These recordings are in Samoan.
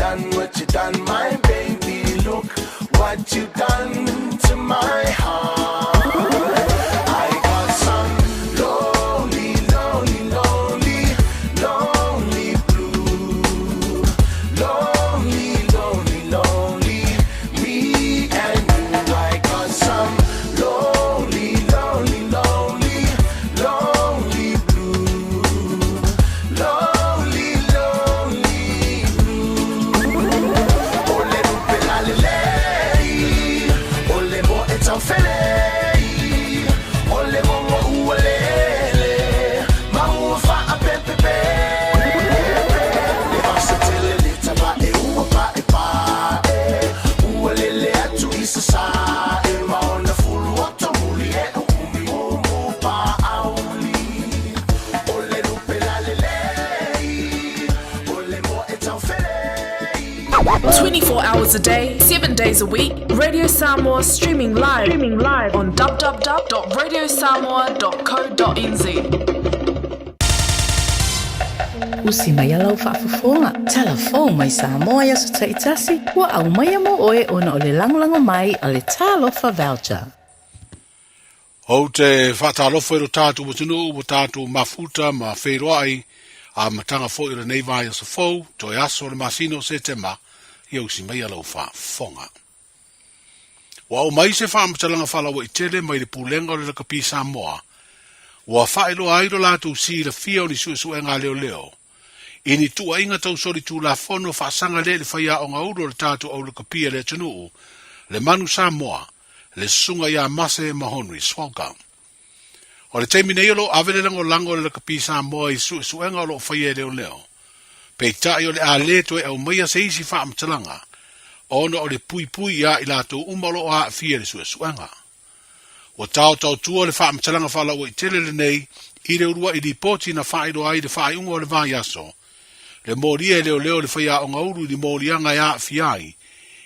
done, what you done, my baby. Look what you done to my heart. I got some lonely, lonely, lonely, lonely blue. Lonely, lonely, lonely, me and you. I got some lonely, lonely, lonely, lonely blue. Lonely, lonely blue. Ole lupe la lelei, ole mo e taufelei, ole mo mo ualele, maua faapepepe. Le vasa tele le tava e ua pa e pa e, ua lele atu i sa sa e, maona fulu o tomuli e o umi mumu pa auli. Ole lupe la lelei, ole mo e taufelei. 24 hours a day, 7 days a week, Radio Samoa streaming live on www.radiosamoa.co.nz. Usi mai a lau faafofoga, talafou mai Samoa i aso taitasi, ua aumaia mo oe ona o le lagolago mai a le Talofa Voucher. Ou te faatalofa i lo tatou atunuu ua tatou mafuta ma feiloai amataga foi o lenei vaiaso fou, toe aso o le masina o Setema, ia usi mai a lau faafofoga. Ua aumai se faamatalaga faalauaitele mai le Pulega o le Lakapi Samoa, ua faailoa ai lo latou silafia o ni suesuega a leoleo i ni tuuaiga tau solitulafono faasaga lea i le faiaoga ulu o le tatou au lakapi a le atunuu, le Manu Samoa, le Susuga ia Mase Mahonri Swalga. O le taimi nei o lo o ave le lagolago a le Lakapi Samoa i suesuega o lo o faia e leoleo. Peitai o le a le toe aumaia se isi faamatalaga ona o le puipui iā i latou uma o lo o aafia i le suesuega. Ua taotaotua le faamatalaga faalauaitele lenei i le uluai lipoti na faailoa ai le faaiuga o le vaiaso, le molia e leoleo le faiaoga ulu i ni moliaga e aafia ai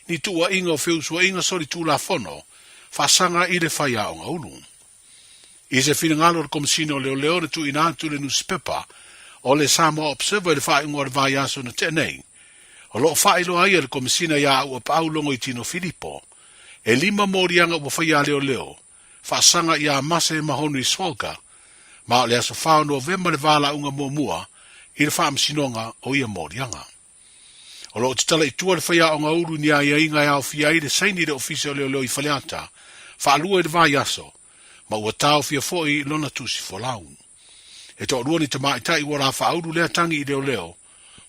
ni tuuaiga o feusuaiga solitulafono faasaga i le faiaoga ulu. I se finagalo o le Komesina o Leoleo na tuuina atu i le nusipepa o le Samoa Observer i le faaiuga o le vaiaso na tea nei, o lo o faailoa ai e le Komesina iā Auapaau Logoitino Filipo, e lima moliaga ua faia a leoleo faasaga iā Mase Mahonri Swalga, ma o le aso 4 o Novema le valaauga muamua i le faamasinoga o ia moliaga. O lo o tatala i tua le faiaoga ulu i ni aiaiga e aofia ai le saini i le Ofisa o Leoleo i Faleata, faalua i le vaiaso, ma ua taofia foi lona tusi folau. E toalua ni tamaitai ua la faaulu lea tagi i leoleo,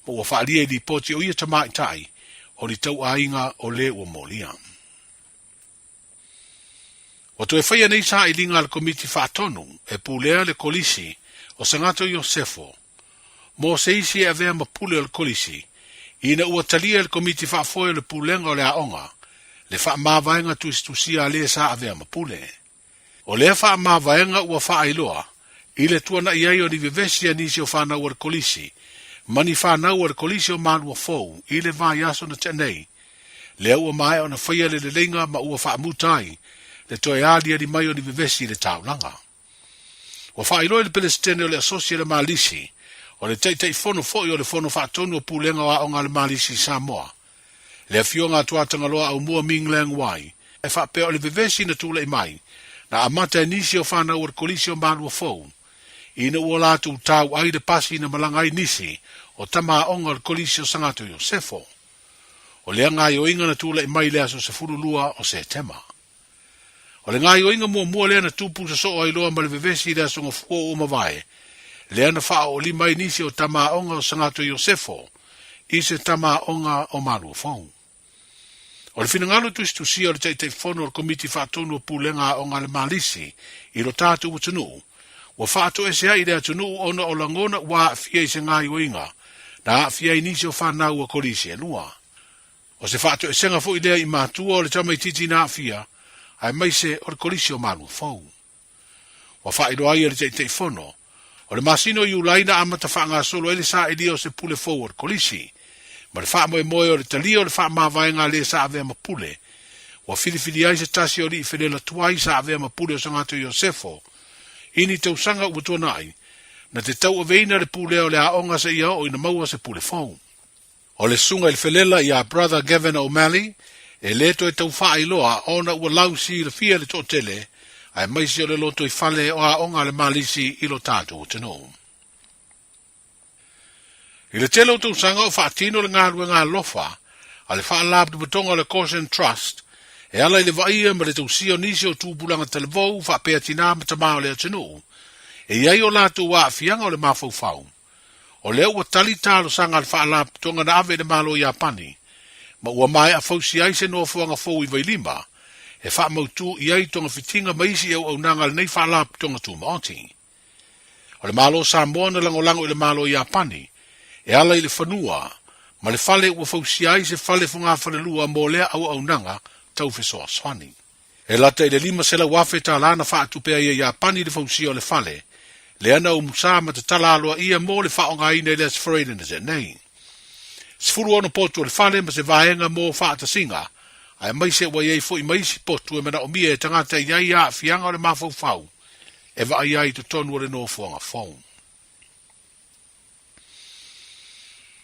ma ua faaalia i lipoti o ia tamaitai o ni tauaiga o le ua molia. Ua toe faia nei sailiga a le Komiti Faatonu e pulea le Kolisi o Sagato Iosefo mo se isi e avea ma pule o le Kolisi ina ua talia e le Komiti Faafoe o le Pulega o le Aoga le faamavaega tusitusia a le sa avea ma pule. O lea faamavaega ua faailoa i le tuana'i ai o ni vevesi a nisi o fanau a le Kolisi ma ni fanau a le Kolisi o Malua Fou i le vaiaso na tea nei, lea ua maea ona faia le leleiga ma ua faamuta ai le toe aliali mai o ni vevesi i le taulaga. Ua faailoa i le Pelesitene o le Asosi a le Malisi, o le Taitaifono foi o le Fono Faatonu o Pulega o Aoga a le Malisi i Samoa, le Afioga a Tuatagaloa Aumua Ming Leng Wai, e faapea o le vevesi na tulai mai, na amata e nisi o fanau o le Kolisi o Malua Fou, ina ua latou tau ai le pasi na malaga ai nisi o tama aoga o le Kolisi o Sagato Iosefo. O lea gaoioiga na tulai mai i le aso 12 o Setema. O le gaoioiga muamua lea na tupu sosoo ai loa ma le vevesi i le aso Gafua ua mavae, lea na faaoolima ai nisi o tama aoga o Sagato Iosefo i se tama aoga o Maluafou. O le finagalo tusitusia o le Taitaifono o le Komiti Faatonu o Pulega Aoga a le Malisi i lo tatou atunuu, ua faatoese ai i le atunuu ona o lagona ua aafia i se gaoioiga na aafia ai nisi o fanau a Kolisi e lua. O se faatoesega foi lea i matua o le tamaitiiti na aafia, aemaise o le Kolisi o Maluafou. Ua faailoa ai e le Taitaifono, o le masina o Iulai na amata faagasolo ai le sailia o se pule fou o le Kolisi, ma le faamoemoe o le talia o le faamavaega a le sa avea ma pule. Ua filifili ai se tasi o alii felela tuai sa avea ma pule o Sagato Iosefo i ni tausaga ua tuanai, na te tauaveina le pulea o le aoga seia oo ina maua se pule fou. O le susuga i le felela ia Brother Gavin O'Malley, e lē toe tau faailoa ona ua lau silafia le toatele aemaise o le lotoifale o aoga a le Malisi i lo tatou atunuu. I le tele o tausaga o faatino le galuega alofa a le Faalapotopotoga o le Caution Trust e ala i le vaaia ma le tausia o nisi o tupulaga talavou faapea tinā ma tamā o le atunuu e i ai o latou aafiaga o le mafaufau. O lea ua tali talosaga a le Faalapotopotoga na ave i le Malo o Iapani ma ua maea fausia ai se nofoaga fou i Vailima e faamautū i ai togafitiga ma isi auaunaga a lenei Faalapotopotoga Tumaoti. O le Malo o Samoa na lagolago i le Malo o Iapani e ala i le fanua ma le fale ua fausia ai se fale fogafalelua mo lea auaunaga tau fesoasoani. E lata i le $500,000 tala na faatupe ai e Iapani le fausia o le fale, lea na umusa ma tatala aloaia mo le faaaogaina i le Aso Faraile na tea nei. 16 potu o le fale ma se vaega mo faatasiga, aemaise ua i ai foi ma isi potu e manaomia e tagata e i ai aafiaga o le mafaufau e vaai ai i totonu o le nofoaga fou.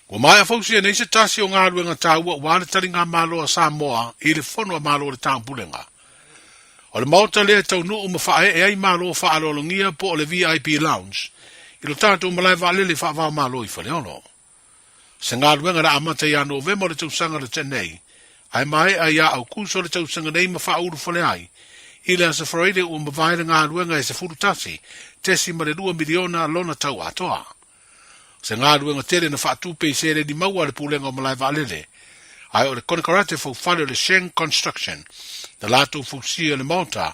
Ua maea fausia nei se tasi o galuega taua aua le taligamalo a Samoa i le Fono a Malo o le Taupulega. O le maota lea e taunuu ma faaee ai malo faaaloalogia po o le VIP Lounge i lo tatou malae vaalele faava-o-Malo i Faleolo. Se galuega na amata ia Novema o le tausaga na tea nei, ae maea ia Aukuso o le tausaga nei ma faaulufale ai i le Aso Faraile ua mavae le galuega e $11.2 miliona lona tau atoa. Se galuega tele na faatupe i seleni maua a le Pulega o Malae Vaalele, ae o le konekarate faufale o le Sheng Construction na latou fausia le maota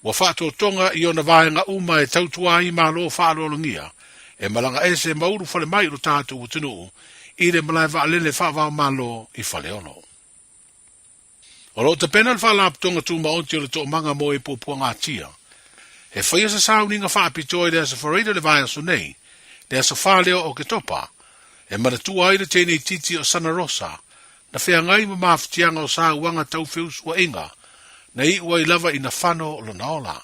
ua faatotoga i ona vaega uma e tautua ai malo faaaloalogia e malaga ese ma ulufale mai i lo tatou atunuu i le malae vaalele faava-o-Malo i Faleolo. O lo o tapena le Faalapotopotoga Tumaoti o le Toomaga mo e Puapuagatia e faia se sauniga faapitoa i le Aso Faraile o le vaiaso nei, le aso 4 lea o Oketopa, e manatua ai le teineitiiti o Sana Rosa na feagai ma mafatiaga o sauaga tau feusuaiga na iu ai lava ina fano lona ola.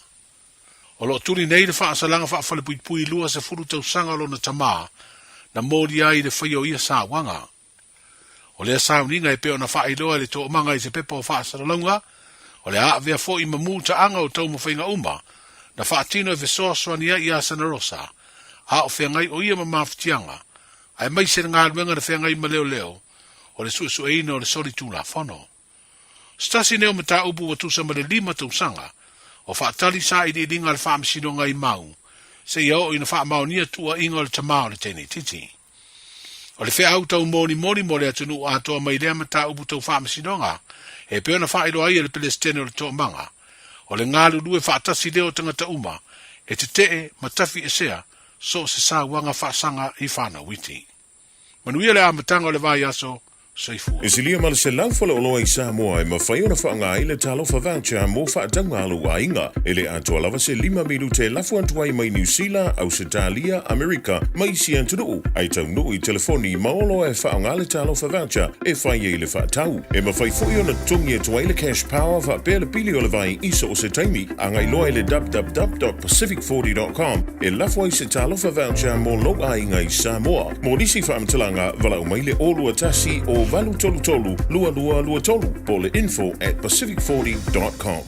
O lo o tuli nei le faasalaga faafalepuipui 20 tausaga o lona tamā na molia ai i le faia o ia sauaga. O lea sauniga e pei ona faailoa e le toomaga i se pepa o faasalalauga, o le a avea foi ma mutaaga o taumafaiga uma na faatino e fesoasoani ai ia Sanarosa, a o feagai o ia ma mafatiaga, aemaise le galuega na feagai ma leoleo o le suesueina o le solitulafono. Se tasi nei o mataupu ua tusa ma le 5 tausaga o faatali sailiiliga a le Faamasinoga i mau seia oo ina faamaonia tuuaiga o le tamā o le teineitiiti. O le feau tau monimoni mo le atunuu atoa mai lea mataupu tau faamasinoga e pei ona faailoa ai e le Pelesitene o le Toomaga, o le galulue faatasi lea o tagata uma e tetee ma tafiesea so o se sauaga faasaga i fanau iti. Manuia le amataga o le vaiaso. Soifua. E silia ma le 100 faleoloa i Samoa e mafai ona faaaoga ai le Talofa Voucher mo faatauga a lou aiga. E le atoa lava se 5 minute e lafo atu ai mai Niu Sila, Ausetalia, Amerika ma isi atunuu, ae taunuu i telefoni ma oloa e faaaoga le Talofa Voucher e fai ai le faatau. E mafai foi ona totogi atu ai le Cash Power faapea le pili o le vai i so o se taimi. Agai loa i le www.pacific40.com e lafo ai se Talofa Voucher mo lou aiga i Samoa. Mo nisi faamatalaga, valaau mai le 021 o 833 2223 po o le info at pacific40.com.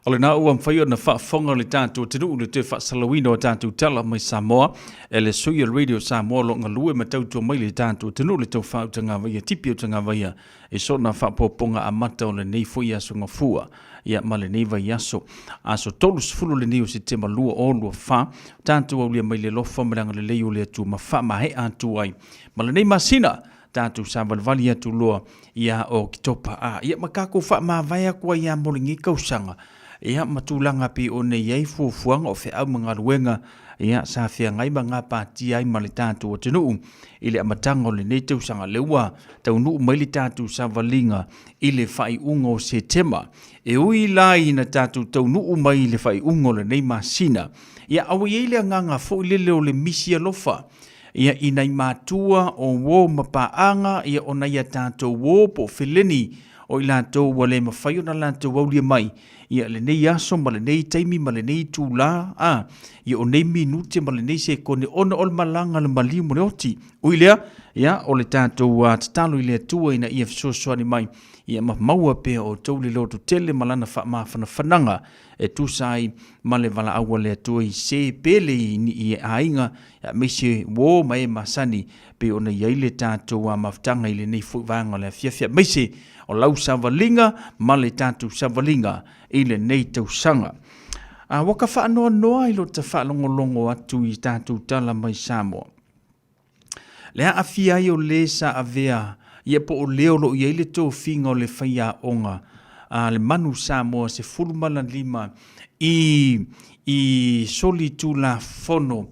O lena ua mafai ona faafofoga le tatou atunuu i le toe faasalauina o tatou tala mai Samoa e le sui o le Radio Samoa o lo o galue ma tautua mai le tatou atunuu le tau faautagavaia tipi o tagavaia i sona faapopoga amata o lenei foi aso gafua ia ma lenei vaiaso aso 30 lenei o Setema 2024 tatou aulia mai le alofa ma le agalelei o le Atua ma faamaea atu ai ma lenei masina tatou savalivali atu loa ia Oketopa a ia ma tatou faamavae atu ai ia mo lenei tausaga ia ma tulaga pei ona i ai fuafuaga o feau ma galuega ia sa feagai ma gapatia ai ma le tatou atunuu i le amataga o lenei tausaga lea ua taunuu mai le tatou savaliga i le faaiuga o Setema. E ui la ina tatou taunuu mai i le faaiuga o lenei masina, ia a ua i ai le agaga foi lele o le misi alofa ia i nai matua o uo ma paaga ia o nai a tatou uo po o feleni O i latou ua le mafai ona latou aulia mai ia lenei aso ma lenei taimi ma lenei itulā, a, ia o nei minute ma lenei sekone ona o le malaga a le maliu ma le oti. Ui lea, ia, o le tatou tatalo i le Atua ina ia fesoasoani mai, ia ma maua pea outou le lototele ma Lana faamafanafanaga e tusa ai ma le valaau a le Atua i se pele i ni aiga, aemaise uo ma e masani pei ona i ai le tatou mafutaga i lenei foi vaega o le afiafi, aemaise o lau savaliga ma le tatou savaliga i lenei tausaga. A ua ka faanoanoa i lota faalogologo atu i tatou tala mai Samoa. Le aafia ai o le sa avea ia po o le o lo o i ai le tofiga o le faiaoga a le Manu Samoa 15 i solitulafono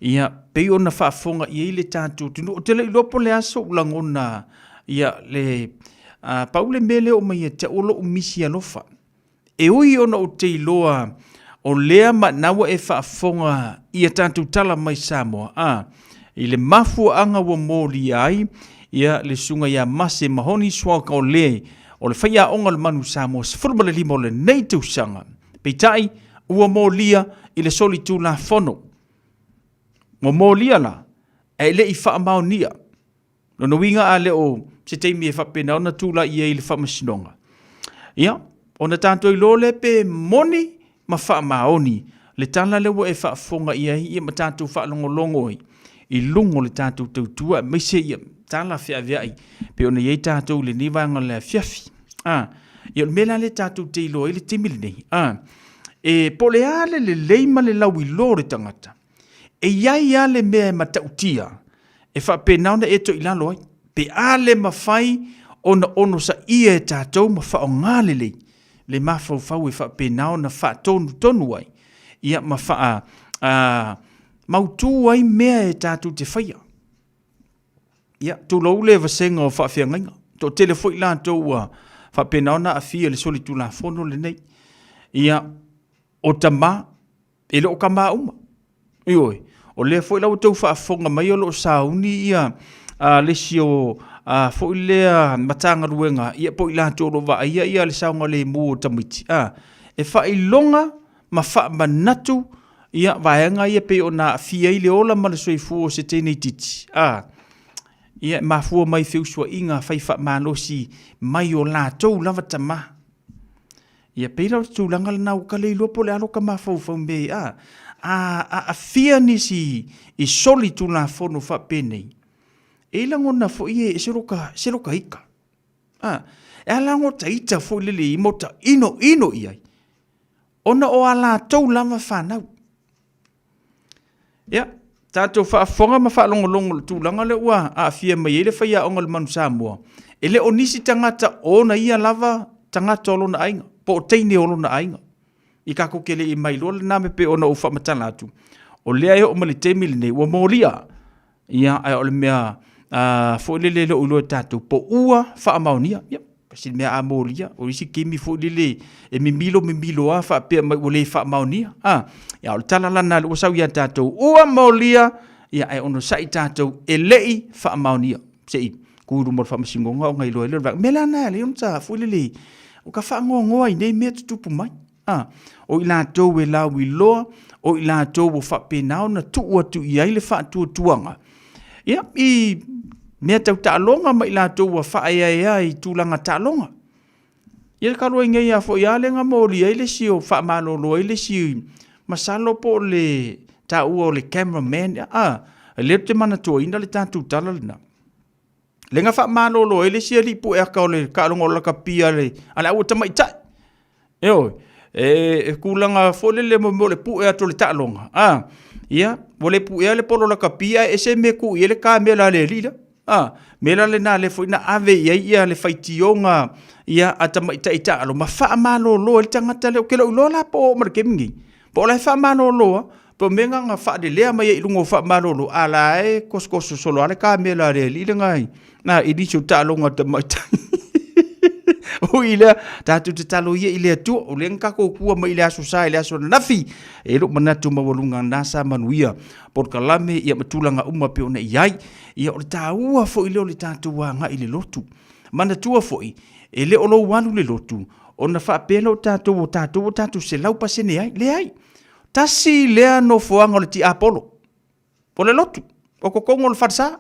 ia pei ona faafofoga i ai le tatou atunuu. Ou te le iloa po o le a sou lagona ia le pau le mea lea oo mai ia te au o lou misi alofa. E ui ona ou te iloa o lea ma na ua e faafofoga i a tatou tala mai Samoa, a, i le mafuaaga ua molia ai ia le susuga ia Mase Mahoni Swalk o le o le faiaoga o le Manu Samoa 15 o lenei tausaga. Peitai, ua molia i le solitulafono. Ua molia la, ae le i faamaonia. Lona uiga a le o se taimi e faapena ona tulai i ai i le faamasinoga, ia, ona tatou iloa lea pe moni ma faamaoni le tala lea ua e faafofoga i ai ia ma tatou faalogologo ai i luga o le tatou tautua aemaise ia tala feaveai pei ona i ai tatou i lenei vaega o le afiafi. A, ia o le mea la lea tatou te iloa ai le taimi lenei, a, e po o le a le lelei ma le lauiloa o le tagata, E i ai lava le mea e matautia e faapena ona e toilalo ai, pe a le mafai ona onosaia e tatou ma faaaoga lelei le mafaufau e faapena ona faatonutonu ai, ia ma faa mautu ai mea e tatou te faia. Ia, tulou le vasega o faafeagaiga. Toatele foi latou ua faapena ona aafia i le solitulafono lenei. Ia, o tama E le o tama uma. Ioe, o lea foi la ua outou faafofoga mai o lo o sauni ia le isi o foi lea Matagaluega ia po o i latou o lo o vaaia ia le saogalemu o tamaiti, e faailoga ma faamanatu ia vaega ia pei ona aafia ai le ola ma le soifua o se teineitiiti, ia e mafua mai feusuaiga fai faamalosi mai o latou lava tama. Ia pei la o le tulaga lena ua ka le iloa po o le a lo ka mafaufau me a aafia nisi i soli tulafono faapenei, e i lagona foi e ese lo ka, ese lo ka ika. A, e ala ona ta ita foi lele i mo ta ino ino i ai, ona o a latou lava fanau. Ia, tatou faafofoga ma faalogologo i le tulaga lea ua aafia mai ai le faiaoga o le Manu Samoa, e le o nisi tagata o ona ia lava tagata o lona aiga, po o teine o lona aiga. I tatou te le i mailoa lena mea pei ona ou faamatala atu, o lea e oo mai le taimi lenei ua molia. Ia, ae o le mea foi lele e le o iloa e tatou, po ua faamaonia. Ia, kasi le mea a molia, o isi taimi foi lele e mimilo mimilo lava faapea mai ua le faamaonia. A, ia, o le tala la lena ua sau ia tatou, ua molia, ia, ae onosai tatou e le i faamaonia. Se i tu i luma o le faamasinoga ona iloa ai lea o le vaega. O le mea la lena e ala ai ona ta foi lele, o ka faanoanoa i nei mea e tutupu mai. A, o i latou e lauiloa, o i latou ua faapena ona tuu atu i ai le faatuatuaga, ia, i mea tau taaloga ma i latou ua faaeaea i tulaga taaloga. Ia talu ai nei a foi a lea na molia ai le isi o faamalolo ai le isi, masalo po o le taua o le cameraman, a, lea ou te manatuaina le tatou tala lena. Lea na faamalolo ai le isi alii pueata o le taaloga o lakapi a le au tamaitai. Ioe, e tulaga foi lele mo le pue atu o le taaloga, a, ia, ua le puea le polo lakapi ae ese mea e tuu i ai le kamela a le alii lea. A, mea la lena lea foi na ave i ai ia le faitioga ia a tamaitai taalo ma faamalolo ai le tagata lea. Ou te le o iloa la po o oo mai i le taimi lenei, po o la e faamalolo lava, po o mea na na faalelea mai ai i luga o faamalolo, a o la e tosotoso solo lava le kamela a le alii lena i nisi o taaloga a tamaitai. Ui i lea, tatou tatalo ia i le Atua, o lea na tatou tua mai i le Aso Sa i le aso ananafi, e lou manatu maualuga na sa manuia polokalame ia ma tulaga uma pei ona i ai. Ia o le taua foi lea o le tatou agai i le lotu. Manatua foi, E le o lou alu i le lotu ona faapea lea o tatou o tatou ua tatou 100% ai. Leai. Tasi lea nofoaga o le tiapolo. O le lotu. O totonu o le falesa.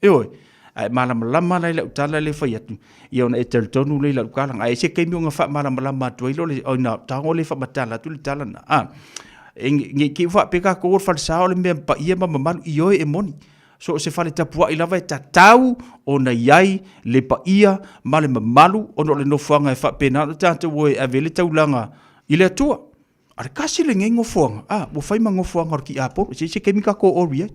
Ioe. Ae malamalama la i lau tala lea e fai atu, ia ona e talitonu lea i lau tala. Ae ese taimi ona faamalamalama atu ai lea o le, ina tago lea faamatala atu le tala lena. A, e, ne i te i ua faapea tatou o le falesa o le mea paia ma mamalu, ioe e moni. So o se fale tapuai lava e tatau ona i ai le paia ma le mamalu ona o le nofoaga e faapena ona tatou o e ave ai le taulaga i le Atua. A le kasi lenei nofoaga, a, ua fai ma nofoaga o le tiapolo. Se se taimi tatou ori ai.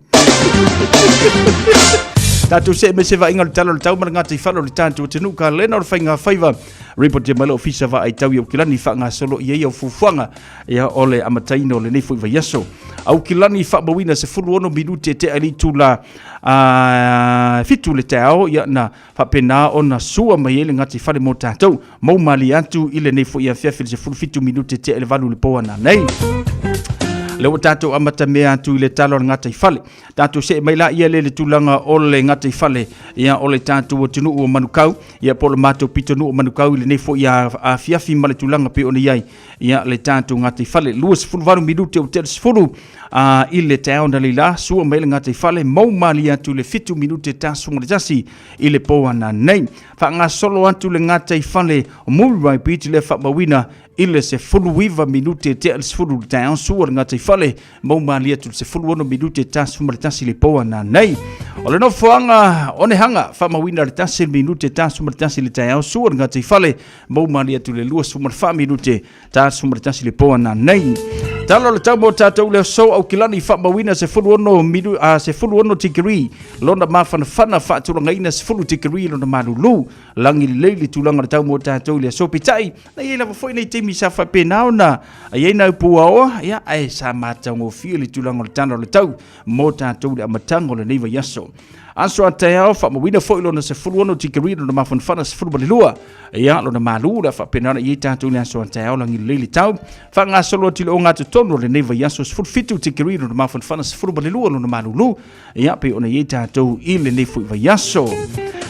Tatou see mai se vaaiga o le tala o le tau ma le gataifale o le tatou atunuu kalena o le faiga faiva report mai le ofisa vaai tau i Aukilani faagasolo i ai au fuafuaga ia o le amataina o lenei foi vaiaso. Aukilani faamauina 16 minute tea i le itula 7 le taeao ia na faapena ona sua mai ai le gataifale mo tatou. Mou malie atu i lenei foi afiafi le 17 minute tea i le 8 i le po ananei. Lea ua tatou amatamea atu i le tala o le gataifale. Tatou see mai la ia le le tulaga o le gataifale ia o le tatou atunuu o Manukau ia po o le matou pitonuu o Manukau i lenei foi afiafi ma le tulaga pei ona i ai ia le tatou gataifale. 28 minute ua tea le 10 i le taeao na leila sua mai le gataifale mou malie atu i le 7 minute 11 i le po ananei. Faagasolo atu le gataifale o Muriwai Beach lea faamauina i le 19 minute tea le 10 i le taeao sua le gataifale mou malie atu i le 16 minute 11 i le po ananei. O le nofoaga Onehanga faamauina i le 1 minute 11 i le taeao sua le gataifale mou malie atu i le 24 minute 11 i le po ananei. Tala o le tau mo tatou le aso Aukilani faamauina 16 milu, 16 tikeri lona mafanafana faatulagaina 10 tikeri lona malulu lagi lelei le tulaga o le tau mo tatou le aso peitai na i ai lava foi nei taimi sa faapena ona i ai nai puaoa ia ae sa matagofie le tulaga o le tala o le tau mo tatou le amataga o lenei vaiaso. Aso a taeao faamauina foi lona 16 tikeri lona mafanafana 12 ia lona malu le faapena ona i ai tatou le aso a taeao lagi lelei le tau faagasolo atu i le ogatotonu o lenei vaiaso 17 tikeri lona mafanafana 12 lona malulu ia pei ona i ai tatou i lenei foi vaiaso.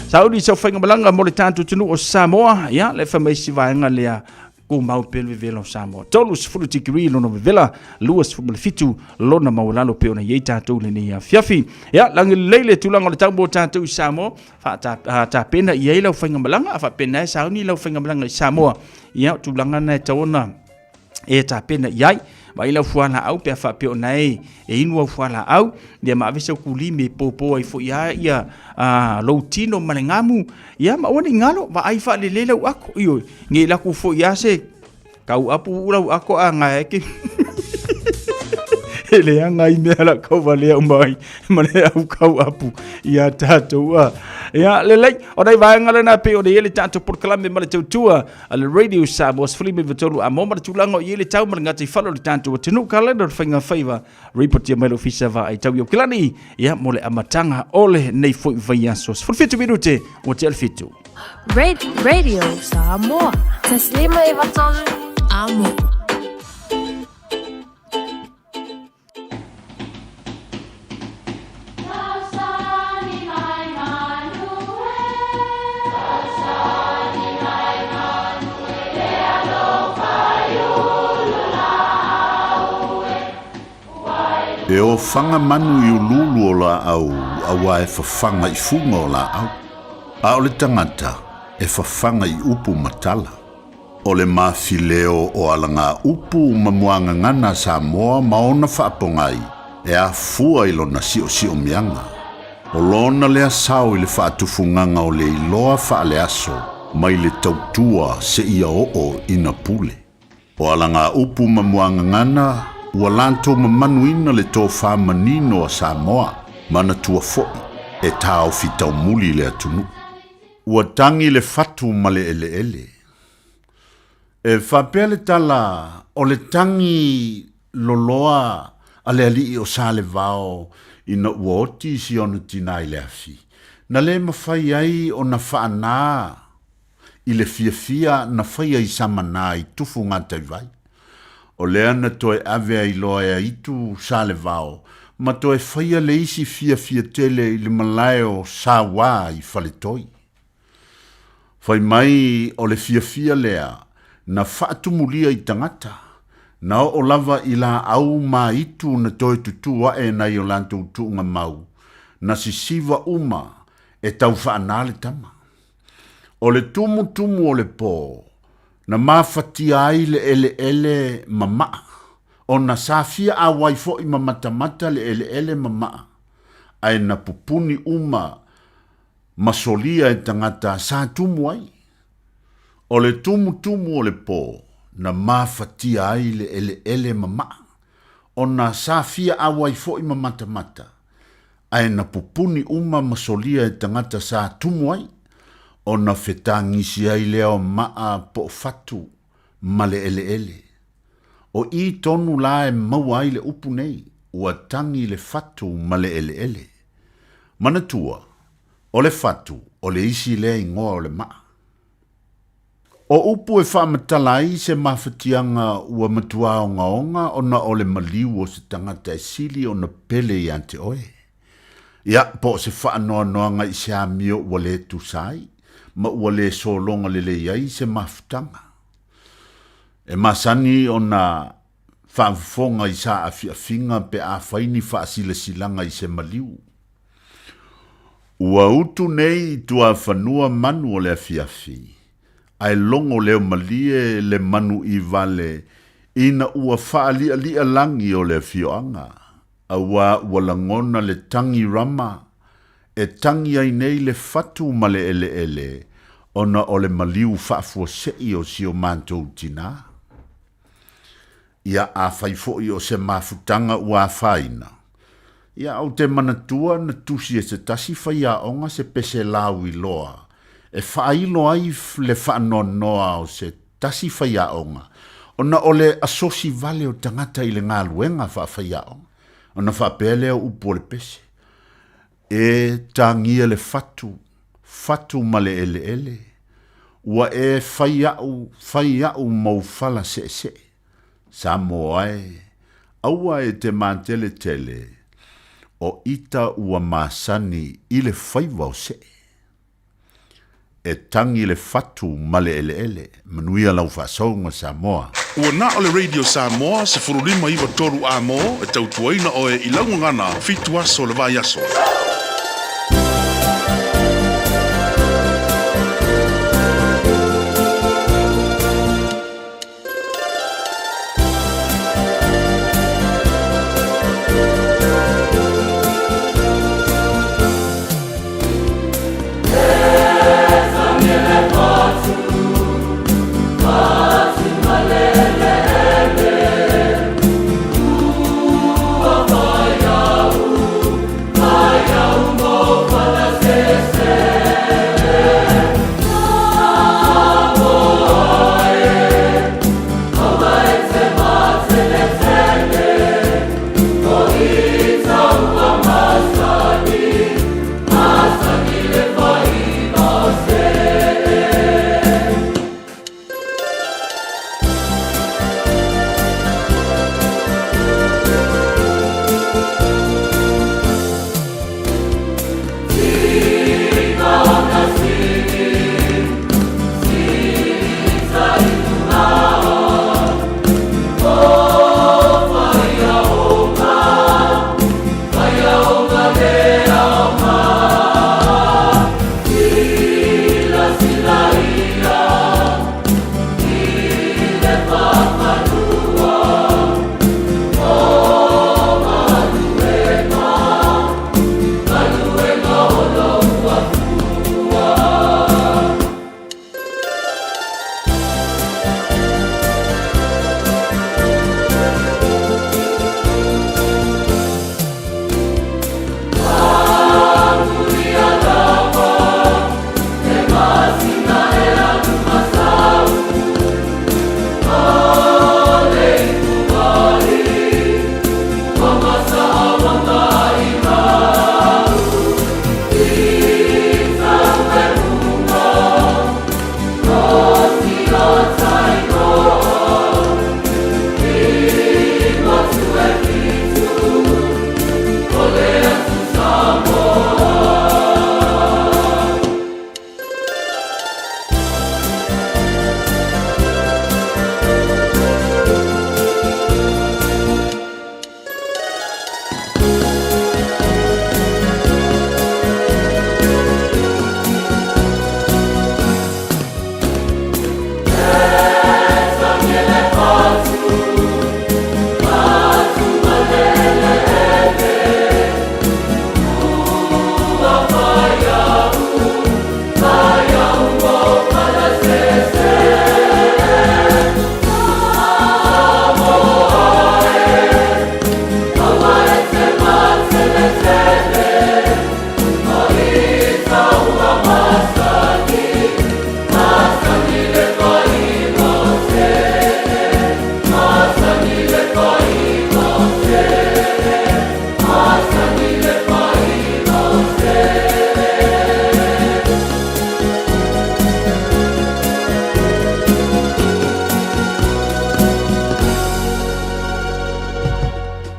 Sauli sau faigamalaga mo le tatou atunuu o Samoa ia le fai mai si vaega lea tumau pea le vevela o Samoa. 30 tikeri lona vevela, 27 lona maualalo pei ona i ai tatou i lenei afiafi. Ia, lagi lelei le tulaga o le tau mo tatou i Samoa, faatapena i ai lau faigamalaga, a faapena e sauni lau faigamalaga i Samoa. Ia, o tulaga na e tatau ona e tapena i ai. Vaai lau fualaau pe a faapea o na e inu au fualaau, ia ma ave sau kulimi e popo ai foi lava ia lou tino ma le gamu, ia ma aua ne i galo, vaai faalelei lau ako. Ioe, ne i laku foi lava se kau apu uu lau ako a gae ke e leaga ai mea la kau valea uma ai ma le au kau apu ia tatou a. Ia, lelei, o nai vaega lena pei ona i ai le tatou polokalame ma le tautua a le Radio Samoa 13 a mo ma le tulaga o i ai le tau ma le gataifale o le tatou atunuu kalena o le faiga faiva reportia mai le ofisa vaai tau i Aukilani ia mo le amataga o lenei foi vaiaso 17 minute ua tea le fitu. Radio Samoa. Taslima e vatolu. Amo. E ofaga manu i uluulu o laau auā e fafaga i fuga o laau, a o le tagata e fafaga i upu ma tala. O le mafileo o alagaupu ma muagagana a Samoa ma ona faapogai e afua i lona siosiomiaga. O lona lea sao i le faatufugaga o le iloa faaleaso mai le tautua seia oo ina pule. O alagaupu ma muagagana ua latou mamanuina le tofa manino a Samoa, manatua foi e taofi taumuli le atunuu. Ua tagi le fatu ma le eleele. E faapea le tala, o le tagi loloa a le alii o Salevao ina ua oti si ona tina i le afi, na le mafai ai ona faana i le fiafia na faia i Samanā i Tufugataiwai. O lea na toe ave ai loa e Aitu Salevao ma toe faia le isi fiafia tele i le malae o Sauā i Faletoi. Fai mai o le fiafia lea na faatumulia i tagata, na oo lava i laau ma itu na toe tutū aʻe nai o latou tuugamau, na sisiva uma e tau faanā le tama. O le tumutumu o le pō, na mafatia ai le eleele ma maa, ona sa fia auai foi ma matamata le eleele ma maa, ae na pupuni uma ma solia e tagata sa tumu ai. O le tumutumu o le pō, na mafatia ai le eleele ma maa, ona sa fia auai foi ma matamata, ae na pupuni uma ma solia e tagata sa tumu ai, ona fetagisi ai lea o maa po o fatu ma le eleele. O i tonu la e maua ai le upu nei, ua tagi le fatu ma le eleele. Manatua, o le fatu o le isi lea igoa o le maa. O upu e faamatala ai se mafatiaga ua matua ogaoga ona o le maliu o se tagata e sili ona pele ia te oe. Ia, po o se faanoanoaga i se amio ua le tusa ai ma ua le sologa lelei ai se mafutaga. E masani ona faafofoga i saafiafiga pe a fai ni faasilasilaga i se maliu. Ua utu nei i tuafanua manu o le afiafi, ae logo leo malie le manu i vale ina ua faalialia lagi o le afioaga, auā ua lagona le tagi rama e tagi ai nei le fatu ma le eleele ona o le maliu faafuasei o si o matou tinā. Ia, afai foi o se mafutaga ua afaina, ia, ou te manatua na tusi e se tasi faiaoga se pese lauiloa e faailo ai le faanoanoa o se tasi faiaoga ona o le asosi vale o tagata i le galuega faafaiaoga, ona faapea lea o upu o le pese, E tagia le fatu, fatu ma le eleele, ua e fai aʻu, fai aʻu mau fala seesee. Samoa e, aua e te mateletele, o ita ua masani i le faiva o see. E tagi le fatu ma le eleele. Manuia lau faasouga Samoa. Ua na o le Radio Samoa 15 9 3 A mo e tautuaina oe i lau gagana 7 aso o le vaiaso.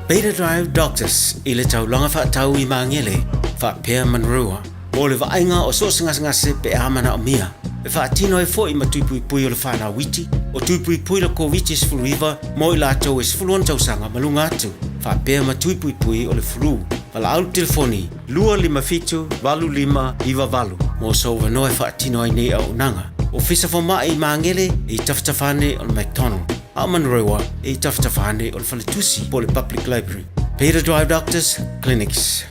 Beta Drive Doctors i le taulaga faatau i Magele faapea Manurewa mo le vaaiga o so o se gasegase pe a manaomia. E faatino ai foi ma tui puipui o le fanau iti, o tui puipui le Koviti-19 mo i latou e 16 tausaga ma luga atu, faapea ma tui puipui o le flu. Valaau le telefoni 257 8598 mo sou avanoa e faatino ai nei auaunaga. Ofisa Fomai i Magele e i tafatafa ane o le McDonald, a o Manurewa e i tafatafa ane o le Faletusi po o le Public Library. Beta Drive Doctors Clinics.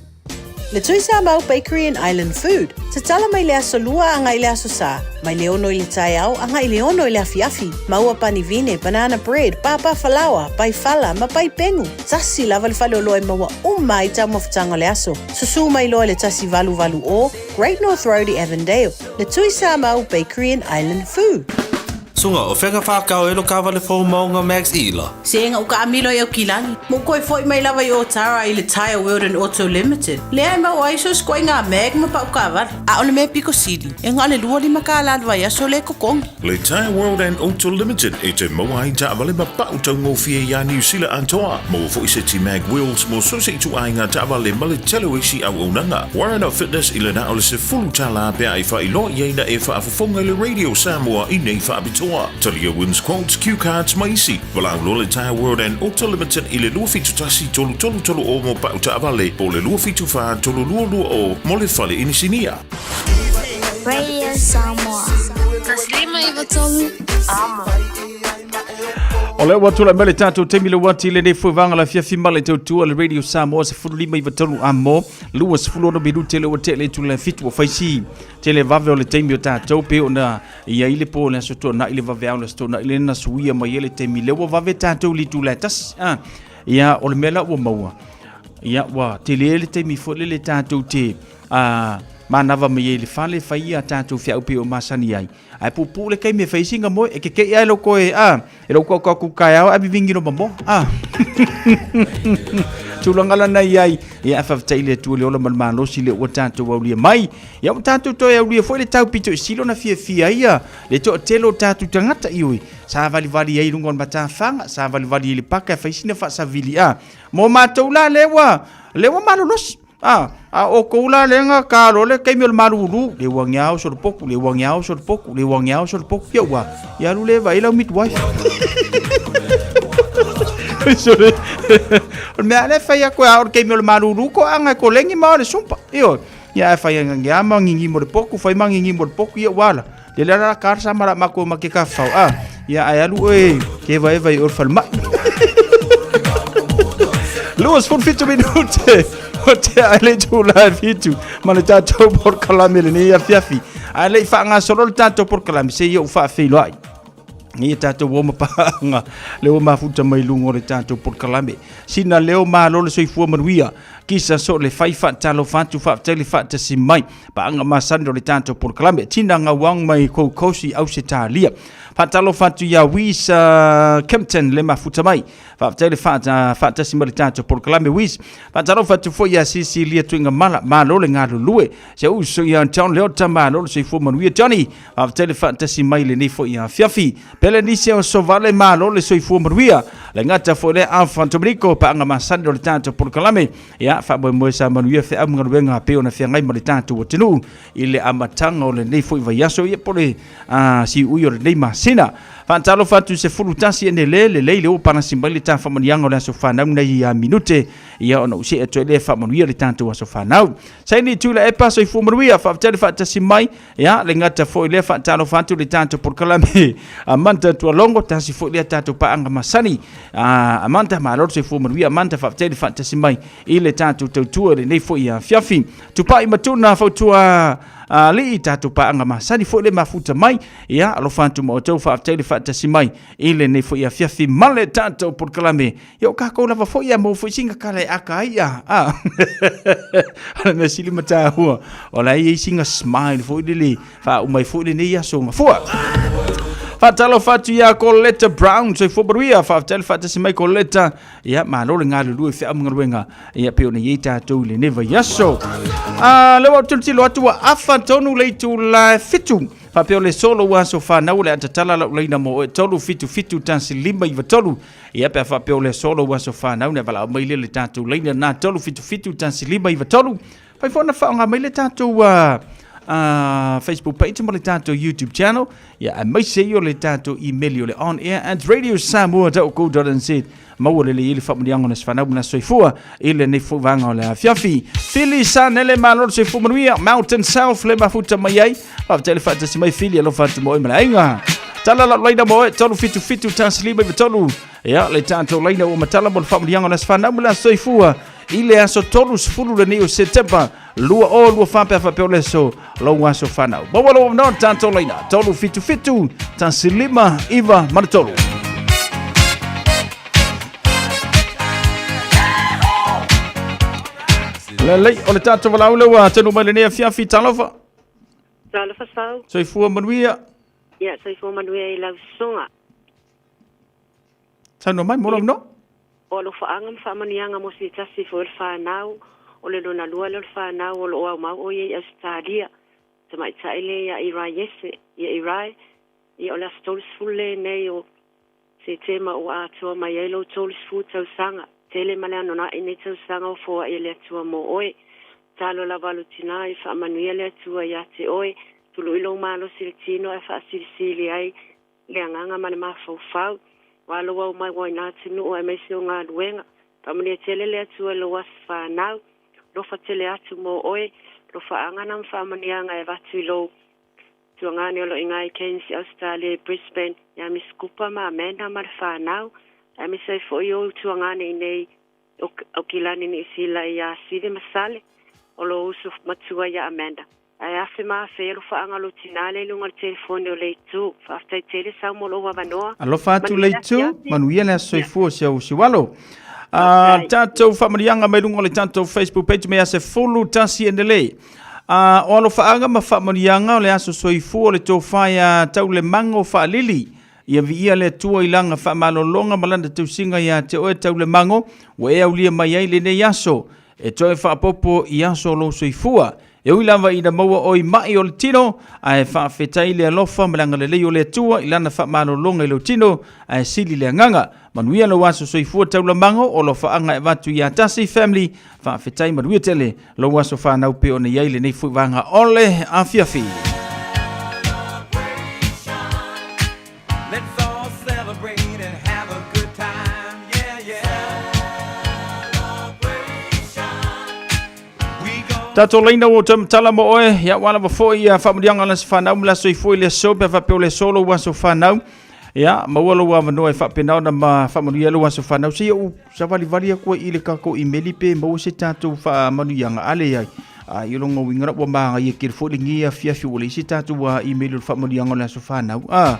Le Tui Samoa Bakery and Island Food, tatala mai le aso Lua agai i le aso Sa, mai le 6 i le taeao agai i le 6 i le afiafi. Maua pani vine, banana bread, pāpā falaoa, pai fala ma pai pengu. Tasi lava le faleoloa e maua uma ai taumafataga o le aso. Susū mai loa i le 1880 Great North Road i Avondale. Le Tui Samoa Bakery and Island Food. Suga, o fea ka whakao e lo kawale fou maunga Max Ila? Sega uka amilo i Aukilani. Mo koe foi mai lava i Otara i le Tyre World and Auto Limited. Lea e mau ai so skoe ngā mag ma pau kawale. A o le mea piko sili, e ngā le 25 kālā le vaiaso le kokongi. Le Tyre World and Auto Limited e te maua ai taavale ma pau taugofie iā Niu Sila atoa. Maua foi se ti mag wheels mo so se ituaiga taavale ma le tele o isi auaunaga. Warren Fitness i le na o le $10 pe a e faailoa i ai na e faafofoga i le Radio Samoa i nei faapitoa. Talia wins quotes, cue cards ma isi. Valaau loa le Tyre World and Auto Limited i le 271 3330 mo pau taavale po o le 274 3220 mo le fale inisinia. Radio Samoa. 153 Amo. O lea ua tulai mai le tatou taimi le uati lenei foi vaega la fiafi ma le tautua le Radio Samoa 15 a mo 26 minute le ua tele i tula fitu ua faisi tele vave o le taimi o tatou pe ona i ai le po le aso tuanai le vave ao le aso tuanai le na suia mai ai le taimi lea ua vave tatou i le itula e tasi a ia o le mea la ua maua ia ua tele le taimi foi lele tatou te a manava mai ai i le fale fai ia tatou feau pe o masani ai ae puupuu le taimi e fai singa moe e keke'i ai lou koe a e lou kaukau taeao ae vivingi lo mamoa a tulaga lana i ai ia faafetai le Atua i le ola ma le malosi le ua tatou aulia mai ia ua tatou toe aulia foi le taupito i silo na fiafia ai ia le toatele o tatou tagata ioi sa valivali ai i luga o le matafaga sa valivali i le paka e fai sina faasavili a mo matou la lea ua lea ua malolosi A, a o kou la lenga ka lo le kaimi o le malulu, le ua ngeao so le poku, le ua ngeao so le poku, le ua ngeao so le poku, ia ua, ia alu le vai lau midwife. So le, o le mea le fai aku a o le kaimi o le malulu ko anga ko lengi ma o le sumpa. Io, ia e fai anga ngea ma ngingi mo le poku, fai ma ngingi mo le poku, ia ua la. Le la la kar sa mara ma ko ma ke ka fau. A, ia ai alu oe, ke vai vai o le falemai. 27 minute o te ai le tula e fitu ma le tatou porokalame lenei afiafi. Ae le i faagasolo le tatou porokalame se i ou faafeiloai. Ia tatou o ma paaga le ua mafuta mai luga o le tatou porokalame. Sina leo malo le soifua manuia. Kisa so le fai faatalofa atu faafetai le faatasi mai. Paaga masani o le tatou porokalame. Tina Gauang mai Koukosi Ausetalia. Faatalofa atu ia Wis Kempton le mafuta mai. Faafetai le faatasi mai le tatou porokalame Wis. Faatalofa atu foi ia Sisilia Tuigamala, malo le galulue. Se uso ia John Leota, malo le soifua manuia Johnny. Faafetai le faatasi mai lenei foi afiafi. Pele nisi o Sovale, malo le soifua manuia. Le gata foi le Alfa Dominico, paaga masani o le tatou porokalame. Ia, faamoemoe sa manuia feau ma galuega pei ona feagai ma le tatou atunuu i le amataga o lenei foi vaiaso, ia po o le siui o lenei masina. Faatalofa atu i 11 ene le lelei le ua palasi mai le ta faamanuiaga o le aso fanau nei ia minute, ia ona ou see atu ai lea e faamanuia le tatou aso fanau. Saini Tula Epa, soifua manuia, faafetai le faatasi mai. Ia, le gata foi lea faatalofa atu le tatou porokalame Amanda Tualongo, tasi foi lea tatou paaga masani. Amanda, malo le soifua manuia Amanda, faafetai le faatasi mai i le tatou tautua i lenei foi afiafi. Tupai Matuna fautua alii tatou paaga masani foi le mafuta mai. Ia, alofa atu ma outou, faafetai le faatasi mai i lenei foi afiafi ma le tatou porokalame. Ia o kākou lava foi ia maua foi singa kala e aka ai ia. A. O le mea sili ma tāua. O la e i ai singa smile foi lele faauma ai foi lenei aso gafua. Faatalofa atu ia Coletta Brown, soifua manuia, faafetai le faatasi mai Coletta. Ia, malo le galulue feau ma galuega. Ia, pei ona i ai tatou i lenei vaiaso. Ah, lea ua ou tilotilo atu ua afa tonu le itula e 7. Faapea o le aso lou aso fanau o le a tatala lau laina mo oe 377 1593. Ia pe a faapea o le aso lou aso fanau ona e valaau mai lea i le tatou laina lena 377 1593. Fai foi ona faaaoga mai le tatou Facebook page ma le tatou YouTube channel. Ia aemaise ai o le tatou email o le onair@radiosamoa.co.nz. Maua lelei ai le faamanuiaga o le aso fanau ma le aso soifua i lenei foi vaega o le afiafi. Fili Sanele malo le soifua manuia, Mountain South le mafuta mai ai. Faafetai le faatasi mai Fili, alofa atu mo oe ma le aiga. Tala lau laina mo oe, 377 1593. Ia, le tatou laina ua matala mo le faamanuiaga o le aso fanau ma le aso soifua i le aso 30 lenei o Setema 2024 pe a faapea o le aso lou aso fanau. Maua lou avanoa le tatou laina 377 1593. Lelei, o le tatou valaau lea ua tanu mai lenei afiafi, talofa. Talofa sau. Soifua manuia. Ia, soifua manuia i lau susuga. Saunoa mai mo lou avanoa. O alofaaga ma faamanuiaga mo se tasi foi o le fanau, o le lona lua lea o le fanau o lo o aumau o ia i Ausetalia, tamaitai lea ia Irai Iese, ia Irai, ia o le aso 30 lenei o Setema ua atoa mai ai lou 30 tausaga. Tele ma le anona'i nei tausaga o foa'i e le Atua mo oe. Talo lava alu tina i faamanuia le Atua ia te oe, tulu'i lou malosi i le tino ae faasilisili ai le agaga ma le mafaufau. Ua lou au mai ua ina atunuu aemaise o galuega. Faamanuia tele le Atua i lou aso fanau. Lofa tele atu mo oe. Lofaaga na ma faamanuiaga e avatu i lou tuagane o lo inga i Cairns i Ausetalia i Brisbane ia Miss Kupa ma Amanda ma le fanau. Aemaise ai foi ou tuagane inei o Aukilani Niusila ia Sive ma Sale o lou uso matua ia Amanda. Ae afe ma afe alofaaga lou tina lea i luga o le telefoni o Leitu. Faafetai tele sau mo lou avanoa. Alofa atu Manuia le Leitu, afiafi. manuia le aso Ia. soifua si au siualo. Ah, Faafetai. tatou faamanuiaga mai luga o le tatou Facebook page me ase fulu tasi e lelei. Ah, o alofaaga ma faamanuiaga o le aso soifua o le tofa ia Taulemago Faalili. Ia viia le Atua i lana faamalologa ma lana tausiga ia te oe Taulemago, ua e aulia mai ai lenei aso. E toe faaopoopo i aso o lou soifua. E ui lava ina maua oe i ma'i o le tino, ae faafetai le alofa ma le agalelei o le Atua i Lana faamalologa i lou tino, ae sili le agaga. Manuia lou aso soifua taulamago, o alofaaga e avatu ia Tasi Family. Faafetai manuia tele lou aso fanau pei ona i ai lenei foi vaega o le afiafi. Let's all celebrate and have a good time. Yeah, yeah. Tatou laina ua toe matala mo oe, ia ua lava foi ia faamanuiaga o le aso fanau ma le aso soifua i le aso pe a faapea o le aso lou aso fanau. Ia, maua lou avanoa e faapena ona ma faamanuia lou aso fanau. Se i ou savalivali atu ai i le tatou imeli pe maua se tatou faamanuiaga a leai. A i lona uiga ua magaia tele foi lenei afiafi ua leai se tatou imeli o le faamanuiaga o le aso fanau. Ah.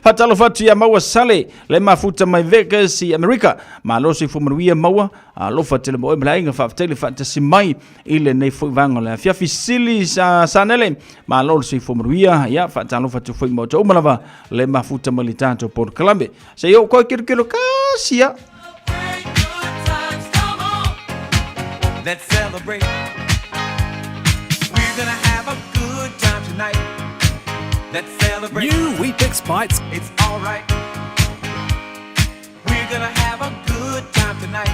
Faatalofa atu ia Maua Sale, le mafuta mai Vegas i Amerika. Malo soifua manuia Maua. Alofa tele mo oe ma le aiga, faafetai le faatasi mai i lenei foi vaega o le afiafi. Sili sa Sanele, malo le soifua manuia, ia faatalofa atu foi ma outou uma lava le mafuta mai le tatou polokalame. Se i ou koe kelokelo kasi ia. Let's celebrate. We're gonna have a good time tonight. Let's celebrate. New Weet-Bix Bites. It's alright. We're gonna have a good time tonight.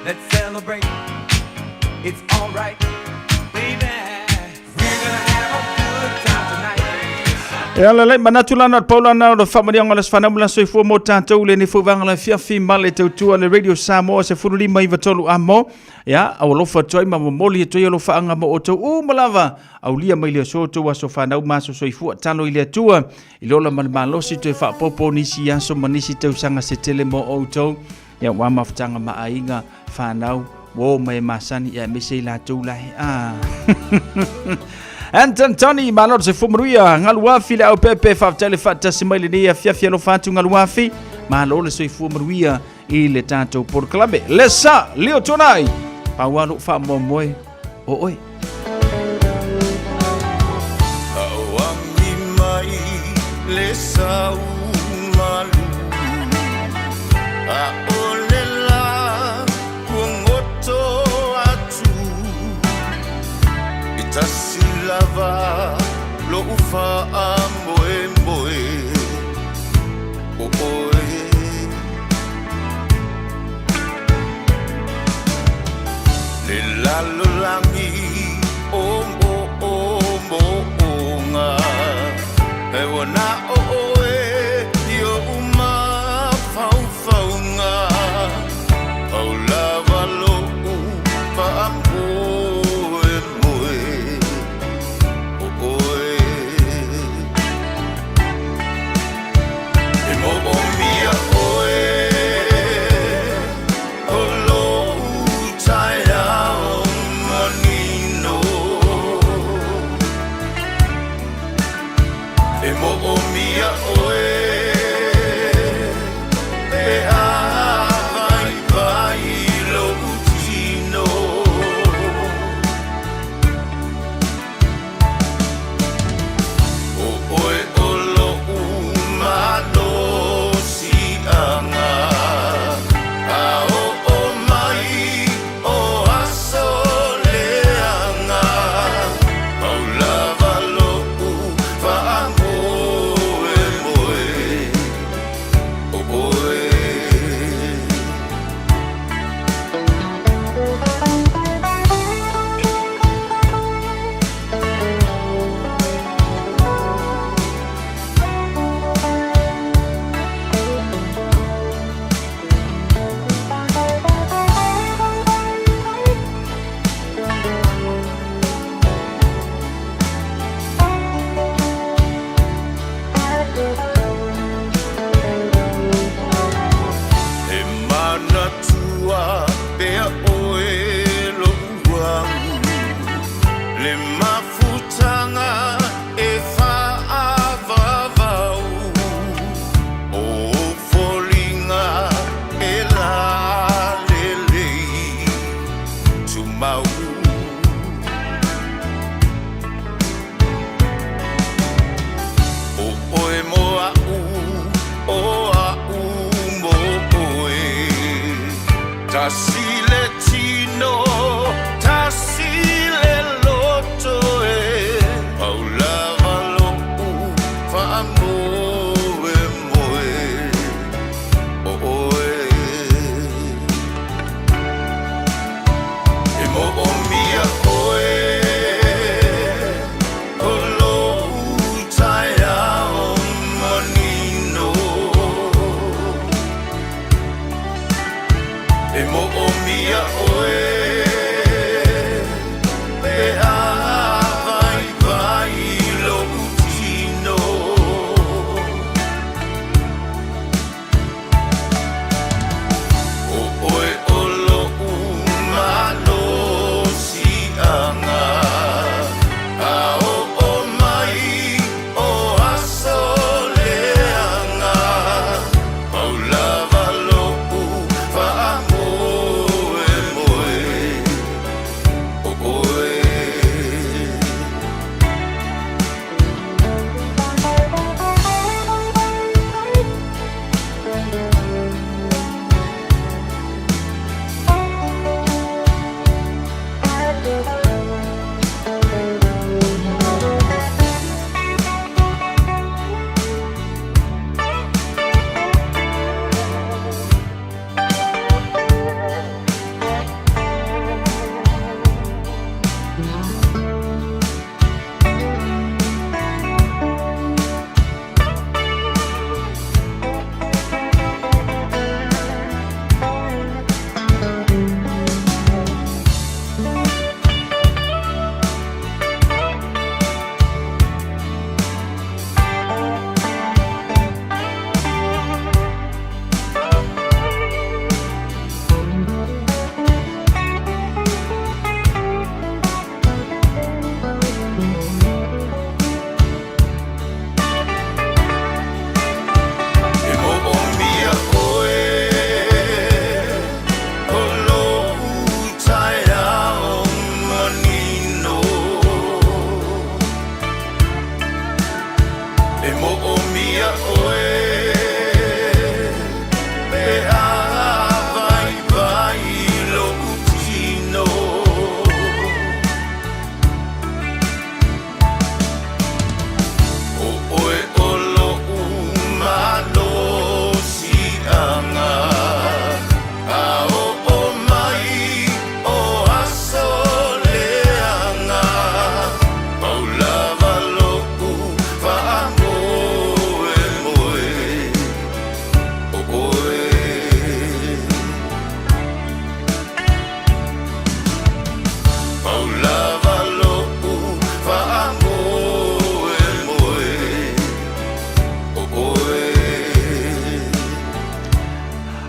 Let's celebrate. It's alright, baby. We're gonna have a good time tonight. E ala lei manatu lana o le paulana o le faamanuiaga o le aso fanau ma le aso soifua mo tatou lenei foi vaega lafiafi ma le tautua le Radio Samoa 1593 amo. Ia, au alofa atu ai ma momoli atu ai alofaaga mo outou uma lava. Aulia mai le aso outou aso fanau ma aso soifua talo i le Atua. I le ola ma le malosi toe faaopoopo nisi aso ma nisi tausaga se tele mo outou. Ia ua mafutaga ma aiga, whanau, uo ma e masani, ia aemaise i latou la he a. Anton Tony, malo se fumaruia, ngaluafi le au pepe, faafetai le faatasi mai lenei afiafi alofa atu ngaluafi, malo le soifua manuia i le tatou polokalame. Lesa, leo tonai, pau alo faamoemoe o oe. Auangi mai le sau malu A o le la kuagoto atu I tasi lava lo'u lo'u fa'amoemoe o oe. Le lalolagi o mo'omo'oga e ua na o oe i o'u mafaufauga pau lava lo'u fa'amoemoe o oe. E mo'omia oe o lo'u taeao manino. E mo'omia oe pe a vaivai lo'u tino. O oe o lo'u malosi'aga a o'o mai o aso leaga pau lava lo'u fa'amoemoe o oe. E manatua pea oe lo'u au le mafutaga e fa'avavau o foliga e lalelei tumau. O oe mo a'u o a'u mo oe tasi le tino tasi le loto e pau lava lo'u fa'amoemoe o oe. E mo'omia oe o lo'u taeao manino. E mo'omia oe pe a vaivai lo'u tino. O oe o lo'u malosi'aga a o'o mai o aso leaga pau lava lo'u fa'amoemoe.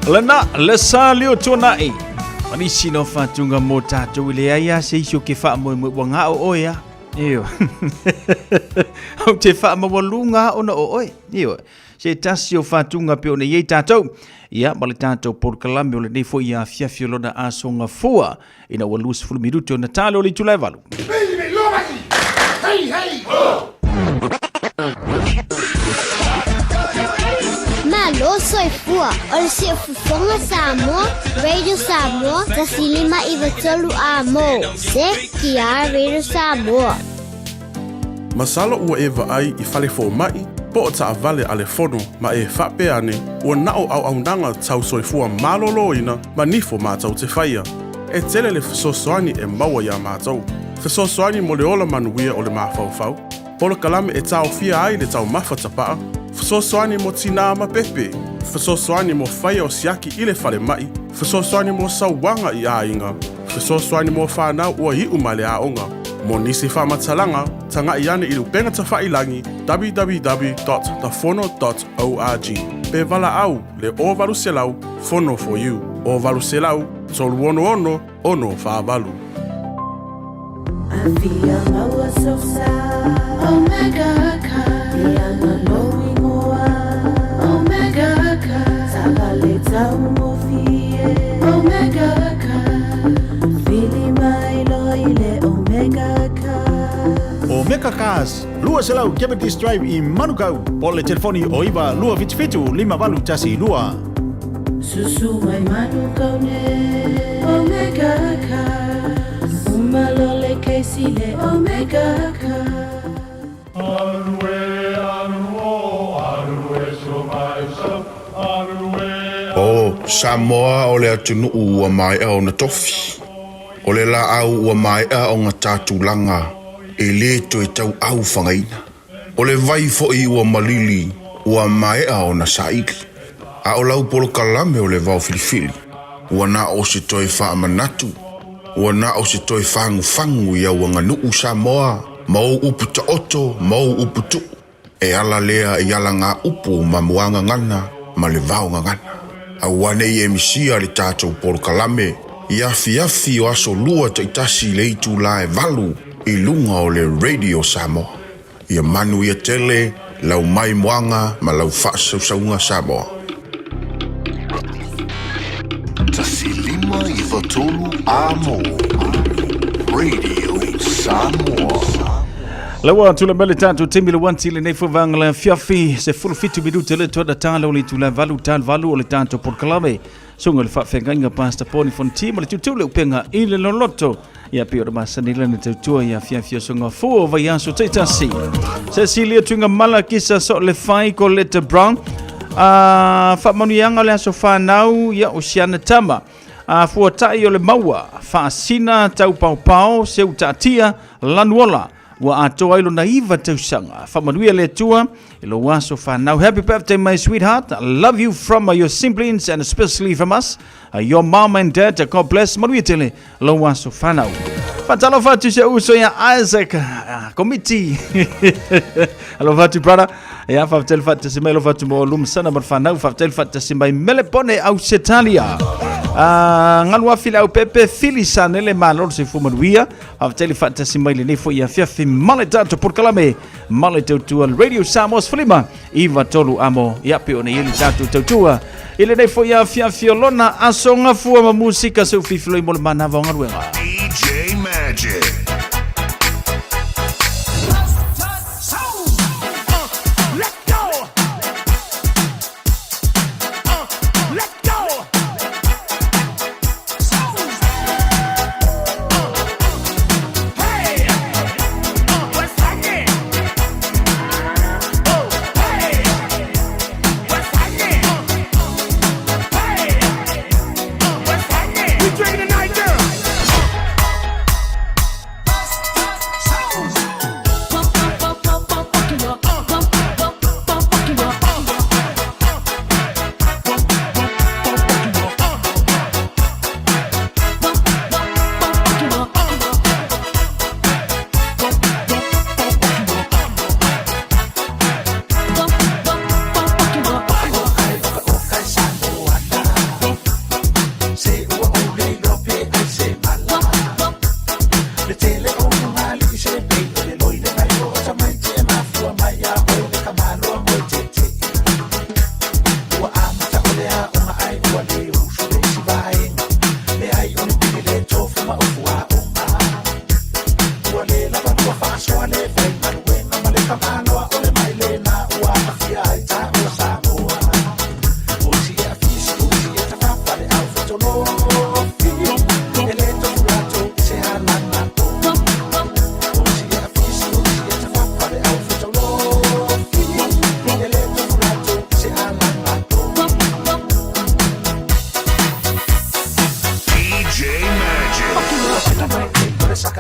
Lena le sa leo tuanai. Ma nisi no whātunga mō tātou i le ai a se isi o ke whaamoemoe ua ngā o oe a. Io. Au te whaamawalu ngā ona o oe. Io. Se tasi o whātunga pe o nei ei tātou. Ia, ma le tātou polokalame o lenei foi ia fiafi o lona asoga fua. Ina ua 20 minute o na talo o le itula e valu. Hey, hey! Ho! Malo soifua, o le siufofoga Samoa, Radio Samoa, 159 A mo, CTR Radio Samoa. Masalo ua e vaai i fale fomai po o taavale a le fono ma e faapea ane ua na o auaunaga tau soifua maloloina ma nifo matou te faia. E tele le fesoasoani e maua iā matou. Fesoasoani mo le ola manuia o le mafaufau, polokalame e taofia ai le taumafa tapaa, fesoasoani mo tinā ma pepe, fesoasoani mo faia o siaki i le falemai, fesoasoani mo sauaga i aiga, fesoasoani mo fanau ua iu mai le aoga. Mo nisi faamatalaga, tagai ane i le upega tafailagi www.thefono.org pe valaau le 0800 Fono for you 0800 366 648. Afia maua sosa Omega Car Ianga lou ingoa Omega Car Taavale taugofie Omega Car Vili mai loa i le Omega Car. Omega Cars, 200 Cavendish Drive i Manukau, po o le telefoni o 9 277 5812. Susu mai Manukau nei Omega Cars Uma loa le kesi i le Omega Cars. O Samoa o le atunuu ua maea ona tofi. O le laau ua maea ona tatulaga e lē toe tauau fagaina. O le vai foi ua malili ua maea ona saili. A o lau polokalame o le vaofilifili, ua na o se toe faamanatu, ua na o se toe fagufagu i au aganuu Samoa ma ou upu taoto ma ou upu tuu. E ala lea i alagaupu ma muagagana ma le vaogagana. Aua nei e misia le tatou polokalame i afiafi o aso lua taitasi i le itulā e 8 i luga o le Radio Samoa. Ia manuia tele lau maimoaga ma lau faasausauga Samoa. 159 A mo Radio Samoa. Laua tula mai le tatou taimi le wanti lenei foi vaega le afiafi se 17 minute le toa tala o le itula 8 tal 8 o le tatou polokalame. Suga le faafeagaiga Pastor Poni Fonti ma le tutu le upega i le loloto. Ia pei o le masani lana tautua ia fiafia o soga fua o vaiaso taitasi. Cecilia Tuinga Mala kisa so le fai Colette Brown. Faamanuiaga o le aso fanau ia o siana tama. Fuatai o le maua, faasina taupaopao, seu taatia, lanuola. Ua atoa ai lona 9 tausaga. Faamanuia le Atua i lou aso fanau. Happy birthday my sweetheart. Love you from your siblings and especially from us. Your mom and dad. God bless. Manuia tele lou aso fanau. Faatalofa atu se uso ia Isaac Komiti. Alofa atu brother. Ia faafetai le faatasi mai alofa atu mo lumasana ma le fanau. Faafetai le faatasi mai Melepone Ausetalia. Galu afi le au pepe Fili Sanele malo le soifua manuia. Faafetai le faatasi mai lenei foi afiafi ma le tatou polokalame ma le tautua Radio Samoa 159 amo ia pe ona i le tatou tautua i lenei foi afiafi o lona aso gafua ma musika seu fifiloi mo le manava o galuega. DJ Magic.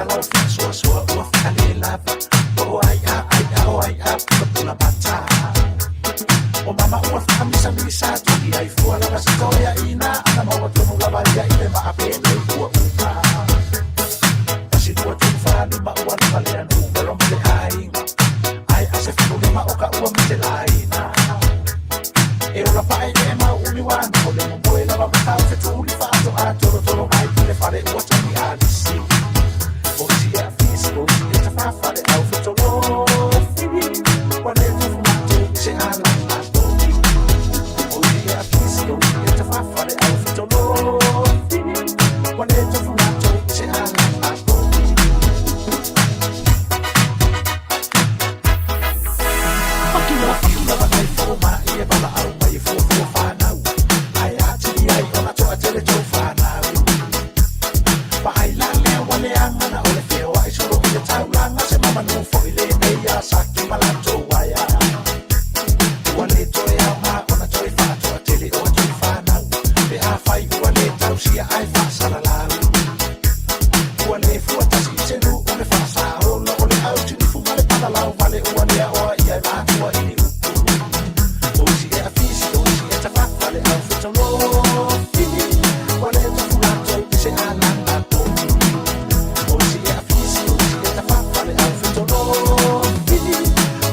lau faasoasoa ua faalelava Po o ai a ai a o ai a pulapula mata O mama ua faamisamisa tuli ai fua lava se toeaina Ana maua tonu lava ia i le maa penei ua uma Tasi lua tolu fa lima ua lava lea numero ma le aiga Ai a se fulu lima o ka ua matelaina E ola pae e mau umi wa o le momoe lava matau fetuli faatoa tolotolo mai i le fale ua togi alisi O isi e afisi o isi e tafafa le au fetolofi Ua le tofu matou i se ala atogi O isi e afisi o isi e tafafa le au fetolofi Ua le tofu matou i se ala atogi Paki lava paki lava nai fomai e valaau mai e fuafua fanau Ae atili ai ona toatele tou fanau Vaai la lea ua leaga na o le feoai solo i le taulaga Se mamanu foi lenei ia Saki ma latou aia Ua le toe aoga ona toe faatoatele o a tou fanau Pe afai ua le tausia ae faasalalau Ua le fua tasi i se nuu le faasaolo O le au tinifu ma le palalau vale Ua le aoa ia e matua i ni upu O isi e afisi o isi e tafafa le au fetolofi Ua le tofu latou i se alaga togi O isi e afisi o isi e tafafa le au fetolofi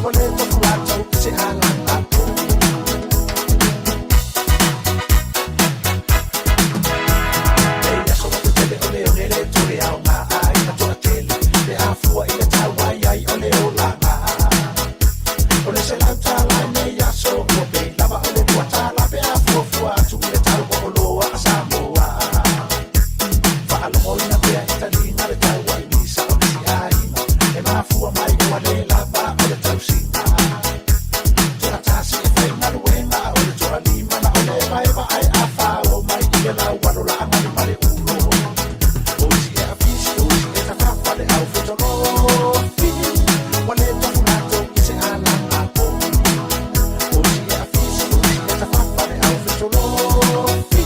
Ua le tofu latou i se alaga togi Nei aso ma tetele o le one le toe aoga aiga toatele Pe a fua i le tau ai ai o le olaga O le $100 i nei aso ua pei lava o le $2 Pe a fuafua atu i le tau o oloa a Samoa Faalogoina pea i taliga le tau ai misa o nisi aiga E mafua mai ua le lava o le tausiga Toatasi e faigaluega a o le toalima na o le evaeva ae a fao mai i le lau alo laaga ma le ulo O isi e afisi o isi e tafafa le au fetolofi Ua le tofu latou i se alaga povi O isi e afisi o isi e tafafa le au fetolofi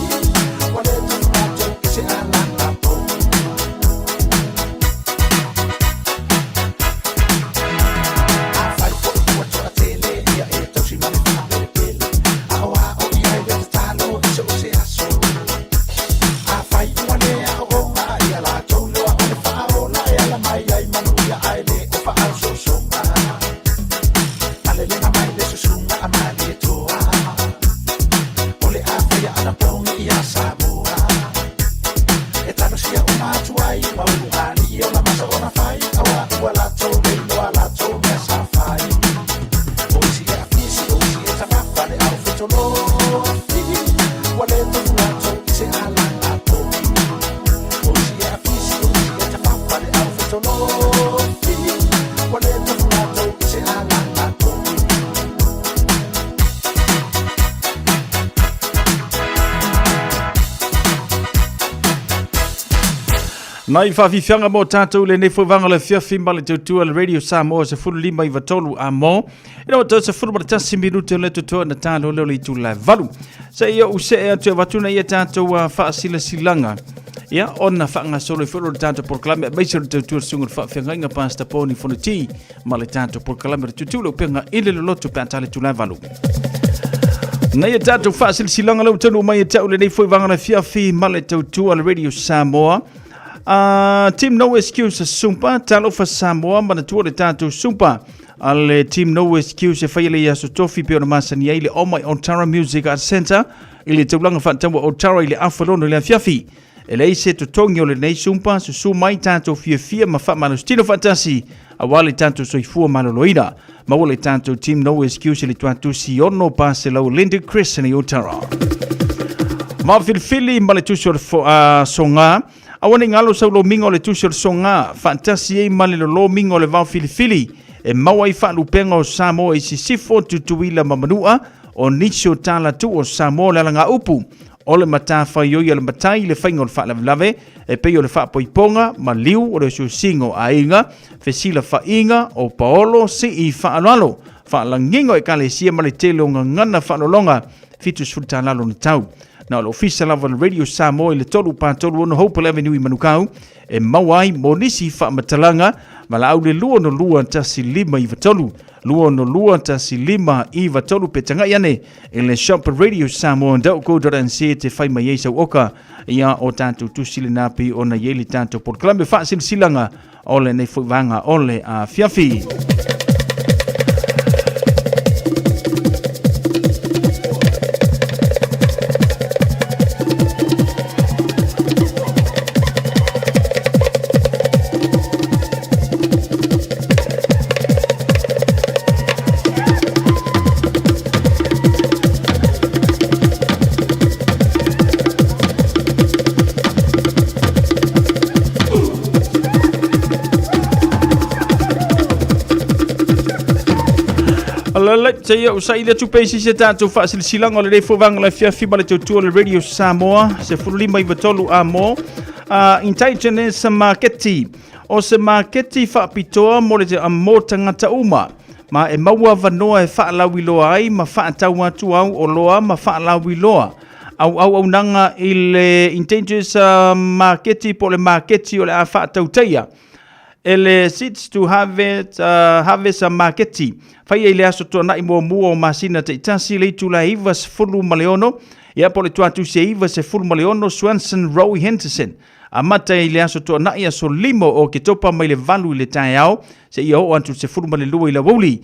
Ua le tofu latou i se alaga povi Afai foi ua toatele ia e tausi ma le faapelepele Aoao i ai le tatalo i so o se aso Afai ua le aooga ia latou loa o le faaola e ala mai ai manuia ae le o faaososoga Alelega mai le susuga a Malietoa O le a faia anapogi ia Samoa E talosia uma atu ai ma ulugalii o la masa ona fai Aua ua latou le iloa latou mea sa fai O isi e afisi o isi e tafafa le au fetolofi Ua le tofu latou i se alaga povi O isi e afisi o isi e tafafa le au fetolofi Ua le tofu latou i se alaga povi Nai faafiafiaga mo tatou lenei foi vaega o le afiafi ma le tautua le Radio Samoa 15 93 a mo. Ina ua toe 11 minute o le totoa na talo leo le itula e valu. Se i ou see atu e avatu na ia tatou faasilasilaga. Ia, ona faagasolo ai foi lo le tatou polokalame aemaise o le tautua le susuga o le faafeagaiga Pastor Poni Fonoti ma le tatou polokalame o le tutu le upega i le loloto pe a tale itula e valu. Na ia tatou faasilasilaga lea ua taunuu mai e tau lenei foi vaega o le afiafi ma le tautua le Radio Samoa. Team No Excuse Sumpa, talofa Samoa, manatua le tatou Sumpa a le Team No Excuse e faia le aso tofi pe ona masani ai le Omai Otara Music Arts Centre i le taulaga faataua Otara i le afa lono i le afiafi. E leai se totogi o lenei sumpa, susu mai tatou fiafia ma faamalositino faatasi aua le tatou soifua maloloina. Maua le tatou Team No Excuse i le tuatusi 6 400 Linden Crescent i Otara. Maafilifili ma le tusi o le soga. Aua ne i galo sau lomiga o le tusi o le soga, faatasi ai ma le lolomiga o le vaofilifili e maua ai faalupega o Samoa i Sisifo, Tutuila ma Manua, o nisi o tala tuu o Samoa o le alagaupu o le matafaioi a le matai i le faiga o le faalavelave e pei o le faapoipoga, maliu o le osiosiga o aiga, fesilafaiga o paolo, sii faaaloalo, faalagiga o ekalesia ma le tele o gagana faalologa. 70 tala lona tau. Na o le ofisa lava o le Radio Samoa i le 3 4 36 Hopewell Avenue i Manukau e maua ai mo nisi faamatalaga valaau le 262 1593 262 1593 pe tagai ane i le shop radiosamoa.co.nz te fai mai ai sau oka ia o tatou tusi lena pei ona i ai le tatou polokalame faasilasilaga o lenei foi vaega o le afiafi. Lalai, se ia usai le tupe isi se tātou whaasilasilaga o le lei fovanga le fiafi ma le tautua o le Radio Samoa, se fululima i vatolu a mo. Indigenous Maketi, o se maketi whaapitoa mo le te mo tangata uma. Ma e maua vanoa e whaalauiloa ai ma whaatau atu au o loa ma whaalauiloa. Au au aunaga i le Indigenous Maketi po o le maketi o le a faatautaia e le Seeds to Harvest, Harvest Maketi. Faia i le aso tuanai muamua o masina taitasi le itula e 96, ia po o le tuatusi e 96 Swanson Row i Henderson. Amata i le aso tuanai aso 5 o Oketopa mai le 8 i le taeao seia oo atu i le 12 i le aoauli.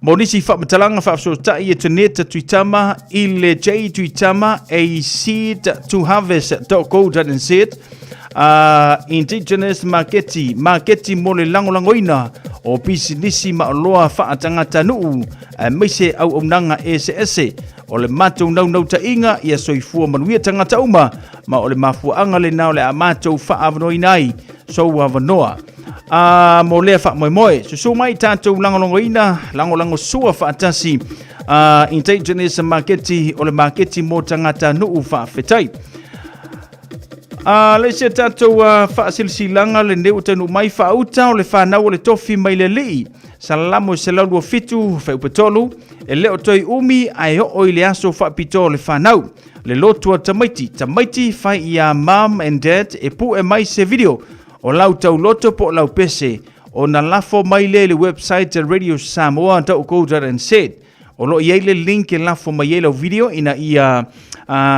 Mo nisi faamatalaga faafesootai e Janeta Tuitama i le J Tuitama a seed to harvest.co.nz Indigenous Maketi, maketi mo le lagolagoina o pisinisi ma oloa faatagatanuu aemaise auaunaga eseese o le matou naunautaiga ia soifua manuia tagata uma ma o le mafuaaga lena o le a matou faaavanoaina ai sou avanoa. A mo lea faamoemoe, susu mai tatou lagolagoina, lagolagosua faatasi a Indigenous Maketi o le maketi mo tagata nuu faafetai. A le isi a tatou faasilasilaga lenei ua taunuu mai faauta o le fanau o le tofi mai le alii. Salamo 127 fuaiupu 3, e le o toe umi ae oo i le aso faapitoa o le fanau. Le lotu a tamaiti, tamaiti fai iā mum and dad e pue mai se video o lau tauloto po o lau pese ona lafo mai lea i le website a Radio Samoa dot co dot nz. O lo o i ai le link e lafo mai ai lau video ina ia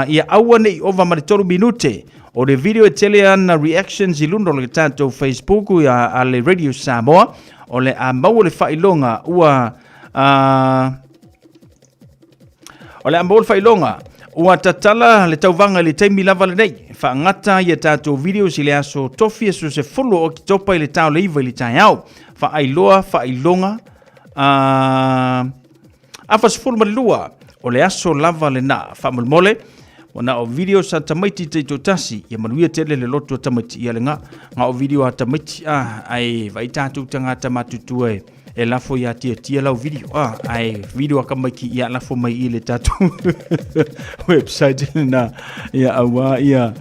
ia aua ne i ova ma le 3 minute. O le video e tele ana reactions i luna o le tatou Facebook a, a le Radio Samoa o le a maua le faailoga ua O le a maua le faailoga ua tatala le tauvaga i le taimi lava lenei. Faagata ia tatou videos i le aso tofi aso 10 o Oketopa i le tao le 9 i le taeao. Faailoa faailoga afa 12 o le aso lava lena. Faamolemole, ua na o videos a tamaiti taitoatasi, ia manuia tele le loto a tamaiti ia le nga, nga o video a tamaiti a, ai vai tatou tagata matutua e e lafo ia tiatia lau video ah, ae video a kamaiki ia lafo mai i le tatou website na ia aua ia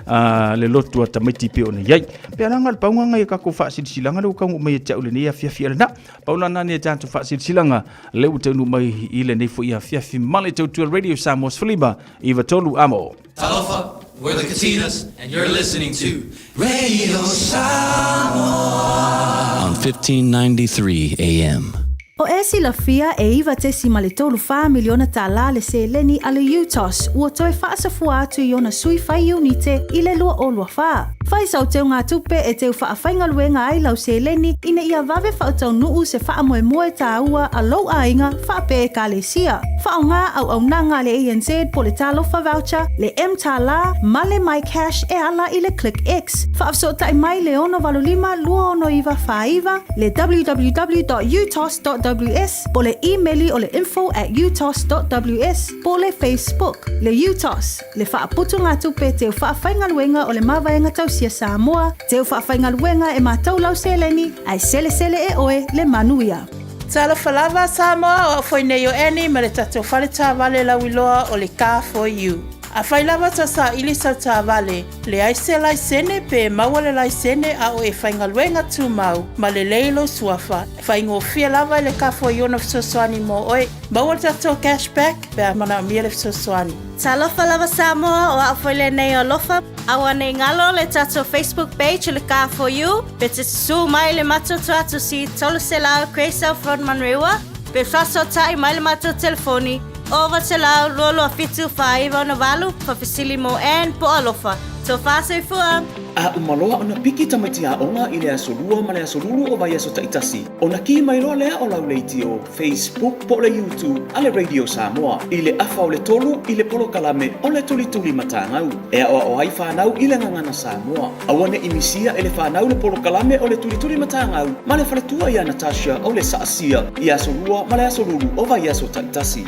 a le lotu a tamaiti pe ona iai. Pe alanga le paunga ngai ka ko whaasilisilanga le ukangu mai e te au le nei afiafi ale na. Paula nani e tātou whaasilisilanga le u teunu mai i le nei fo i afiafi male tautua Radio Samoa Sfiliba i Vatolu Amo. Talofa, we're the Katinas, and you're listening to Radio Samoa on 1593 AM. O e silafia e 9.34 miliona tālā le seleni a le UTOS ua toe faasafua atu i ona sui fai iunite i le 2024. Fai sau teugatupe e teu faafaigaluega ai lau seleni ina ia vave faautaunuu se faamoemoe tāua a lou aiga faapea Ekalesia. Faaaoga auaunaga a le ANZ po le Talofa Voucher, le mTālā ma le MyCash e ala i le ClickX. Faafesootai mai le 685 269 49, le www.utos.ws po le imeli o le info@utos.ws po le Facebook. Le UTOS, le faaputugatupe teu faafaigaluega o le Mavaega Tausia Samoa, teu faafaigaluega e matou lau seleni, ae selesele e oe le manuia. Talofa lava Samoa, o au foi nei o Annie ma le tatou fale taavale lauiloa o le Car For You. Afai lava ta saili sau taavale, leai se laisene pe maua le laisene a o e faigaluega tumau ma lelei lou suafa, e faigofie lava i le kafo i ona fesoasoani mo oe. Maua le tatou cash back pe a manaomia le fesoasoani. Talofa lava Samoa, o a'u foi lenei o Alofa. Aua nei galo le tatou Facebook page o le Car For You, pe te susū mai i le matou tuatusi 300 Grey South Road Manurewa, pe faasootai mai le matou telefoni 0900 227 4968, faafesili mo Ann po o Alofa. Tofa soifua! A uma loa ona piki tamaiti aoga i le aso Lua ma le aso Lulu o vaiaso taitasi, ona kī mai loa lea o lau leitio, Facebook po o le YouTube a le Radio Samoa i le afa o le tolu i le polokalame o le Tulituli Matagau e aoao ai fanau i le gagana Samoa. Aua ne i misia e le fanau le polokalame o le Tulituli Matagau ma le faletua ia Natasha o le Saasia i aso Lua ma le aso Lulu o vaiaso taitasi.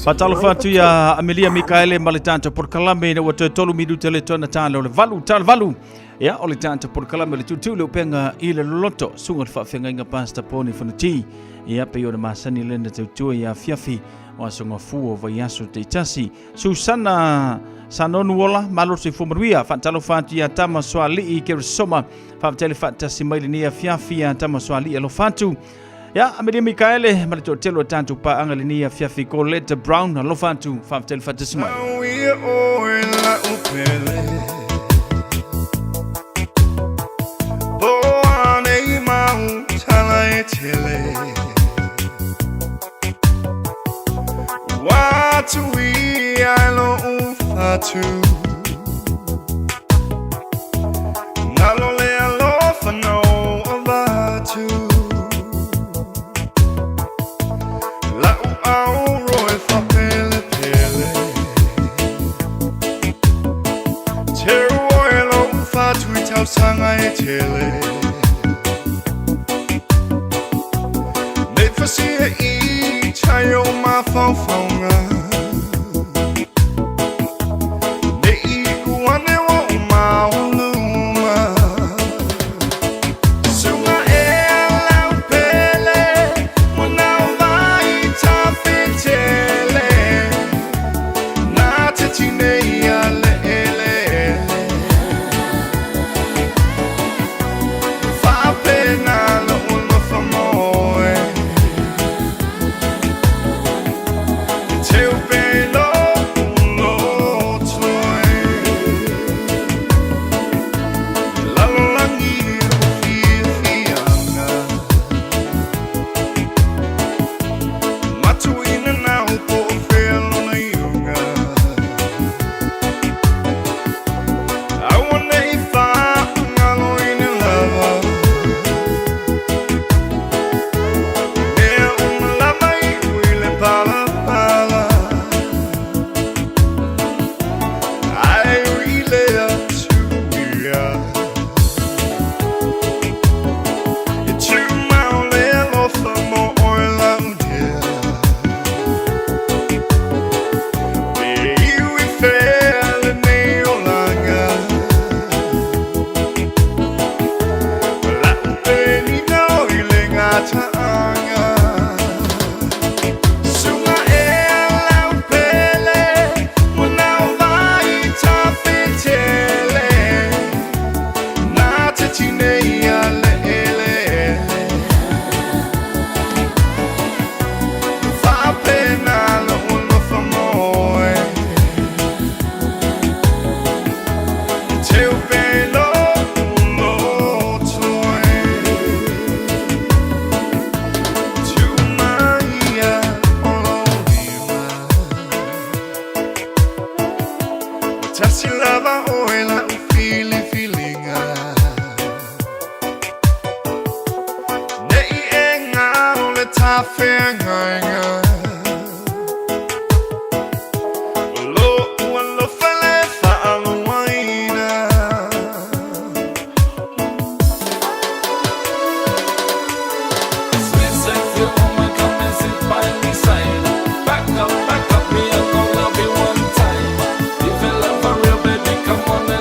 Faatalofa atu ia Amelia Mikaele ma le tatou polokalame ina ua toe tolu minute le tona tala o le valu tala valu. Ia o le tatou polokalame o le tutu le upenga i le loloto suga le faafeagaiga Pastor Poni Fonoti. Ia pei ona masani lena tautua ia afiafi o aso gafua o vaiaso taitasi. Susana Sanonuola, malo soifua manuia. Faatalofa atu ia Tama Soalii Keresoma. Faafetai le faatasi mai lenei afiafi ia Tama Soalii alofa atu. Ia, Amelia Mikaele, ma le toatele o tatou paaga lenei afiafi Colette Brown, alofa atu. Faafetai le faatasi mai. Ia oe la'u pele Po anei mau tala e tele Ua tui ai lo'u fatu Nalo le alofa na o avatu La'u auro e faapelepele Teu oe lo'u fatu i tausaga e tele Nei fasia i tai o mafaufauga Nei iu ane o maoluma Suga e lau pele Ua nao vai tafetele Na te tinei a le ele Faapena lo'u alofa mo oe Teu pe lo'u loto e Lalolagi o fiafiaga Matuina nao po o fea lona iuga Aua nei faagaloina lava Mea uma lava iu i le palapala Ae ui lea tuia E tumau le alofa mo oe lau dear Pe iu i fea lenei olaga La'u penina o i le gataaga Suga e lau pele Ua nao vai tafetele Na te tinei a le ele Faapena lo'u alofa mo oe Teu pe lo'u loto e Tumai ia o lou lima Ua tasi lava oe la'u filifiliga Nei e galo le tafeagaiga O lo'u alofa le faaluaina Sweet sexy woman, come and sit by me side. Back up, me, I'm gonna love you one time. If you love for real, baby, come on and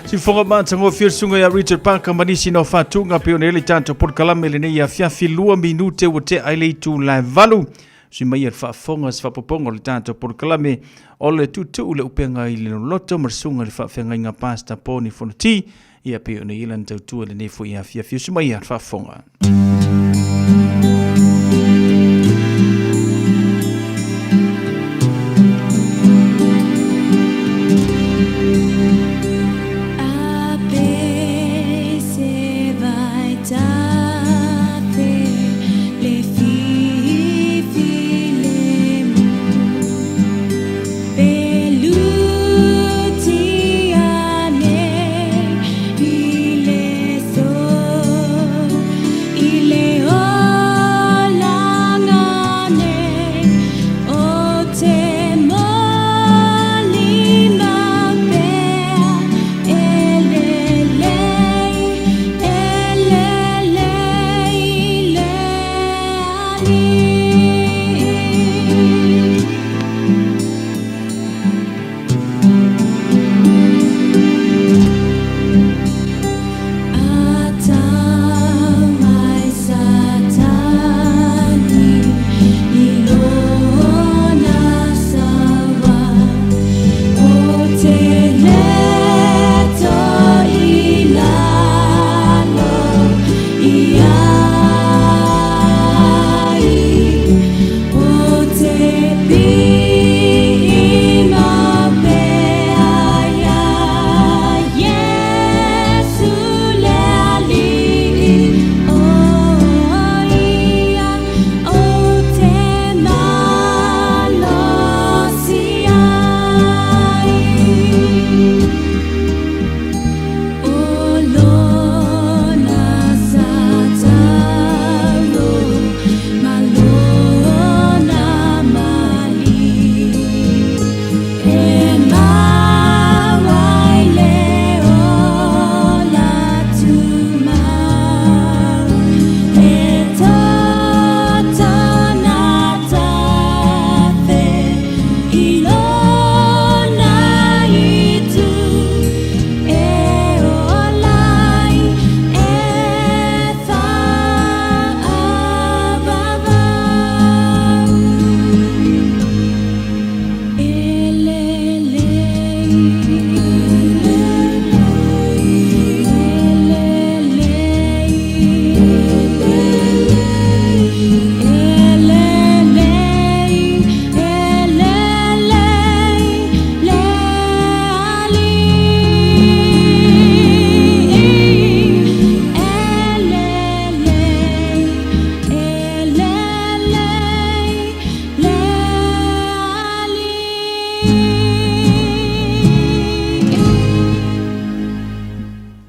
Siufoga matagofie le susuga ia Richard Parker ma nisi na o faatuga pei ona i ai le tatou polokalame lenei afiafi 2 minute ua tea ai le itu lae valu. Sui mai le faafofoga se faapopoga o le tatou polokalame o le tuutuu le upega i le loloto ma le susuga i le faafeagaiga Pastor Poni Fonoti ia pei ona i ai lana tautua i lenei foi afiafi. Usu mai le faafofoga.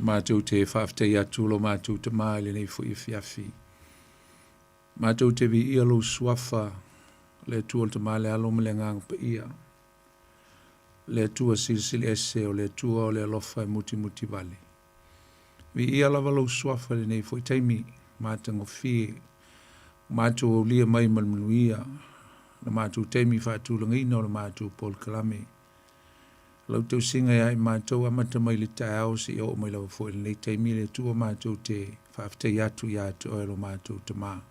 Matou te faafetai atu lo matou Tama i lenei foi afiafi. Matou te viia lou suafa, le Atua o le Tama, le Alo ma le Agaga Paia. Le Atua silisili ese, o le Atua o le alofa e mutimuti vale. Viia lava lou suafa i lenei foi taimi matagofie, ua matou aulia mai ma le manuia le matou taimi faatulagaina o le matou polokalame. Lau tausiga ia i matou amata mai le taeao seia oo mai lava foi i lenei taimi, le Atua matou te faafetai atu ia te oe lo matou Tama.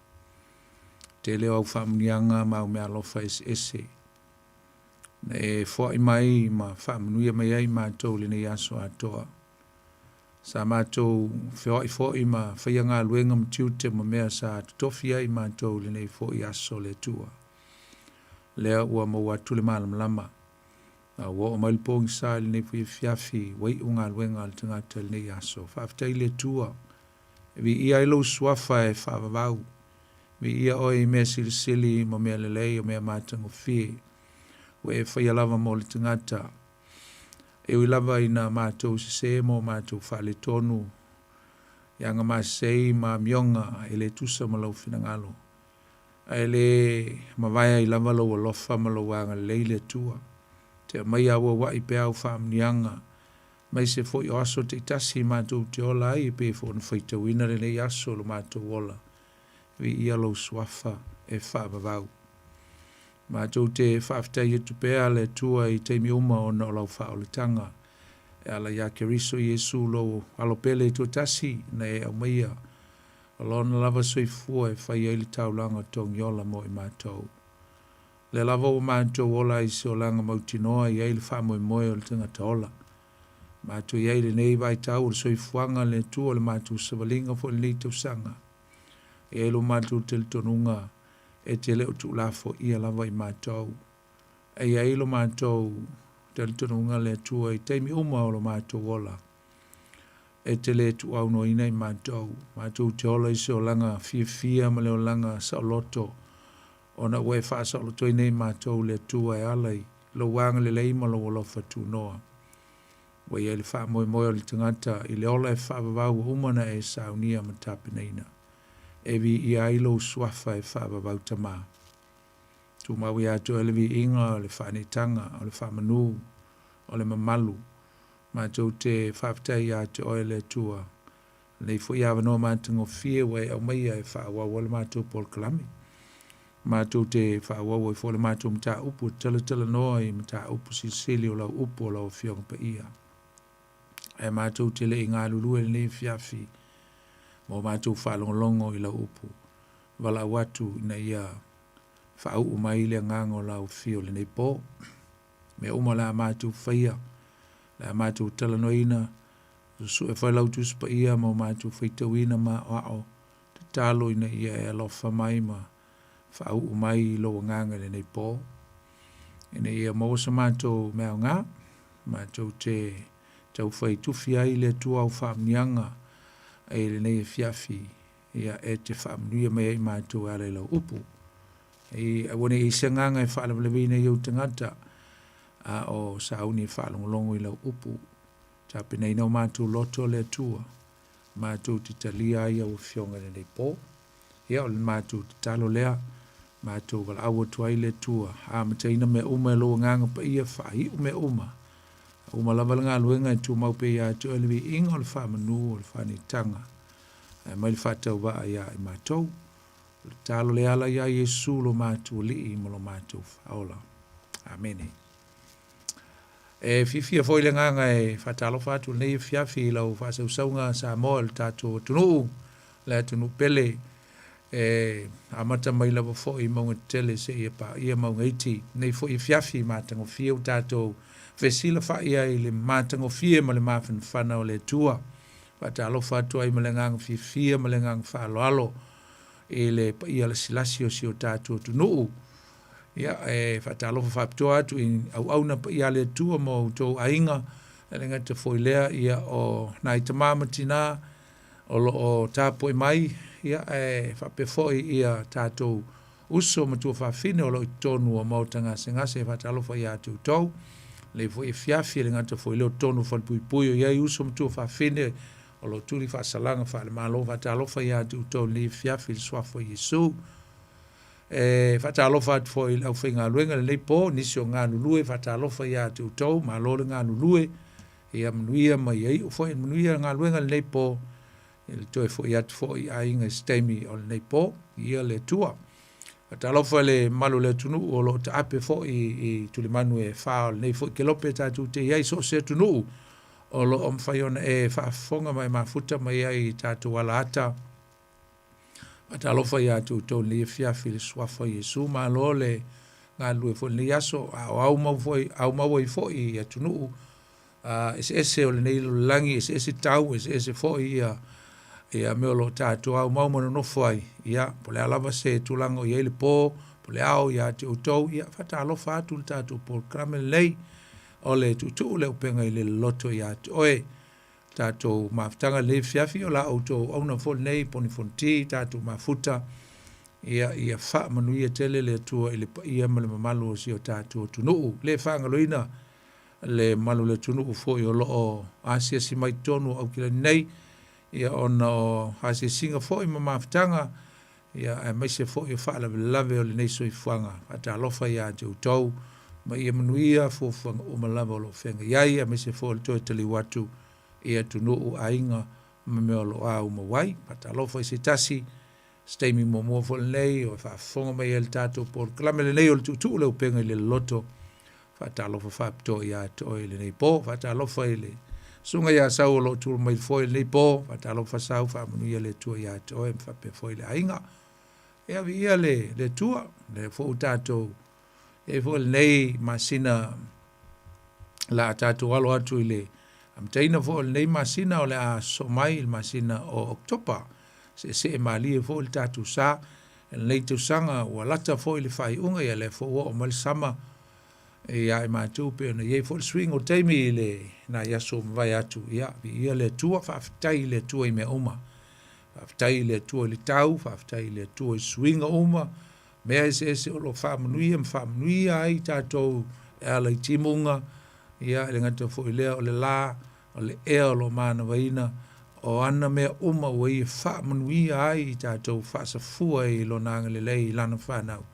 Tele o au faamuniaga ma au meaalofa eseese na e foai mai ma faamanuia mai ai matou i lenei aso atoa. Sa matou feoai foi ma faia galuega ma tiute ma mea sa totofi ai matou i lenei foi aso le Atua. Lea ua maua atu le malamalama. A ua oo mai le pogisa i lenei foi afiafi, ua iu galuega a le tagata i lenei aso. Faafetai i le Atua, e viia ai lou suafa e faavavau. Viia oe i mea silisili ma mea lelei o mea matagofie ua e faia lava mo le tagata. E ui lava ina matou sese ma o matou faaletonu i agamasei ma amioga e le tusa ma lou finagalo, ae le mavae ai lava lou alofa ma lou agalelei le Atua. Te aumaia auauai pea au faamanuiaga, aemaise foi o aso taitasi matou te ola ai e pei foi ona faitauina lenei aso lo matou ola. Viia lou suafa e faavavau. Matou te faafetai atu pea le Atua i taimi uma ona o lau faaolataga. E ala iā Keriso Iesu lou alo pele e toatasi na e aumaia o lona lava soifua e fai ai le taulaga togiola mo i matou. Lea lava ua matou ola ai i se olaga mautinoa e i ai le faamoemoe o le tagata ola. Matou i ai i lenei vaitau o le soifuaga a le Atua o le matou savaliga foi i lenei tausaga. E i ai lo matou talitonuga e te le o tuulafoia lava i matou. E i ai lo matou talitonuga le Atua i taimi uma o lo matou ola. E te le tuuaunoaina i matou. Matou te ola i se olaga fiafia ma le olaga saoloto, ona ua e faasaolotoina i matou le Atua e ala i lou agalelei ma lou alofa tunoa. Ua i ai le faamoemoe o le tagata i le ola e faavavau ua uma ona e saunia ma tapenaina. E viia ai lou suafa e faavavau Tama. Tumau ia te oe le viiga o le faaneetaga, o le faamanu, o le mamalu. Matou te faafetai ia te oe le Atua, lenei foi avanoa matagofie ua e aumaia e faaauau ai le matou polokalame. Matou te faaauau ai foi le matou mataupu e talatalanoa i mataupu silisili o lau upu o lau Afioga Paia. Ae matou te le i galulue i lenei afiafi mo matou faalogologo i lau upu. Valaau atu ina ia faauu mai le agaga o lau afio i lenei po. Mea uma o le a matou faia, o le a matou talanoaina, susue foi lau Tusi Paia ma o matou faitauina ma aoao, tatalo ina ia e alofa mai ma faauu mai i lou agaga i lenei po, ina ia maua sa matou mea aoga, matou te taufai tufi ai le Atua au faamanuiaga i lenei afiafi, ia e te faamanuia mai ai matou e ala i lau upu. I aua ne i se agaga e faalavelaveina i ou tagata, a o sauni e faalogologo i lau upu. Tapenaina o matou loto le Atua, matou te talia ai au afioga i lenei po. Ia, o le matou tatalo lea, matou valaau atu ai le Atua, amataina mea uma e lou agaga paia, faaiu mea uma. Uma lava le galuega e tumau pea ia te oe le viiga o le faamanu o le faaneetaga, ae mai le faatauvaa iā i matou. O le tatalo le ala iā Iesu lo matou Alii ma lo matou Faaola. Amene. E fiafia foi le agaga e faatalofa atu lenei afiafi i lau faasausauga Samoa i le tatou atunuu, le atunuu pele e amata mai lava foi i mauga tetele seia paia mauga iti. Nei foi afiafi matagofie ua tatou fesilafa'i ai i le matagofie ma le mafanafana o le Atua. Faatalofa atu ai ma le agaga fiafia ma le agaga faaaloalo i le paia lasilasi o si o tatou atunuu. Ia, e faatalofa faapitoa atu i auauna paia a le Atua ma outou aiga, e le gata foi lea, ia, o nai tama ma tina o lo o tapuai mai, ia, ae faapea foi ia tatou uso ma tuafafine o lo o i totonu o maota gasegase, e faatalofa ia te outou. Lenei foi afiafi, e le gata foi lea o totonu o falepuipui o i ai uso ma tuafafine o lo o tuli faasalaga faale-Malo, faatalofa ia te outou i lenei afiafi i le suafa o Iesu. E faatalofa atu foi i le aufaigaluega i lenei po, nisi o galulue, faatalofa ia te outou, malo le galulue, ia manuia ma ia iu foi manuia le galuega i lenei po, i le toe foi atu foi i aiga i se taimi o lenei po, ia le Atua. Faatalofa i le mamalu o le atunuu o lo o taape foi i tulimanu e fa o lenei foi kelope tatou te i ai, so o se atunuu o lo o mafai ona e faafofoga ma e mafuta mai ai i tatou alaata. Faatalofa ia te outou i lenei afiafi i le suafa o Iesu. Malo le galulue foi i lenei aso, a o aumau foi, aumau ai foi i atunuu eseese o lenei lalolagi, eseese tau, eseese foi ia ia mea o lo o tatou aumau ma nonofo ai. Ia, po o le a lava se tulaga o i ai le po, po o le ao ia te outou, ia faatalofa atu le tatou polokalame lenei o le tuutuu le upega i le loloto ia te oe. Tatou mafutaga lenei afiafi, o la outou auauna foi lenei poni fonoti, tatou mafuta, ia, ia faamanuia tele le Atua i le paia ma le mamalu o si o tatou atunuu. Le faagaloina le mamalu o le atunuu foi o lo o asiasi mai totonu o Aukilani nei, ia ona o asiasiga foi ma mafutaga, ia aemaise foi o faalavelave o lenei soifuaga. Faatalofa ia te outou, ma ia manuia fuafuaga uma lava o lo o feagai ai, aemaise foi o le toe taliu atu i atunuu, aiga ma mea o lo o aumau ai. Faatalofa i se tasi, se taimi muamua foi lenei o e faafofoga mai ai le tatou polokalame lenei o le tuutuu le upega i le loloto. Faatalofa faapitoa ia te oe i lenei po. Faatalofa i le Susuga ia Sau o lo o tulu mai foi lenei po, faatalofa Sau, faamanuia le Atua ia te oe ma faapea foi le aiga. Ia viia le, le Atua, lea foi ua tatou i ai foi lenei masina la a tatou alo atu i le amataina foi o lenei masina o le a sosoo mai i le masina o Oketopa. Seesee malie foi le tatou sa i lenei tausaga ua lata foi le faaiuga, ia lea foi ua oo mai le sama ia i matou pei ona i ai foi le suiga o taimi i le nai aso ua mavae atu. Ia, viia le Atua, faafetai i le Atua i mea uma. Faafetai i le Atua i le tau, faafetai i le Atua i suiga uma, mea eseese o lo o faamanuia ma faamanuia ai tatou e ala i timuga, ia, e le gata foi i lea o le la, o le ea o lo o manavaina, o ana mea uma ua ia faamanuia ai i tatou faasafua i Lona agalelei i Lana fanau.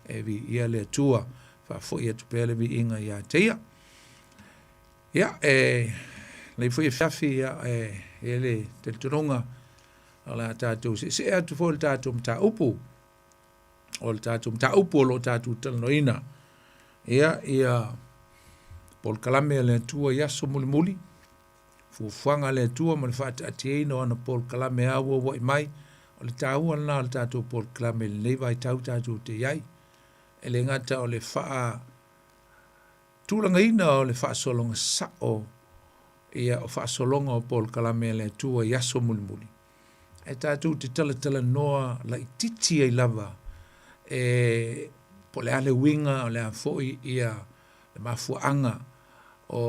E viia le Atua, faafoi atu pea le viiga ia te Ia. Ia, e lenei foi afiafi, ia, e i ai le talitonuga o le a tatou seesee atu foi i le tatou mataupu, o le tatou mataupu o lo o tatou talanoaina, ia, ia polokalame a le Atua i aso mulimuli, fuafuaga a le Atua ma le faataatiaina o ana polokalame auauai mai. O le taua lena o le tatou polokalame i lenei vaitau tatou te i ai. E le gata o le faa tulagaina o le faasologa sao ia o faasologa o polokalame a le Atua i aso mulimuli, ae tatou te talatalanoa laitiiti ai lava e po o le a le uiga, o le a foi ia le mafuaaga o,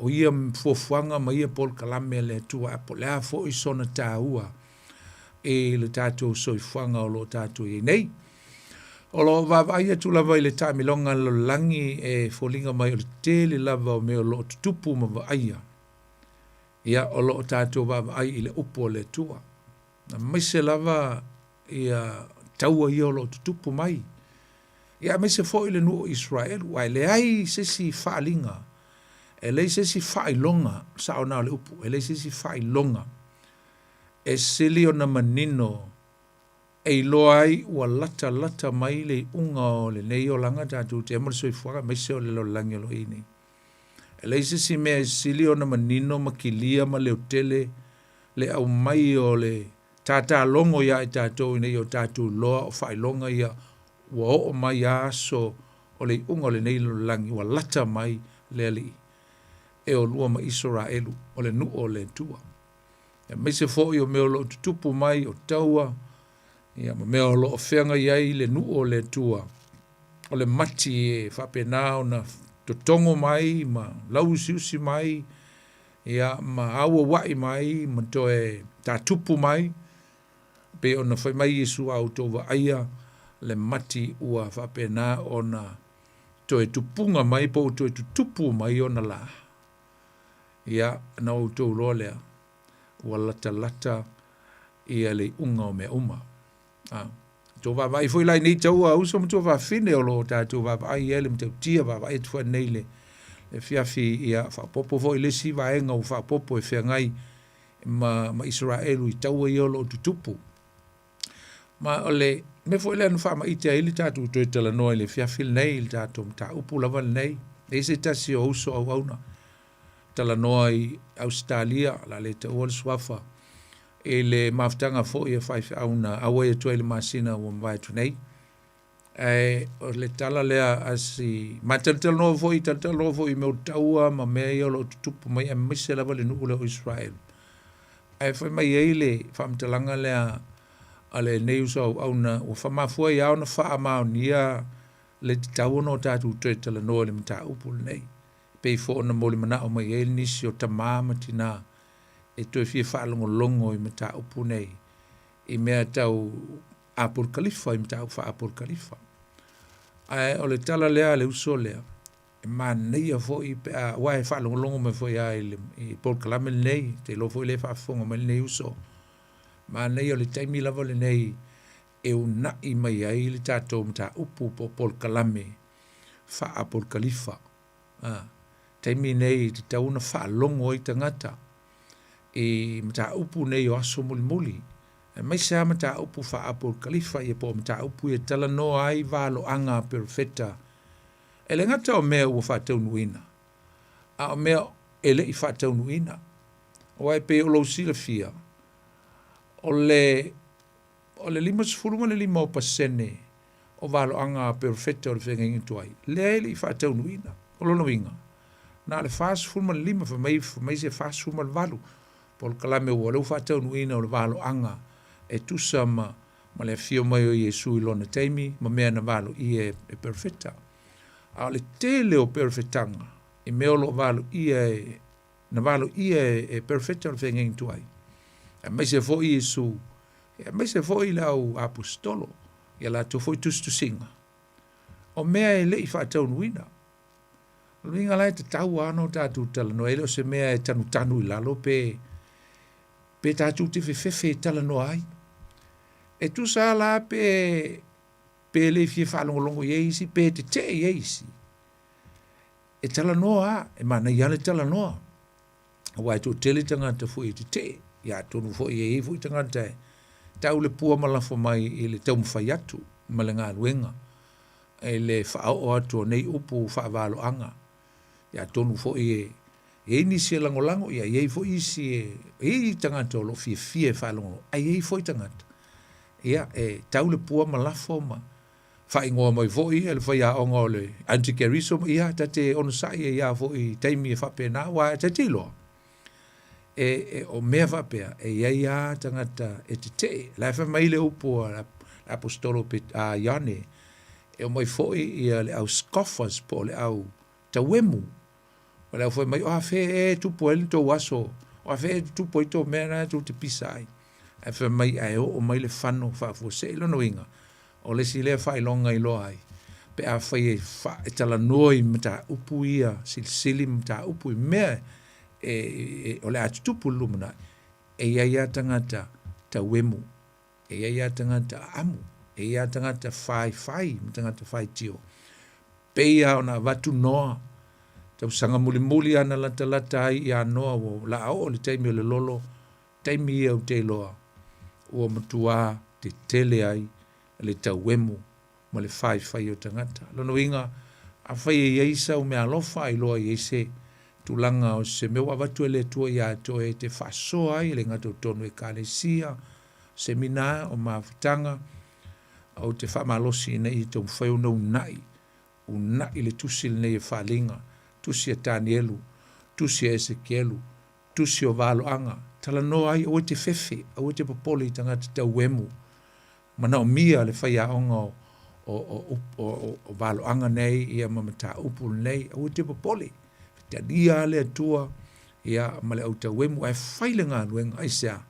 o ia fuafuaga ma ia polokalame a le Atua, ae po o le a foi sona taua i le tatou soifuaga o lo o tatou i ai nei. O lo o vaavaai atu lava i le taamiloga a le lalolagi e foliga mai o le tele lava o mea o lo o tutupu ma vaaia. Ia, o lo o tatou vaavaai i le upu a le Atua. Aemaise lava ia taua ia o lo o tutupu mai. Ia aemaise foi le nuu o Iseraelu, aua e leai se isi faaaliga, e leai se isi faailoga, sao na o le upu, e leai se isi faailoga e sili ona manino e iloa ai ua latalata mai le iuga o lenei olaga tatou te ma le soifuaga aemaise o le lalolagi o lo o i ai nei. E leai se isi mea e sili ona manino ma kilia ma leotele le aumai o le tātālogo iā i tatou ina ia o tatou iloa o faailoga ia ua oo mai a aso o le iuga o lenei lalolagi ua lata mai le Alii e olua ma Isaraelu o le nuu o le Atua. Aemaise foi o mea o lo o tutupu mai o taua ia ma mea o lo o feagai ai le nuu o le Atua o le mati e faapena ona totogo mai ma lauusiusi mai ia ma auauai mai ma toe tatupu mai, pei ona fai mai Iesu a outou vaaia le mati ua faapena ona toe tupuga mai po ua toe tutupu mai ona lā, ia na outou iloa lea ua latalata ia le iuga o mea uma. A tou vaavaai foi la i nei taua uso ma tuafafine o lo o tatou vaavaai i ai le matautia, vaavaai atu foi nei le afiafi ia faaopoopo foi le isi vaega ua faaopoopo e feagai ma, ma Isaraelu i taua ia o lo o tutupu. Ma o le mea foi lea na faamaite ai le tatou toe talanoa i le afiafi lenei, i le tatou mataupu lava lenei. E i ai se tasi o uso auauna talanoa i Ausetalia, o le a le taua le suafa, i le mafutaga foi a faifeau na auai atu ai i le masina ua mavae atu nei. Ae o le tala lea a si ma talatalanoa foi, talatalanoa foi i mea o taua ma mea ia o lo o tutupu mai aemaise lava le nuu lea o Israel. Ae fai mai ai le faamatalaga lea a lenei uso auauna ua faamafua ai lava ona faamaonia le tatau ona o tatou toe talanoa i le mataupu lenei. E pei foi ona molimanao mai ai nisi o tamā ma tinā e toe fia faalogologo i mataupu nei i mea tau apolikalifa, i mataupu faapolikalifa. Ae o le tala lea a le uso lea, e manaia foi pe a, aua e faalogologo mai foi lava i le i polokalame lenei, ou te iloa foi o lea e faafofoga mai lenei uso. Manaia o le taimi lava lenei e uunai mai ai le tatou mataupu po o polokalame faapolikalifa. A, taimi nei e tatau ona faalogo ai tagata i mataupu nei o aso mulimuli, aemaise lava mataupu faa-apolikalifa ia po o mataupu ia e talanoa ai valoaga a perofeta, e le gata o mea ua faataunuuina, a o mea e le i faataunuuina. Aua e pei o lou silafia, o le o le 55 o pasene o valoaga a perofeta o le feagaiga tuai, lea e le i faataunuuina. O lona uiga, na o le 45, fai mai, fai mai se 48 polokalame ua lea ua faataunuuina o le valoaga e tusa ma, ma le afio mai o Iesu i lona taimi ma mea na valoia e, e perofeta. A o le tele o perofetaga i mea o lo o valoia e, na valoia e, e perofeta o le feagaiga tuai, aemaise foi Iesu, aemaise foi le au aposetolo, ia latou foi tusitusiga, o mea e le i faataunuuina. O le uiga la e tatau lava ona o tatou talanoa, e le o se mea e tanutanu i lalo pe, pe tatou te fefefe e talanoa ai. E tusa la pe, pe le fia faalogologo i ai isi, pe tetee i ai isi. E talanoa lava, e manaia lava le talanoa. Aua e toatele tagata foi e tetee, ia atonu foi e i ai foi tagata e tau le pua ma lafo mai i le taumafai atu ma le galuega i le faaoo atu o nei upu faavaloaga. Ia atonu foi e i ai nisi e lagolago, ia i ai foi isi e i ai tagata o lo o fiafia e faalogologo, ae i ai foi tagata ia e tau le pua ma lafo ma faaigoa mai foi le faiaoga o le Antikeriso, ia ta te onosai ai lava foi i taimi e faapena, aua ta te iloa, e, e, o mea faapea, e i ai lava tagata e tetee. La e fai mai le upu a le aposetolo Pet, a Ioane, e omai foi ia le au scoffers po o le au tauemu. O le au fai mai, o a fea ea e tupu ai le tou aso, o a fea ea e tupu ai tou mea na tou te pisa ai. Ae fai mai, ae oo mai le fano faafuasei. Lona uiga, o le isi lea faailoga e iloa ai, pe afai e, fa, e talanoa i mataupu ia, silisili ma mataupu i mea e, e, o le a tutupu i le lumanai, e i ai lava tagata tauemu, e i ai lava tagata aamu, e i ai lava tagata faifai ma tagata faitio. Pei lava ona avatu Noa, tausaga mulimuli lava na latalata ai ia Noa ua laa oo le taimi o le lolo, taimi ia ou te iloa ua matuā tetele ai le tauemu ma le faifai o tagata. Lona uiga, afai e i ai sau meaalofa a iloa i ai se tulaga o se mea ua avatu e le Atua ia te oe e te faasoa ai e le gata o totonu o Ekalesia, semina, o mafutaga, ou te faamalosi ina ia taumafai ona uunai, uunai le tusi lenei o Faaaliga, tusi a Tanielu, tusi a Esekielu, tusi o Valoaga, talanoa ai, aua e te fefe, aua e te popole i tagata tauemu. Manaomia le faiaoga o, o, o, o, o, o valoaga nei ia ma mataupu lenei, aua e te popole. Talia le Atua ia ma le au tauemu ae fai le galuega aisea?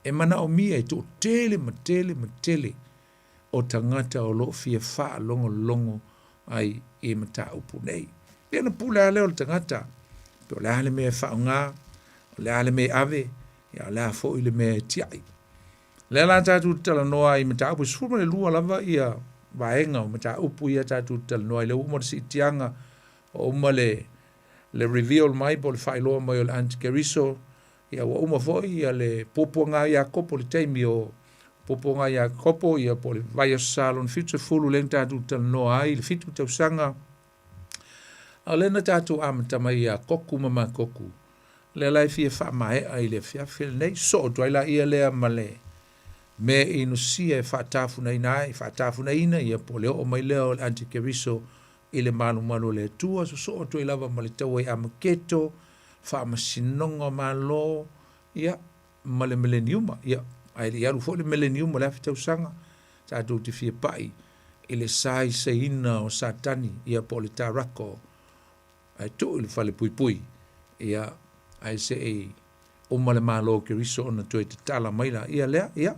E manaomia e toatele ma tele ma tele o tagata o lo o fia faalogologo ai i mataupu nei. Ia ona pule lava lea o le tagata, pe o le a le mea e faaaoga, o le a le mea e ave, ia o le a foi le mea e tiai. Lea la tatou te talanoa ai i mataupu e 12 lava ia vaega o mataupu ia tatou te talanoa ai. Lea ua uma le siitiaga, ua uma le, le reveal mai po o le faailoa mai o le Antikeriso, Ia ua uma foi ia le puapuaga a Iakopo i le taimi o puapuaga a Iakopo ia po o le vaiaso sa lona 70 lea na tatou talanoa ai i le 7 tausaga. A o lea na tatou amata mai ia Koku ma Makoku, lea la e fia faamaea i le afiafi lenei, sosoo atu ai laia lea ma le mea inosia e faatafunaina ai, faatafunaina ia po o le oo mai lea o le Antikeriso i le malumalu o le Atua, sosoo atu ai lava ma le taua i Amaketo, faamasinoga o Malo, ia, ma le Mileniuma. Ia, ae le i alu foi le Mileniuma o le afe tausaga, tatou te fia pai i le saisaiina o Satani, ia, po o le tarako, ae tuu i le falepuipui, ia, ae se i uma le Malo o Keriso ona toe tatala mai laia lea, ia,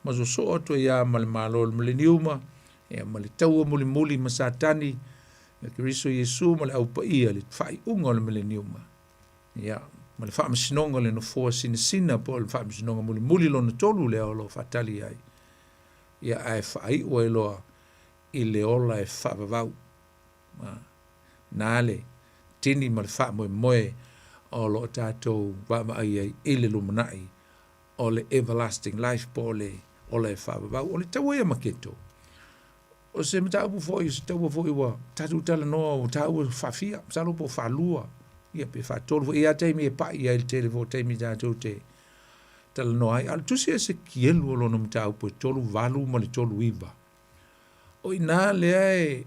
ma sosoo atu ai lava ma le Malo o le Mileniuma, ia, ma le taua mulimuli ma Satani, ia Keriso Iesu ma le Au Paia i le faaiuga o le Mileniuma, ia, ma le faamasinoga o le nofoa sinasina po o le faamasinoga mulimuli lona tolu lea o lo o faatali ai, ia, ae faaiu ai loa i le ola e faavavau. Na le tini ma le faamoemoe o lo o tatou vaavaai ai i le lumanai o le everlasting life po o le ola e faavavau. O le taua ia maketo, o se mataupu foi, o se taua foi ua tatou talanoa, ua taua faafia, masalo po o faalua. Ia pe faatolu foi. E i ai lava taimi e paʻi ai le tele foi o taimi tatou te talanoa ai. A o le tusi a Esekielu o lona mataupu e 38 ma le 39, o i ina lea e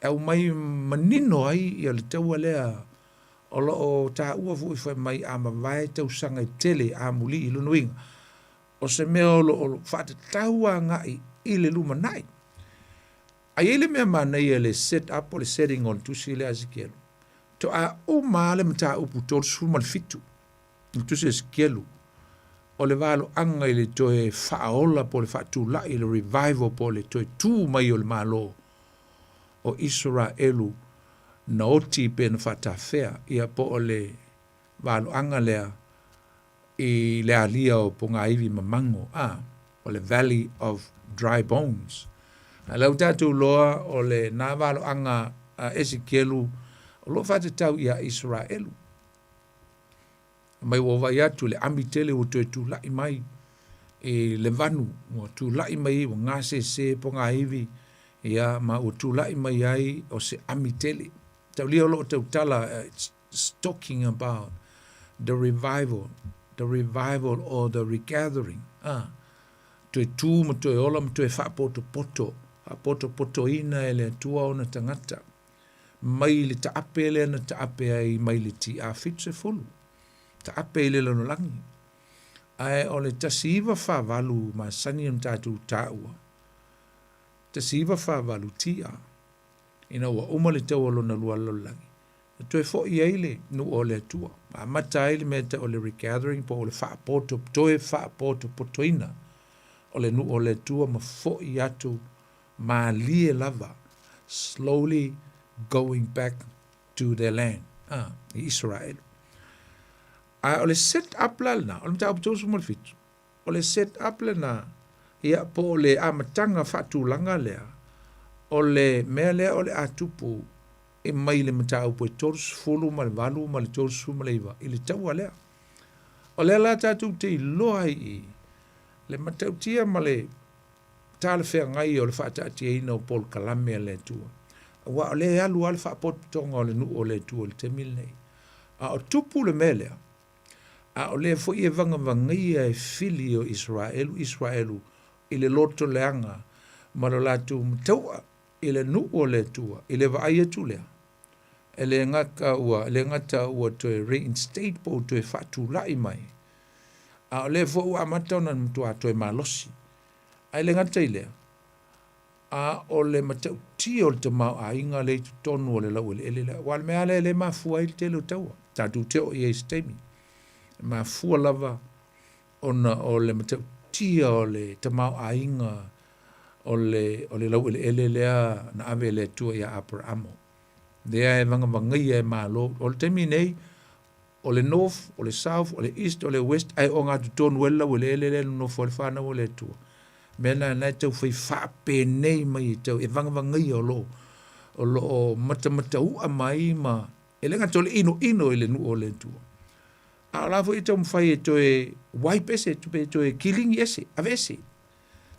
aumai manino ai ia le taua lea o lo o taua foi fai mai a mavae tausaga e tele amuli i lona uiga, o se mea o lo o faatatau agai i le lumanai. A i ai le mea manaia i le set up po o le setting o le tusi lea a Esekielu, toa uma lava le mataupu 37 i le tusi a Esekielu, o le valoaga i le toe faaola po o le faatulai, le revival po o le toe tu mai o le Malo o Isaraelu na oti pe na faatafea, ia po o le valoaga lea i le alia o pogaiwi ma mago, a, o le Valley of Dry Bones. A lea ua tatou iloa o le na valoaga a Esekielu o lo o faatatau ia Isaraelu. Mai ua vaai atu le ami tele ua toe tulai mai i le vanu, ua tulai mai ua gasese pogaiwi, ia ma ua tulai mai ai o se ami tele. Taulia o lo o tautala, it's talking about the revival, the revival or the regathering, a, toe tū ma toe ola ma toe faapotopoto, faapotopotoina e le Atua ona tagata, mai le taape lea na taape ai mai le TA 70, taape i le lalolagi. Ae o le 1948 masani ona tatou taua, 1948 TA, ina ua uma le taua lona lua lalolagi, na toe foʻi ai le nuu o le Atua, ma amata ai le mea e tau o le regathering po o le faapoto, toe faapotopotoina o le nuu o le Atua ma foʻi atu malie lava, slowly going back to their land, a, i Isaraelu. A o le set up la lena, o le mataupu 37, o le set up lena, ia, po o le amataga faatulaga lea, o le mea lea o le a tupu e mai le mataupu e 38 ma le 39 i le taua lea. O lea la tatou te iloa ai i le matautia ma le talafeagai o le faataatiaina o polokalame a le Atua. Aua o lea e alu lava le faapotopotoga o le nuu o le Atua i le taimi lenei. A o tupu le mea lea, a o lea foi e vagavagaia e fili o Isaraelu, Isaraelu i le loto leaga ma lo latou mataua i le nuu o le Atua, i le vaai atu lea, e le gata ua, e le gata ua toe reinstate po ua toe faatulai mai, a o lea foi ua amata ona matua toe malosi. Ae le gata i lea, a o le matautia o le tamaoaiga lea i totonu o le laueleele lea. Aua o le mea lava lea e le mafua ai le tele o taua, tatou te oo i ai i se taimi. E mafua lava ona o le matautia o le tamaoaiga o le, o le laueleele lea na ave e le Atua ia Aperamo. Lea e vagavagaia e Malo. O le taimi nei, o le North, o le South, o le East, o le West, ae ogatotonu ai le laueleele lea e nonofo ai le fanau a le Atua. Mea na na e tau fai faapenei mai e tau, e vagavagaia o lo, o lo o matamataua mai ma, e le gata o le inoino i le nuu o le Atua. A o la foi e taumafai e toe wipe ese, e toe kiligi ese, ave ese.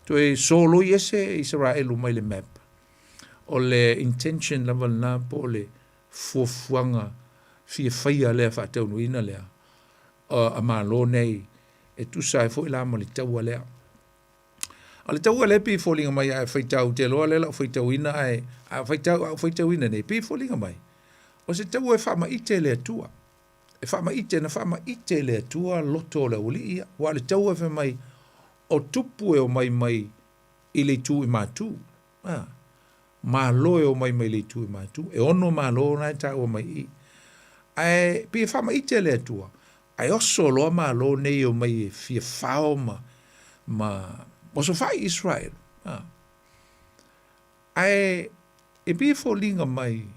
Toe soloi ese Isaraelu mai le map. O le intention lava lena po o le fuafuaga fia faia lea faataunuuina lea a Malo nei e tusa ai foi la ma le taua lea. O le taua lea e pei e foliga mai a e faitau te loa lea lau faitauina ae a faitau a faitauina nei pei e foliga mai o se taua e faamaite le Atua. E faamaite na faamaite le Atua loto o le aualii ia. Ua o le taua e fai mai o tupu e omai mai i le itu i Matu. A, Malo e omai mai le itu i Matu. E ono Malo na e taua mai i. Ae pei e faamaite le Atua, ae oso loa Malo nei e omai e fia fao ma, ma osofai Israel. A. Ae e pei e foliga mai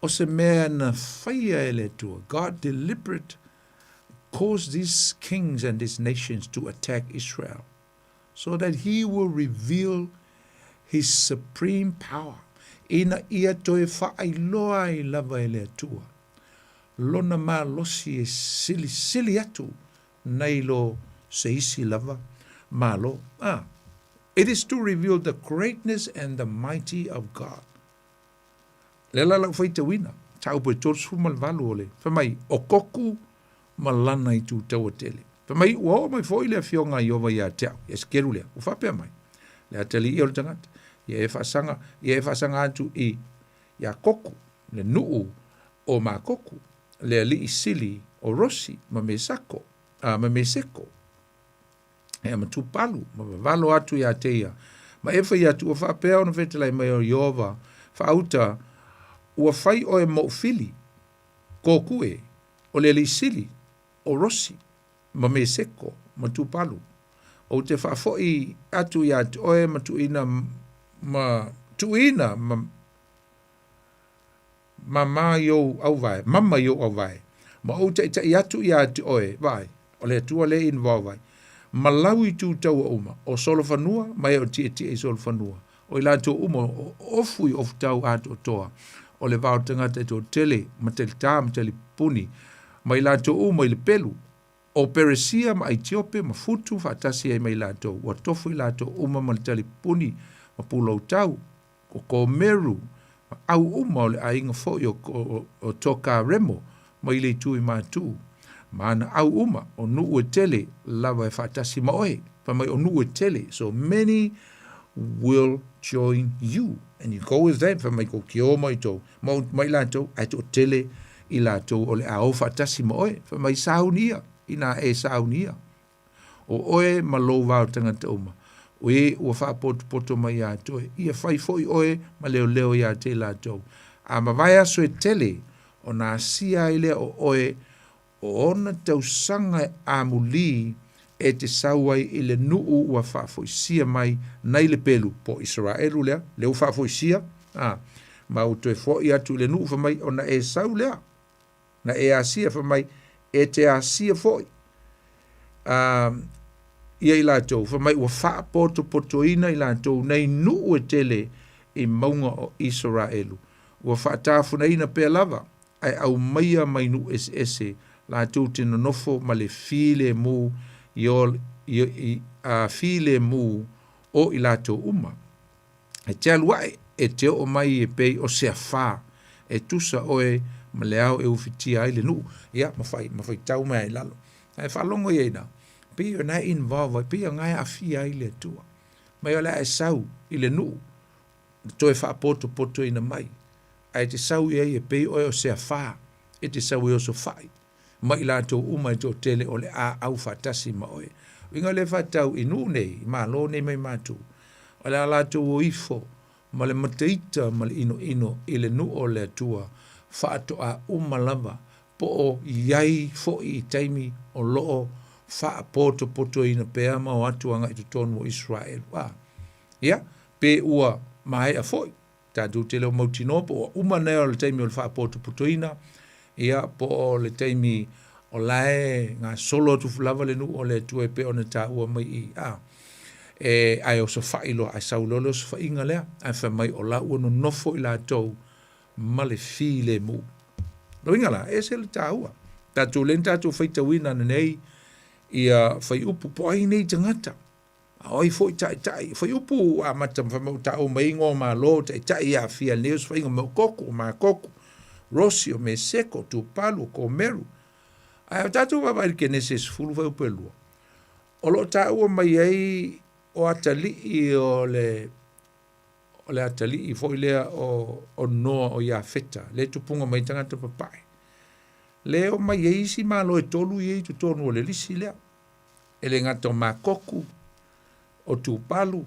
o se mea na faia e le Atua. God deliberate caused these kings and these nations to attack Israel so that he will reveal his supreme power ina ia toe faailoa ai lava e le Atua lona malosi e silisili atu nai lo se isi lava malo. Ah, it is to reveal the greatness and the mighty of God. Lea la lau faitauina. Mataupu e 38 o le, fai mai, o Koku ma lana itu taua tele. Fai mai, ua oo mai foi le afioga a Ieova ia te au, ia Esekielu lea, ua faapea mai, Le atalii o le tagata, ia e faasaga, ia e faasaga atu i, iā Koku, le nuu o Makoku, le alii sili o Rosi ma Mesako, a, ma Meseko, e ma Tupalu, ma vavalo atu iā te ia. Ma e fai atu, ua faapea ona fetalai mai o Ieova, faauta, ua fai oe moʻu fili, Koku e, o le alii sili o Rosi, ma Meseko, ma Tupalu. Ou te faafoi atu iā te oe ma tuuina ma tuuina ma mama i ou auvae, mama i ou auvae, ma ou taʻitaʻi atu iā te oe, vaai, o le Atua lea involve ai, ma lau itu taua uma, o solofanua ma e o tietie i solofanua, o i latou uma o ofu i ofutau atoatoa, o le vao tagata e toatele, ma talitā ma talipuni, ma i latou uma i le pelu, o Peresia ma Aitiope ma Futu faatasi ai ma i latou, ua tofu i latou uma ma le talipuni ma puloutau, o Komeru, ma au uma o le aiga foi o, o, o Tokaremo mai le itu i Matu. Ma ana au uma, o nuu e tele lava e faatasi ma oe. Fai mai o nuu e tele, so many will join you and you go with them. Fai mai ko ki o mai tou, ma, mai latou, ae toatele i latou o le a o faatasi ma oe. Fai mai sauni ia, ina e sauni ia. O oe ma lou vao tagata uma, o e ua faapotopoto mai iā te oe, ia fai foi oe ma leoleo iā te latou. A mavae aso e tele, ona asia ai lea o oe o ona tausaga e amulī e te sau ai i le nuu ua faafoisia mai nai le pelu, po o Isaraelu lea, lea ua faafoisia, a, ma ua toe fo'i atu i le nuu fai mai, ona e sau lea. Na e asia fai mai, e te asia foi a ia i latou, fai mai ua faapotopotoina i latou nei nuu e tele i mauga o Isaraelu. Ua faatafunaina pea lava, ae aumaia mai nuu eseese latou te nonofo ma le filemu i o, i, i, a filemu o i latou uma. E te alu aʻe, e te oo mai e pei o se afā, e tusa oe ma le ao e ufitia ai le nuu, ia, ma fai, ma faitau mai ai i lalo. Ae faalogo ia ina, pei o na e involve ai, pei o na e aafia ai le Atua. Mai o le a e sau i le nuu, toe faapotopotoina mai, ae te sau i ai e pei oe o se afā, e te sau e osofai, ma i latou uma e toatele o le a au faatasi ma oe. Uiga lea faatau i nuu nei, i malo nei mai matou, o le a latou o ifo ma le mataita ma le inoino i le nuu o le Atua faatoa uma lava po o i ai foi i taimi o lo o faapotopotoina pea ma o atu agai totonu o Isaraelu. A, ia, pe ua maea foi. Tatou te le o mautinoa po ua uma nei o le taimi o le faapotopotoina, ia, po o le taimi o la e gasolo atu lava le nuu o le Atua e pei ona taua mai i, a, e, ae osofai loa, ae sau loa le osofaiga lea, ae fai mai o la ua nonofo i latou ma le filemu. Lona uiga la, e ese le taua. Tatou lea na tatou faitauina ananei ia fuaiupu po o ai nei tagata. A o ai foi taitai, fuaiupu amata ma fai mai ua taua mai ai igoa o Malo, taitai e aafia i lenei osofaiga o Meokoku, o Makoku, Rosi, o Meseko, o Tupalu, o Komeru. Ae o tatou vaavaai i le Kenese 10 fuaiupu e 2, o lo o taua mai ai o atalii o le o le atalii foi lea o, o Noa o Iafeta, le tupuga mai tagata papae. Le o mai ai isi malo e tolu ia i totonu o le lisi lea. E le gata o Makoku, o Tupalu,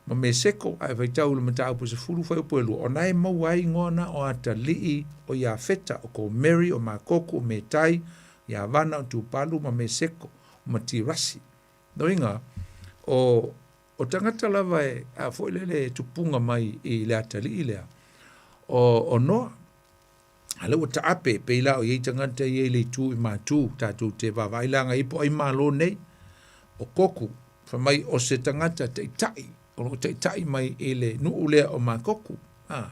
ma Meseko, ae faitau i le mataupu e 10 fuaiupu e 2, o na e maua ai igoa na o atalii o Iafeta, o Komeri, o Makoku, o Metai, Iavana, o Tupalu, ma Meseko, ma Tirasi. Lona uiga, o, o tagata lava e, a foi lele e tupuga mai i le atalii lea, o, o Noa. A lea ua taape, pei la o i ai tagata ia i le itu i Matu, tatou te vaavaai la agai po o ai malo nei. O Koku, fai mai o se tagata taitai, o lo o taitai mai i le nuu lea o Makoku. A,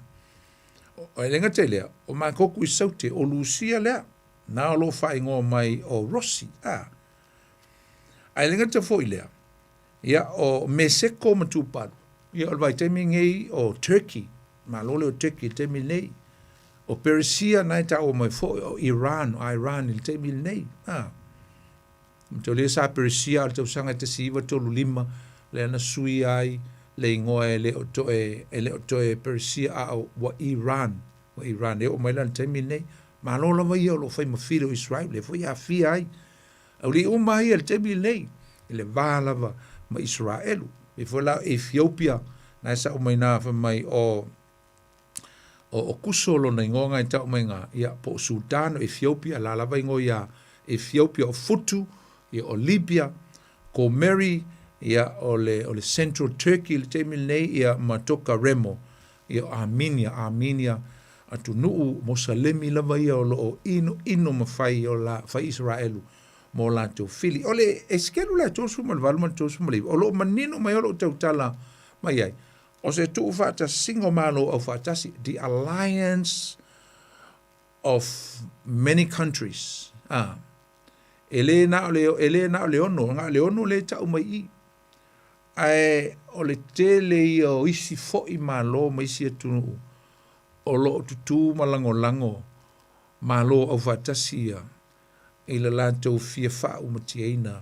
o, e le gata i lea, o Makoku i Saute, o Lusia lea, na o lo o faaigoa mai o Rossi. A, ae le gata foi i lea, ia, o Meseko ma Tupalu, ia o le vaitaimi lenei o Turkey, malo lea o Turkey i le taimi lenei. O Peresia na e taua mai foʻi o Iran, o Iran i le taimi lenei. A. Mataulia sa Peresia o le tausaga e 1935 lea na suia ai le igoa e le o toe e le o toe Peresia a o ua Iran, ua Iran e oo mai la i le taimi lenei. Malo lava ia o lo o fai ma fili o Israel, lea foi e aafia ai auli'i uma ia i le taimi lenei i le va lava ma Isaraelu. E pei foi la o Ethiopia na e sa'o mai na fai mai o o o Kuso lona igoa na e ta'u mai na, ia po o Sudan o Ethiopia, la lava igoa ia Ethiopia o Futu, ia o Libya, Gomeri, ia o le o le Central Turkey i le taimi lenei, ia ma Toka Remo, ia o Armenia, Armenia atunuu Mosalemi lava ia o lo o inoino ma fai o la fai Isaraelu mo latou fili. O le Esekelu la 38 ma le 39, o lo o manino mai o lou tautala mai ai, o se tuufaatasiga o Malo Aufaatasi, the alliance of many countries, a, e le na o le, e le na o le ono, na o le ono le tau mai i. Ae o le tele ia o isi foʻi Malo ma isi atunuu o lo o tutū ma lagolago Malo Aufaatasi ia i le latou fia faaumatiaina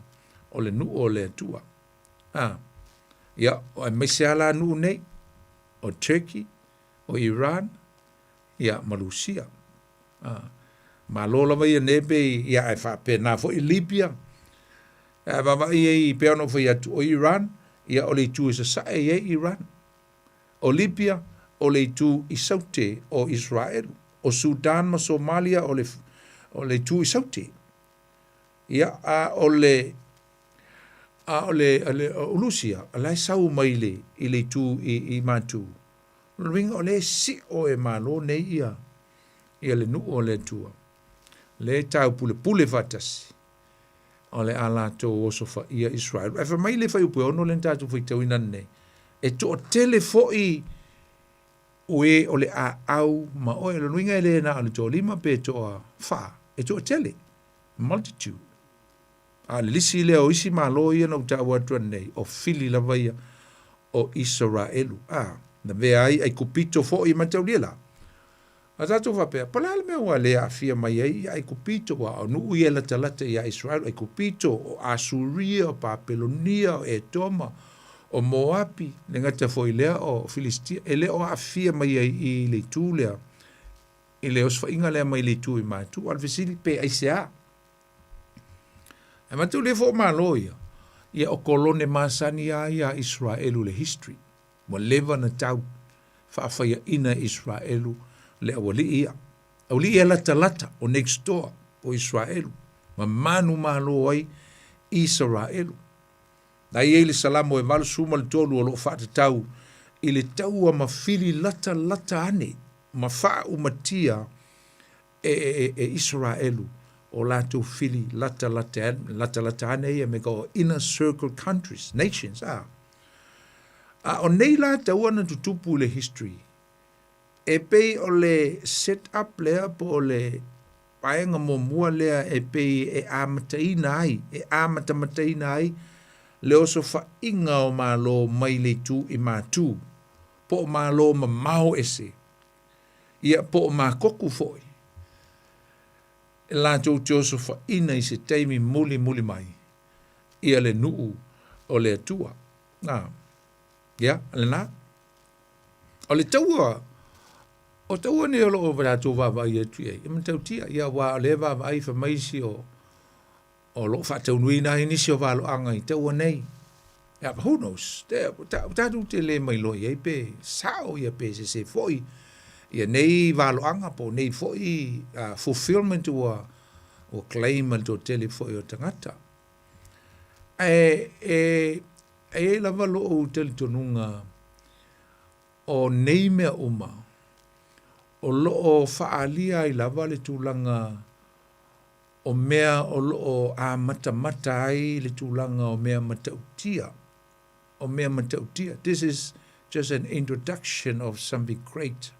o le nuu o le Atua. A, ia, aemaise lava la nuu nei, o Turkey, o Iran, ia, ma Lusia. A, malo lava ia nei pe, ia, ae faapena foi Libya. Ae vaavaai ai, pei ona ou fai atu, o Iran, ia, o le itu e sasae i ai Iran. O Libya, o le itu i saute o Israelu. O Sudan ma Somalia, o le, o le itu i saute. Ia, a o le, a o le, o le o Lusia, o la e sau mai le, i le itu i, i Matu. O le uiga o lea e siʻo e Malo nei ia, ia le nuu o le Atua. Lea e taupulepule faatasi. O le a latou osofaia Israel. Ae fai mai le fuaiupu e 6 lea na tatou faitauina nei, e toatele foi o e o le a au ma oe. O lona uiga e le na o le toalima pe toafa, e toatele, multitude. A o le lisi lea o isi malo ia na ou taua atu nei, o fili lava ia o Isaraelu. A, na vea ai Aikupito foi e mataulia la. A tatou faapea, po o le a le mea ua le aafia mai ai ia Aikupito, aua o nuu ia e latalata iā Israel, o Aikupito, o Asuria, o Papelonia, o Etoma, o Moapi, le gata foi i lea o Filistia, e le o aafia mai ai i le itu lea, i le osofaiga lea mai le itu i Matu. A o le fesili, pe aisea? Ae matou le fo malo ia, ia o kolone masani a ia a Israelu le history. Ua leva na tau faafaiaina e Israelu le aualii ia. Aualii ia latalata o next door o Israelu, ma manu malo ai Isaraelu. Na i ai le Salamo e 83 o lo o faatatau i le taua ma fili latalata ane ma faaumatia e, e, e Isaraelu o latou fili latalata, latalata ane ia me ka o inner circle countries, nations, a. A o nei la taua na tutupu i le history, e pei o le set up lea po o le vaega muamua lea e pei e amataina ai, e amatamataina ai le osofaiga o Malo mai le itu i Matu, po o Malo mamao ese, ia po o Makoku foi, e latou te osofaina i se taimi mulimuli mai ia le nuu o le Atua. A, ia, lena. O le taua, o taua nei o lo o tatou vaavaai atu i ai, e matautia, ia aua o lea e vaavaai fai mai isi o, o lo o faataunuuina ai nisi o valoaga i taua nei. Yeah, but who knows? Te, ta, tatou te le mailoa i ai pe sao ia pe sese foi ia nei valoaga po o nei foi fulfillment ua, ua claim e le toatele foi o tagata. Ae e, e i ai lava lou talitonuga o nei mea uma o lo o faaalia ai lava le tulaga o mea o lo o amatamata ai le tulaga o mea matautia, o mea matautia. This is just an introduction of something great,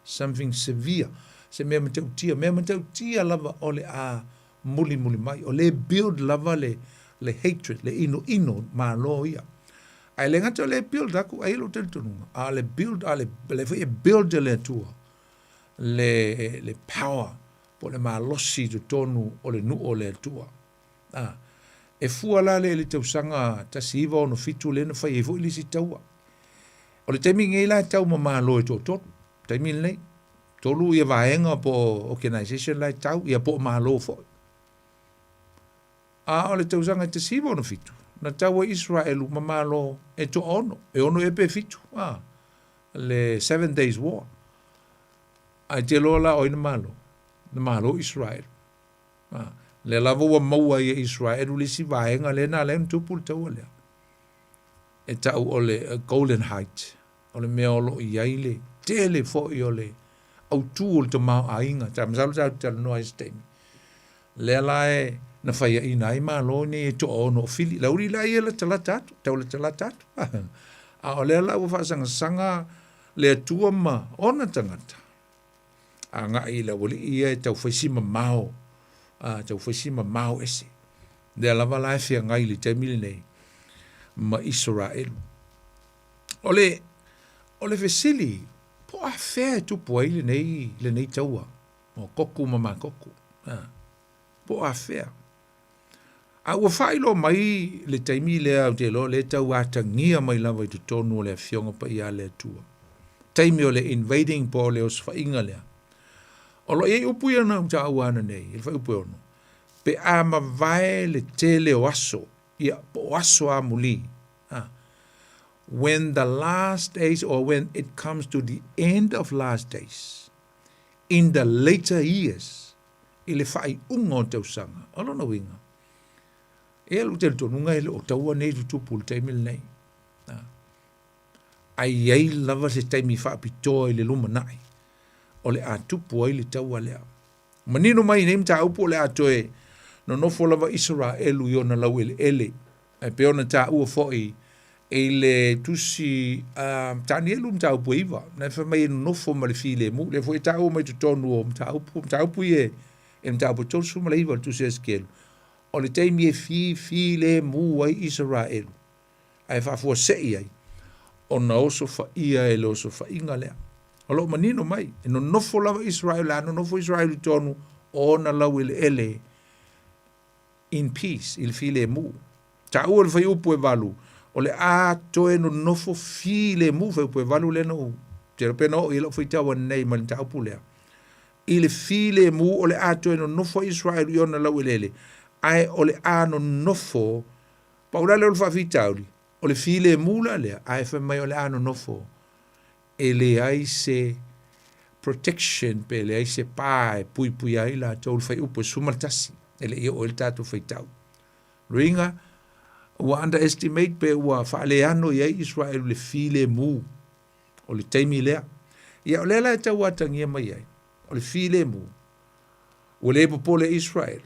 something severe, se mea matautia, mea matautia lava o le a mulimuli mai. O le build lava le, le hatred, le inoino malo ia. Ae le gata o le build aku, ai lou talitonuga, a o le build, a le, le foi e build e le Atua. Le, le power po o le malosi i totonu o le nuu o le Atua. A, e fua la lea i le tausaga 1967 lea na fai ai foi le isi taua. O le taimi lenei la e tau ma Malo e toatolu, taimi lenei. Tolu ia vaega po o organization la e tau, ia po o Malo foi. A o le tausaga 1967, na tau ai Israelu ma Malo e toaono, e ono ea pe fitu, a, le Seven Days War. Ae te loa la o ai na Malo? Na Malo Israelu. A, lea lava ua maua ai e Israelu le isi vaega lea na ala ai ona tupu le taua lea. E tau o le Golan Height, o le mea o lo o i ai le tele foi o le autū o le tamaoaiga. Ta masalo tatou te talanoa ai i se taimi. Lea la e na faiaina ai Malo nei e toaono o Fili. Le auli la ia e latalata atu, tau latalata atu. A o lea la ua faasagasaga le Atua ma ona tagata agai i le aualii ia e tau fai si mamao, a, tau fai si mamao ese. Lea lava la e feagai i le taimi lenei ma Isaraelu. O le, o le fesili, po o afea e tupu ai lenei, lenei taua o Koku ma Makoku? A, po o afea? A ua faailoa mai le taimi lea ou te iloa o lea e tau atagia mai lava i totonu o le Afioga Paia a le Atua. Taimi o le invading po o le osofaiga lea. O lo o i ai upu ia na ou taua ananei, i le fuaiupu e 6, pe a mavae le tele o aso, ia, po o aso amuli, a, when the last days or when it comes to the end of last days, in the later years, i le faaiuga o tausaga. O lona uiga, e ia lou talitonuga e le o taua nei tutupu i le taimi lenei. A i ai lava se taimi faapitoa i le lumanai o le a tupu ai le taua lea. Manino mai nei mataupu o le a toe nonofo lava Isaraelu i ona laueleele E pei ona taua foi i le tusi a Tanielu mataupu e 9, na e fai mai e nonofo ma le filemu, lea foi e taua mai totonu o mataupu, mataupu ia e mataupu e 39 o le tusi a Esekielu, o le taimi e fifilemu ai Isaraelu, ae faafuasei ai ona osofaia e le osofaiga lea. O lo o manino mai, e nonofo lava Isaraelu, o le a nonofo Isaraelu i totonu o ona laueleele in peace, i le filemu. Taua le fuaiupu e 8, o le a toe nonofo filemu, fuaiupu e 8 lea na ou, te pe na oo i lau faitau ananei mai le mataupu lea. I le filemu o le a toe nonofo Israel i ona laueleele, ae o le a nonofo, pau la lea o le faafitauli, o le filemu la lea, ae fai mai o le a nonofo e leai se protection pe leai se pa e puipuia ai latou le fuaiupu e 11 e le i oo ai le tatou faitau. Luiga, ua underestimate pe ua faaleano i ai Israel le filemu o le taimi lea. Ia o lea la e tau atagia mai ai, o le filemu, ua le popole Israel,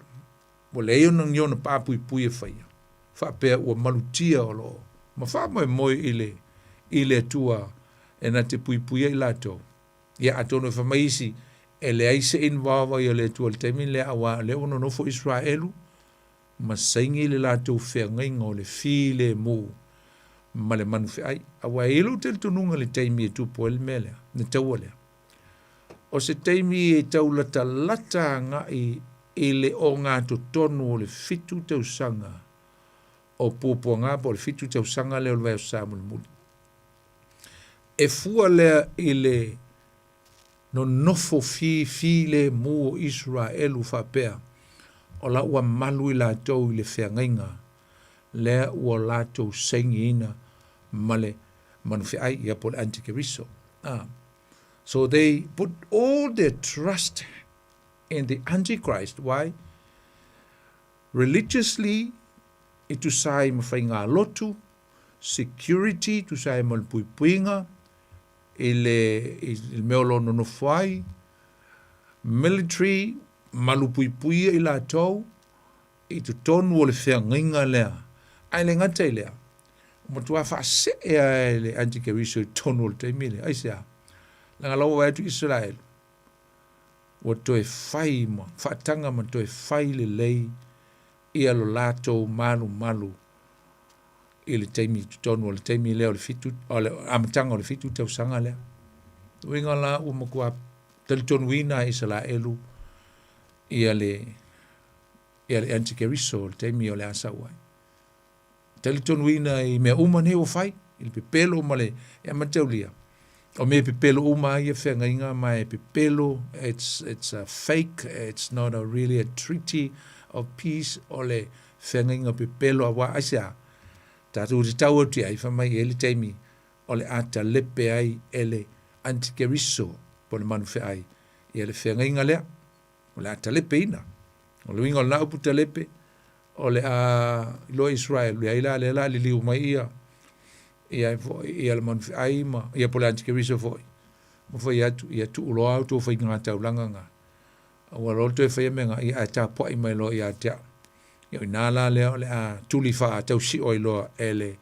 ua leai ona ni ona pa puipui e faia, faapea ua malutia o lo o ma faamoemoe i le i le Atua e na te puipuia i latou. Ia atonu e fai mai isi, e leai se involve ai o le Atua i le taimi lea auā o lea ua nonofo Israelu ma saini le latou feagaiga o le filemu ma le manufeai. Auā e i ai lou talitonuga i le taimi e tupu ai le mea lea, le taua lea. O se taimi e tau latalata agai i le ogatotonu o le 7 tausaga o puapuaga po o le 7 tausaga lea o le vaiaso sa mulimuli. E fua lea i le nonofo fifilemu o Iseraelu faapea, o la ua malu i latou i le feagaiga lea ua latou sainiina ma le manufeai, ia po o le antikeriso. So they put all their trust in the Antichrist. Why? Religiously, e tusa ai ma faigalotu, security, tusa ai ma le puipuiga, i le, i le mea o lo o nonofo ai, military, malu puipuia i latou, i totonu o le feagaiga lea. Ae le gata i lea, ua matua faasee lava e le antikeriso i totonu o le taimi lea. Aisea? Leaga la ua vaai atu Isaraelu, ua toe fai ma faataga ma toe fai lelei ia lo latou malumalu i le taimi i totonu o le taimi lea o le fitu, o le amataga o le 7 tausaga lea. Uiga la ua matua Talitonuina e Isalaelu ia le ia le antikeriso le taimi o le a sau ai. Talitonuina i mea uma nei ua fai, i le pepelo ma le e mataulia. O mea pepelo uma ia feagaiga ma e pepelo, it's a fake, it's not a really a treaty of peace, o le feagaiga pepelo aua aisea? Tatou te tau atu i ai, fai mai e i ai le taimi o le a talepe ai e le antikeriso po o le manu feai ia le feagaiga lea, o le a talepeina. O le uiga o lena upu talepe, o le a iloa Israel, leai la lea la liliu mai ia ia foi ia le manu feai ma ia po o le antikeriso foi. Ma fai atu ia tuu loa au tou faiga taulaga nga. Ua loa toe faia mea nga ia ae tapuai mai loa ia te au. Ia o ina la lea o le a tuli faatausio ai loa e le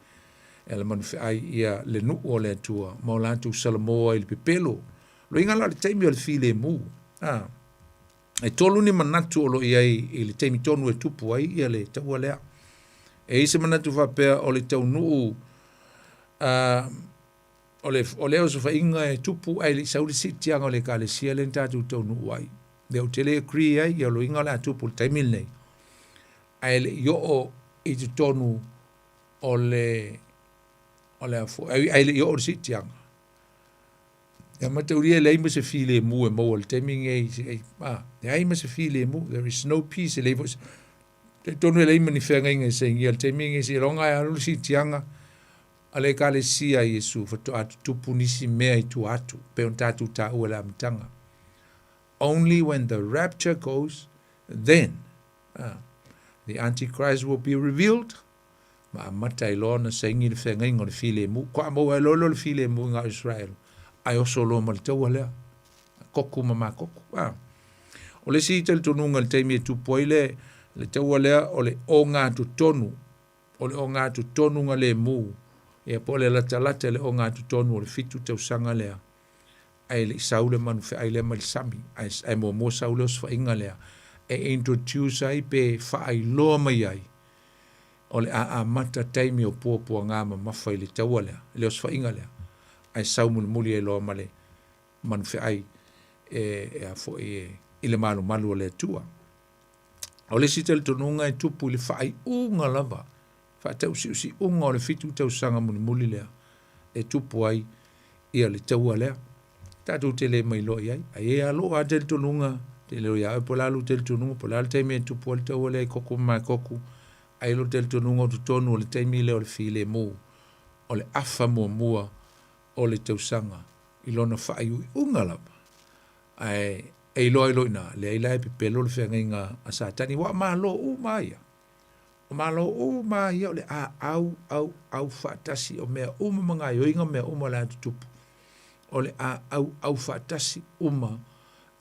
e le manufeai ia le nuu o le Atua ma o latou salamo ai i le pepelo. Loiga la o le taimi o le filemu. A, e tolu ni manatu o lo o i ai i le taimi tonu e tupu ai ia le taua lea. E i ai se manatu faapea o le taunuu a, o le, o le osofaiga e tupu ae le i sau le siitiaga o le ekalesia lea na tatou taunuu ai. Lea ou te le agree ai, ia loiga o le a tupu i le taimi lenei. Ae le i oo i totonu o le o le a foi, ae le i oo i le siitiaga. Ia mataulia e leai ma se filemu e maua i le taimi lenei, a, leai ma se filemu, there is no peace, e leai foi se, talitonu e leai ma ni feagaiga e sainia i le taimi lenei, seiloga e alu le siitiaga a le Ekalesia a Iesu faatoa tutupu nisi mea i tua atu, pei ona tatou taua i le amataga. Only when the rapture goes, then the Antichrist will be revealed, ma amata ai loa ona saini le feagaiga o le filemu. Kua maua ai loa lea o le filemu i ngā Israel, ae oso loa ma le taua lea, koku ma makoku. O le isi talitonuga i le taimi e tupu ai le, le taua lea, o le ogatotonu o le ogatotonu lemu, ia po o le latalata i le ogatotonu o le fitu tausaga lea, ae le i sau le manu feai lea mai le sami, ae, ae muamua sau le osofaiga lea, e introduce ai pe faailoa mai ai, o le a amata taimi o puapuaga mamafa i le taua lea, i le osofaiga lea, ae sau mulimuli ai loa ma le manu feai e, e a foi e, i le malumalu o le Atua. O le isi talitonuga e tupu i le faaiuga lava, faatausiusiuga o le fitu tausaga mulimuli lea e tupu ai ia le taua lea. Tatou te le mailoa i ai. Ae i ai lava lou lava talitonuga, te le o ia oe po o le a lou talitonuga, po o le a le taimi e tupu ai le taua lea i koko ma makoku, ae i lou talitonuga o totonu o le taimi lea o le filemu, o le afa muamua o le tausaga i lona faaiuiuga lava. Ae e iloa ai loa i ina, leai la e pepelo le feagaiga a Satani, ua Malo uma ia. O Malo uma ia o le a au, au, au faatasi, o mea uma ma gaoioiga, mea uma o le a tutupu. O le a au, au faatasi uma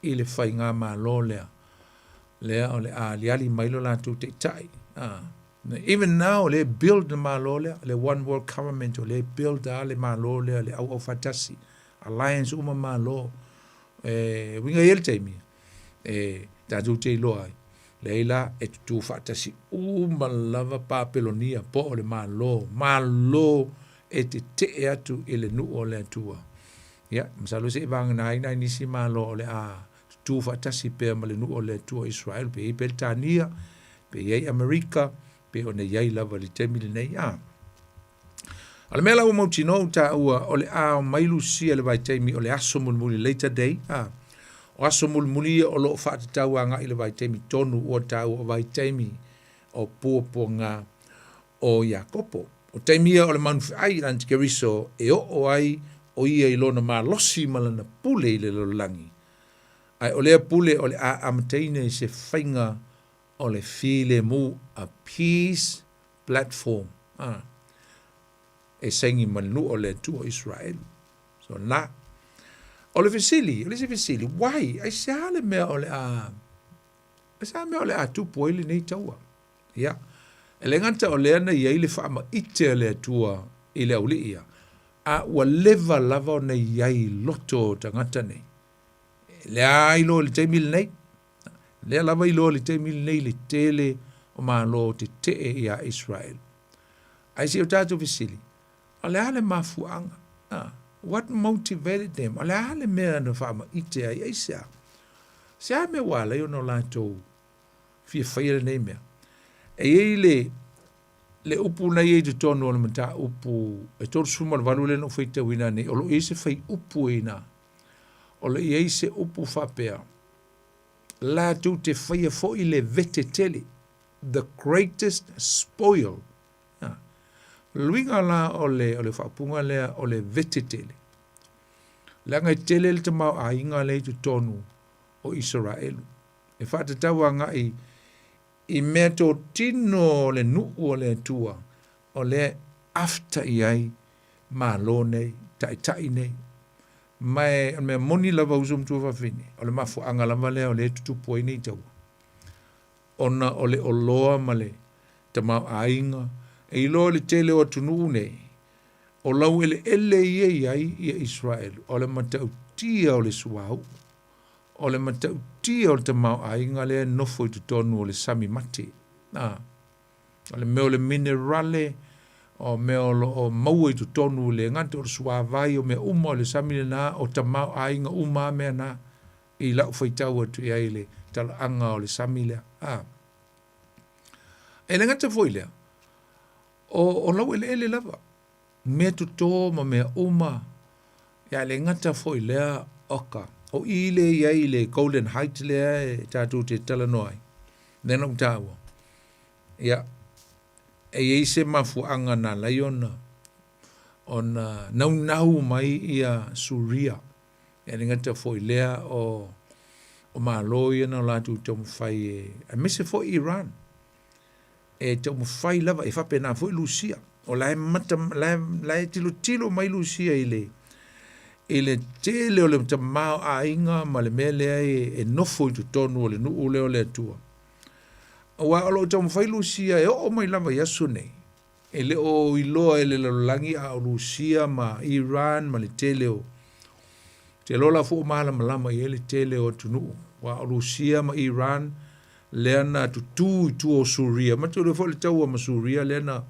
i le faigamalo lea. Lea o le a aliali mai lo latou taitai. Even now, o lea e build le Malo lea, le One World Government, o lea e build a le Malo lea, le auau faatasi, alliance uma Malo. E uiga i ai le taimi, e tatou te iloa ai, leai la, e tutū faatasi uma lava Papelonia po o le Malo, Malo e tetee atu i le nuu o le Atua. Ia, masalo se i vagana ai nai nisi Malo o le a tutū faatasi pea ma le nuu o le Atua o Israel, pe i ai Peretania, pe i ai Amerika, pe ona i ai lava i le taimi lenei. A. O le mea la ua mautinoa ua taua, o le a omai Lusia i le vaitaimi o le aso mulimuli, later day, a. O aso mulimuli ia o lo o faatatau agai i le vaitaimi tonu ua taua o vaitaimi o puapuaga o Iakopo. O taimi ia o le manu feai i le antikeriso e oo ai o ia i lona malosi ma lana pule i le lalolagi. Ae o lea pule o le a amataina i se faiga o le filemu, a peace platform, a, e saini ma le nuu o le Atua o Israelu. So na. O le fesili, o le isi fesili, why? Aisea le mea o le a, aisea le mea o le a tupu ai lenei taua? Ia, e le gata o lea na i ai le faamaite a le Atua i le aualii ia, a ua leva lava ona i ai i loto o tagata nei. Lea a iloa i le taimi lenei, lea lava iloa i le taimi lenei le tele o Malo tetee iā Israel. Ae se i o tatou fesili, o le a le mafuaaga? A. What motivated them? O le a le mea na faamaite ai? Aisea? Se a mea ua ala ai ona o latou fia faia lenei mea? E i ai le, le upu na i ai i totonu o le mataupu e 38 lea na ou faitauina nei, o lo o i ai se faiupu i ina. O lo o i ai se upu faapea, latou te faia foi le vete tele, the greatest spoil. Ha. O le uiga la o le, o le faaupuga lea o le vete tele. Leaga e tele le tamaoaiga lea i totonu o Isaraelu. E faatatau agai i mea totino o le nuu o le Atua, o lea e afta i ai Malo nei, taitai nei. Ma e, o le mea moni lava uso ma tuafafine, o le mafuaaga lava lea o lea e tutupu ai nei taua. Ona o le oloa ma le tamaoaiga, e iloa i le tele o atunuu nei, o laueleele ia i ai ia Isaraelu, o le matautia o le suauu, o le matautia o le tamaoaiga lea e nofo i totonu o le sami mate. A, o le mea o le minerale, o mea o lo o maua i totonu le gata o le suavai, o mea uma o le sami lena, o tamaoaiga uma a mea na, i lau faitau atu i ai i le talaaga o le sami lea. A. E le gata foi lea, o, o laueleele lava, mea totō ma mea uma, ia le gata foi lea, oka, o i le i ai le Golden Height lea e tātou te talanoa ai, lea na ou tāua. Ia, e i ai se mafuaaga na ala ai ona, ona naunau mai ia Suria. Ia le gata foi lea o, o Malo ia na o latou taumafai e, aemaise foi Iran. E taumafai lava, e faapena foi Lusia. O la e mata, la e, la e tilotilo mai Lusia i le, i le tele o le tamaoaiga ma le mea lea e, e nofo i totonu o le nuu lea o le Atua. Aua o lo o taumafai Lusia e oo mai lava i aso nei, e le o iloa e le lalolagi a o Lusia ma Iran ma le tele o te iloa la foi ua malamalama i ai le tele o atunuu, aua o Lusia ma Iran lea na tutū i tua o Suria. Ma te iloa foi le taua ma Suria lea na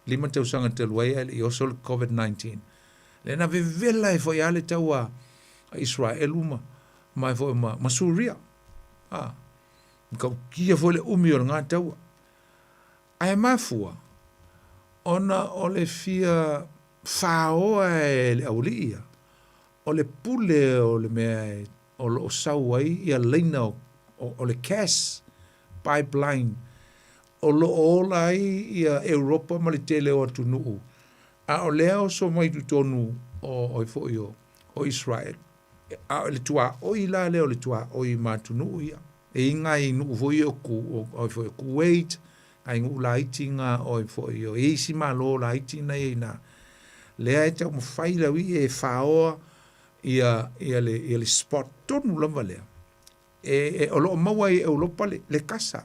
5 tausaga talu ai ae le i oso le COVID-19. Lea na vevela ai foi lava le taua a Israelu ma, ma, foi ma, ma Suria. Ah. Matautia foi le umi o lena taua. Ae mafua ona o le fia faoa e le aualii ia, o le pule o le mea o lo o sau ai ia laina o, o le gas pipeline o lo o ola ai ia Europa ma le tele o atunuu, a o lea oso mai totonu o, o foi o, o Israel. A o le tuaoi la lea o le tuaoi ma atunuu ia. E i ngai nuu foi ia o ku, o, o foi o Kuwait, ngai nuu laiti nga o foi o isi malo laiti na ia ina. Lea e taumafai lau i e faoa ia, ia le, ia le spot tonu lava lea. E, e, o lo o maua ai e Europa le, le kasa.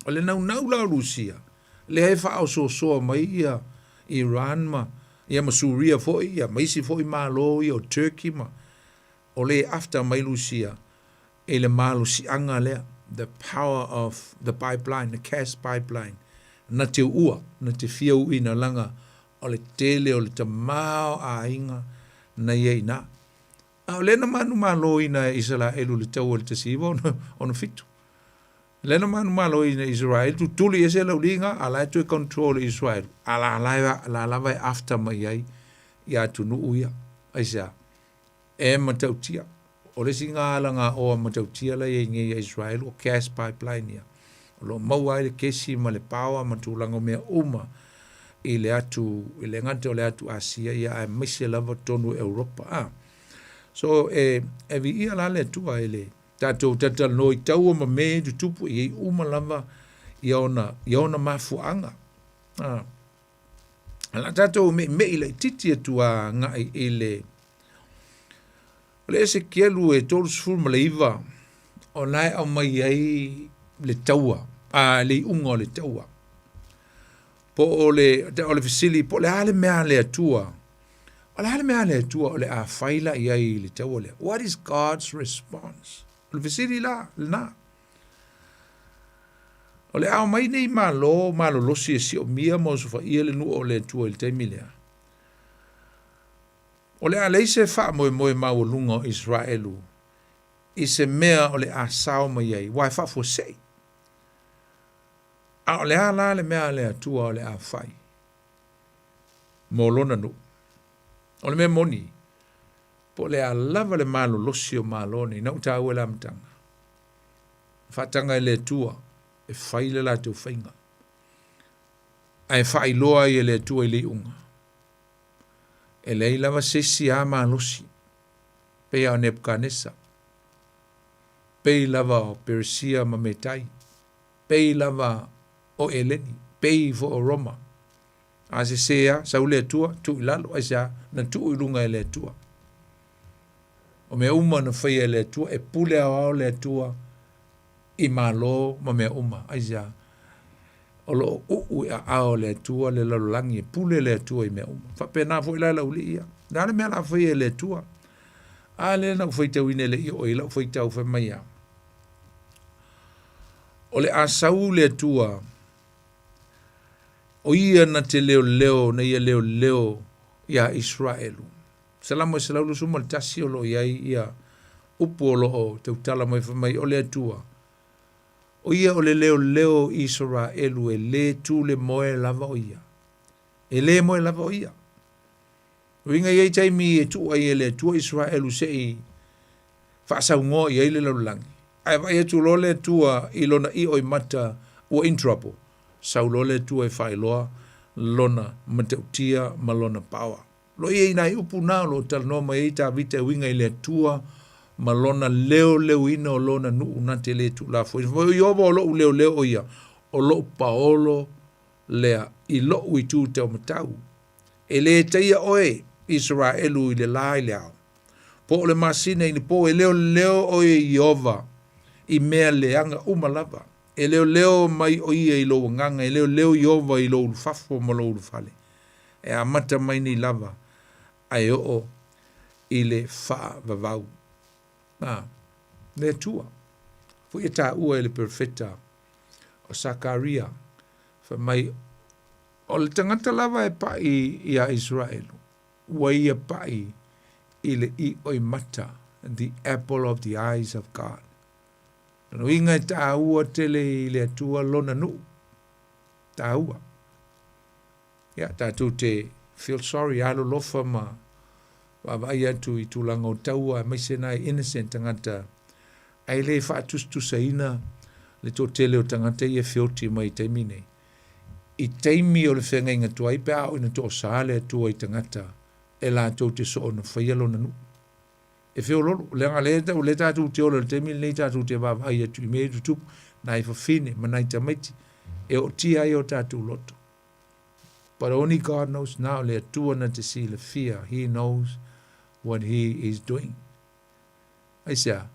O le naunau la o Lusia, lea e faaosoosoa mai ia Iran ma, ia ma Suria foi, ia ma isi foi malo ia o Turkey ma, o le after mai Lusia i le malosiaga lea, the power of the pipeline, the gas pipeline, na te uua, na te fia uiina laga o le tele o le tamaoaiga na i ai ina. A o lea na manumaloina e Isaraelu i le tau o le 1967. Lea na manumaloina e Israel, tutuli ese le auliga, a la e toe control e Israel. A la la, la lava e after mai ai ia atunuu ia. Aisea? E matautia. O le isi nga alagaoa matautia la i ai nei ia Israel, o gas pipeline ia. O lo o maua ai le kesi ma le power ma tulaga o mea uma i le atu, i le gata o le atu Asia ia aemaise lava totonu o Europa. A. So e, e viia la le Atua i le tatou talatalanoa i taua ma mea e tutupu e i ai uma lava ia ona, ia ona mafuaaga. A. La tatou meʻimeʻi laitiiti atu agai i le O le Esekielu e 39, o la e aumai ai le taua, a le iuga o le taua. Po o le, o le fesili, po o le a le mea a le Atua? O le a le mea a le Atua o le a fai la i ai i le taua lea? What is God's response? O le fesili la, lena. O le a omai nei Malo malolosi e siomia ma osofaia le nuu o le Atua i le taimi lea. O le a leai se faamoemoe maualuga o Iseraelu i se mea o le a sao mai ai, aua e faafuasei. A o le a la le mea a le Atua o le a fai mo Lona nuu? O le mea moni, po o le a lava le malolosi o Malo nei, na ou taua i le amataga, faataga e le Atua e fai le latou faiga, ae faailoa ai e le Atua i le iuga. E leai lava se isi a malosi, pei a o Nebukanesa, pei lava o Peresia ma Metai, pei lava o Eleni, pei foi o Roma. A sesē a, sau le Atua, tuu i lalo, aisea? Na tuu i luga e le Atua. O mea uma na faia e le Atua, e pule aoao le Atua i malo ma mea uma. Aisea? O lo o uu i aao o le Atua le lalolagi, e pule le Atua i mea uma. Faapena foi la le aualii ia. Le a le mea o le a faia e le Atua? A lea na ou faitauina e le i oo i lau faitau fai mai a. O le a sau le Atua, o ia na te leoleo, na ia leoleo iā Iseraelu. Salamo e 121 o lo o i ai ia upu o lo o tautala mai fai mai o le Atua, o ia o le leoleo i Iseraelu e lē tu le moe lava o ia. E lē moe lava o ia. Uiga i ai taimi e tuu ai e le Atua Iseraelu se i faasaugoa i ai le lalolagi. Ae vaai atu loa le Atua i lona ioimata ua in trouble, sau loa le Atua e faailoa lona matautia ma lona power. Lo ia i nai upu na o lo o talanoa mai ai Tavita e uiga i le Atua ma lona leoleoina o lona nuu na te le tuulafoina. Fai mai o Ieova o lo'u leoleo o ia, o lo'u paolo lea i lo'u itu taumatau. E lē taia oe, Iseraelu, i le lā i le ao, po o le masina i le pō, e leoleo oe e Ieova i mea leaga uma lava. E leoleo mai o ia i lou agaga, e leoleo Ieova i lou ulufafo ma lou ulufale. E amata mai nei lava ae oo i le faavavau. A, le Atua, foi e taua e le perofeta o Sakaria, fai mai, O le tagata lava e paʻi iā Iseraelu, ua ia paʻi i le ioimata, the apple of the eyes of God. Lona uiga e tāua tele i le Atua lona nuu. Tāua. Ia, tātou te feel sorry, alolofa ma vaavaai atu i tulaga o taua, aemaise nai innocent tagata, ae le faatusatusaina le toatele o tagata ia e feoti mai i taimi nei. I taimi o le feagaiga tuai pe a oo ina toosā le Atua i tagata e latou te soona faia lona nuu. E feololo, leaga lea o lea tatou te ola i le taimi lenei tatou te vaavaai atu i mea ia e tutupu, nai fafine ma nai tamaiti e ootia ai o tatou loto. But only God knows, na o le Atua na te silafia, He knows what He is doing. Aisea?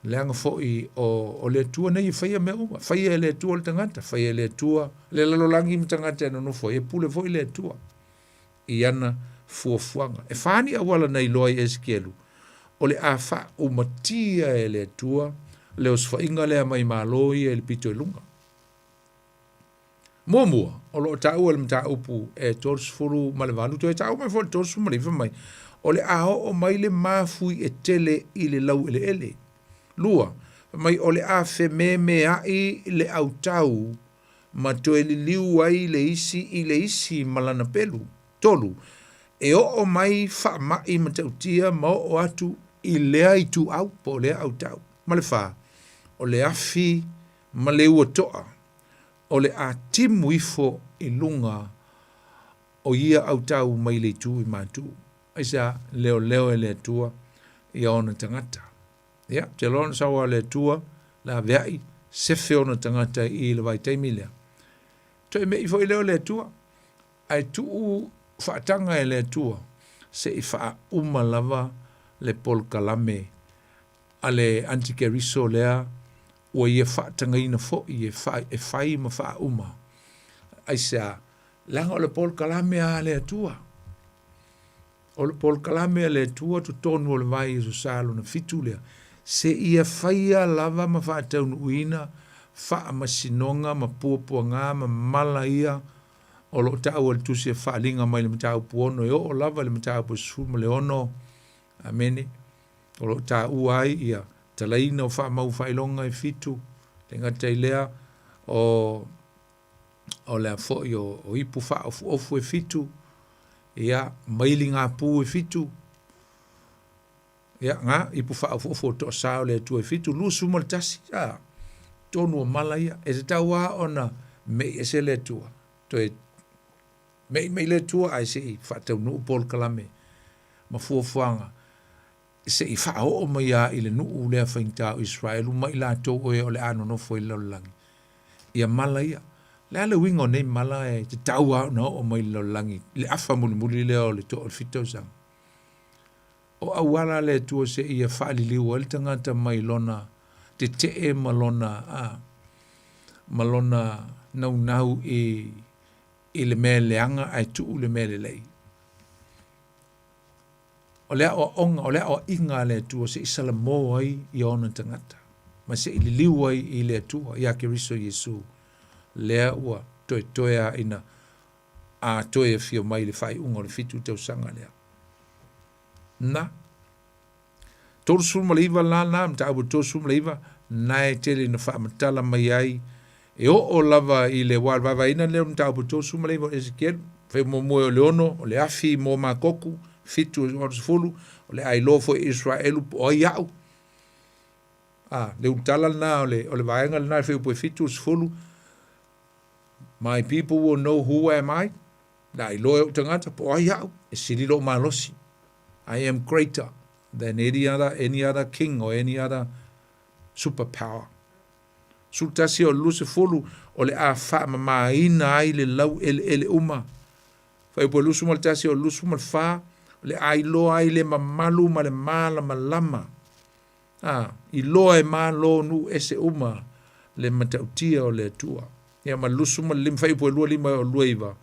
Leaga foi o, o le Atua nei e faia mea uma. Faia e le Atua le tagata, faia e le Atua le lalolagi ma tagata e nonofo ai, e pule foi le Atua i ana fuafuaga. E fa ni auala na iloa ai e Esekielu, o le a faaumatia e le Atua le osofaiga lea mai malo ia i le pito i luga. Muamua, o lo o taua i le mataupu e 38, toe taua mai foi i le 39 mai, o le a oo mai le mafui e tele i le laueleele. Lua, fai mai o le a fememea'i le autau ma toe liliu ai le isi i le isi ma lana pelu. Tolu, e oo mai faama'i matautia ma oo atu i lea ituau po o lea autau. Ma le fa, o le afi ma le ua to'a o le a timu ifo i luga o ia autau mai le itu i matu. Aisea? Leoleo e le Atua ia ona tagata. Ia, te loa ona sau a le Atua, laveai, sefe ona tagata i le vaitaimi lea. Toe me'i foi lea o le Atua, ae tuu faataga e le Atua se i faauma lava le polokalame a le antikeriso lea ua ia faatagaina foi e fai, e fai ma faauma. Aisea? Leaga o le polokalame a le Atua. O le polokalame a le Atua totonu o le vai Aso Sa lona fitu lea, se ia faia lava ma faataunuuina faamasinoga ma puapuaga ma mala ia o lo o taua i le tusi a Faaaliga mai le mataupu 6 e oo lava i le mataupu 16, amene, o lo o taua ai ia talaina o faamau faailoga e fitu, le gata i lea o o le a foi o, o ipu faaofuofu e fitu, ia, mailigapu e fitu, ia, ga, ipu faaofuofu o toasa o le Atua e fitu, 21, a, tonu o mala ia, e tatau lava ona mei ese le Atua, toe mei mai le Atua ae se i faataunuu polokalame ma fuafuaga se i faaoo mai lava i le nuu lea faigata o Iseraelu ma i latou o e o le a nonofo i le lalolagi ia mala ia. O le a le uiga o nei mala e tatau lava ona oo mai i le lalolagi i le afa mulimuli lea o le toa o le fitu tausaga? O auala a le Atua seia faaliliu ai le tagata mai lona tetee ma lona, a, ma lona naunau i, i le mea leaga ae tuu le mea lelei. O le aoaoga, o le aoaiga a le Atua se i salamo ai ia ona tagata, ma se i liliu ai i le Atua, ia Keriso Iesu, lea ua toetoe a ina a toe afio mai i le faaiuga o le fitu tausaga lea. Na. 39 la na, mataupu 39, na e tele ina faamatala mai ai, e oo lava i le wā vaevaeina lea o mataupu 39 o Esekielu, fai muamua o le ono, o le afi mo Makoku, fitu o le sefulu, o le a iloa foi e Israelu po o ai au. A, le ulutala lena o le, o le vaega lena e fai upu e fitu o le sefulu, My people will know who am I. Le a iloa e ou tagata po o ai au, e sili lou malosi. I am greater than any other, any other king or any other superpower. 11 o le 20, o le a faamamaina ai le lau eleele uma. Fuaiupu e 21 o le 24, o le a iloa ai le mamalu ma le malamalama. A, iloa e malo nuu ese uma le matautia o le Atua. Ia ma le 25 fuaiupu e 25 o le 29,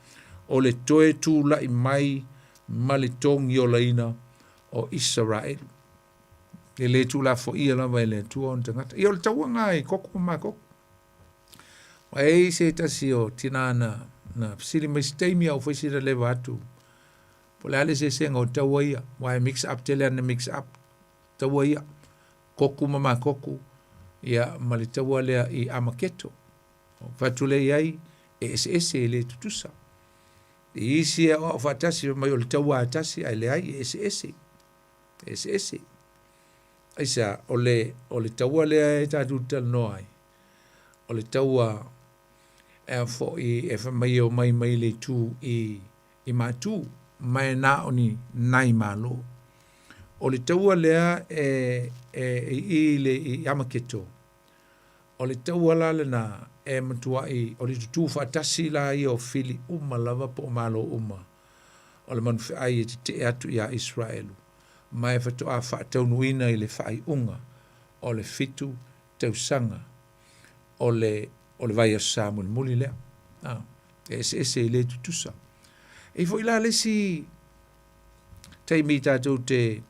o le toe tulai mai ma le togiolaina o Isaraelu. E le tuulafoia lava e le Atua ona tagata. Ia o le tauaga e koko ma makoko. Ua e i se tasi o tina na, na fesili mai se taimi a ua fai sina leva atu. Po o le a le eseesega o taua ia. Ua e mix up tele ana mix up. Taua ia, koku ma makoku, ia ma le taua lea i Amaketo. O fatu lea i ai, e eseese e le tutusa. I isi e aoao faatasi, fai mai o le taua a tasi, ae leai, e eseese. E eseese. Aisea, o le, o le taua lea e tatou te talanoa ai, o le taua e a foi e fai mai e omai mai le itu i, i Matu, ma e na o ni nai malo. O le taua lea e, e, e i le i Amaketo, o le taua la lena e matuai, o le tutū faatasi la ia o fili uma lava po o malo uma o le manufeai e tetee atu iā Iseraelu, ma e faatoa faataunuuina i le faaiuga o le fitu tausaga o le, o le vaiaso sa mulimuli lea. A, e eseese e le tutusa. E i foi la le isi taimi tatou te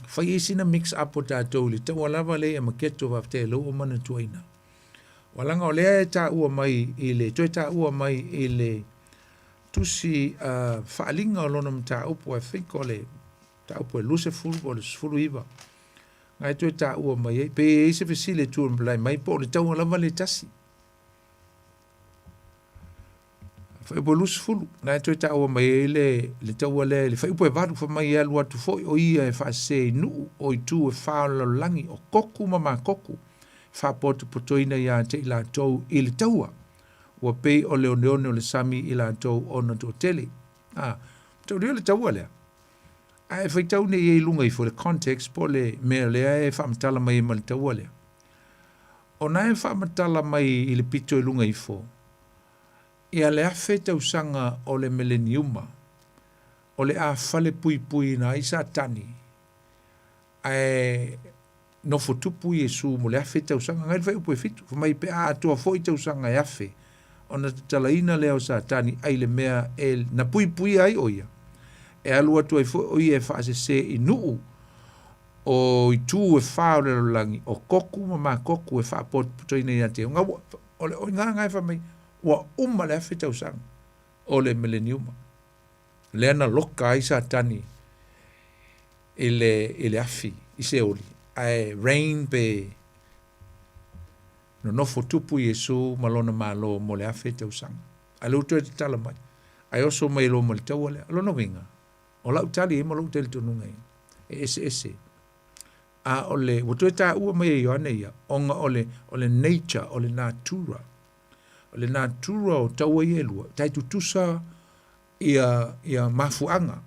fai ai sina mix up o tatou i le taua lava lea i Amaketo faafetai o lea ua manatuaina. Ua laga o lea e taua mai i le, toe taua mai i le tusi uh, faaaliga o lona mataupu, I think o le mataupu e 20 po o le 19, na e toe taua mai ai. Pe i ai se fesili e tulai mai po o le taua lava le tasi. Fuaiupu e 20, na e toe taua mai ai le, le taua lea i le fuaiupu e 8, fai mai e alu atu foi o ia e faasese i nuu o itu e whā o le lalolagi, o Koku ma Makoku, faapotopotoina iā te i latou i le taua. Ua pei o le oneone o le sami i latou ona toatele. A, taulia le taua lea. A e faitau nei i ai i luga ifo i le context po o le mea lea e faamatala mai ai ma le taua lea. O na e faamatala mai i le pito i luga ifo, ia le afe tausaga o le meleniuma, o le a falepuipuiina ai Satani, ae nofo tupu Iesu mo le afe tausaga. Ngai le fuaiupu e fitu, fai mai pe a atoa foi tausaga e afe, ona tatalaina lea o Satani ai le mea e na puipuia ai o ia, e alu atu ai foi o ia e faasese i nuu o itu e whā o le lalolagi, o Koku ma Makoku e faapotopotoina ia te. Nga, o le, o nga ngai fai mai, ua uma le afe tausaga. o le mileniuma. Lea na loka ai Satani i le, i le afi, i Seoli, ae reign pe nonofo tupu Iesu ma lona malo mo le afe tausaga. Ae lea ua toe tatala mai, ae oso mai loa ma le taua lea. O lona uiga, o lau tali ai ma lou talitonuga ia, e eseese. A o le, ua toe taua mai e Ioane ia, ona o le, o le nature, o le natura. O le natura o taua ia e lua, tai tutusa ia, ia mafuaaga.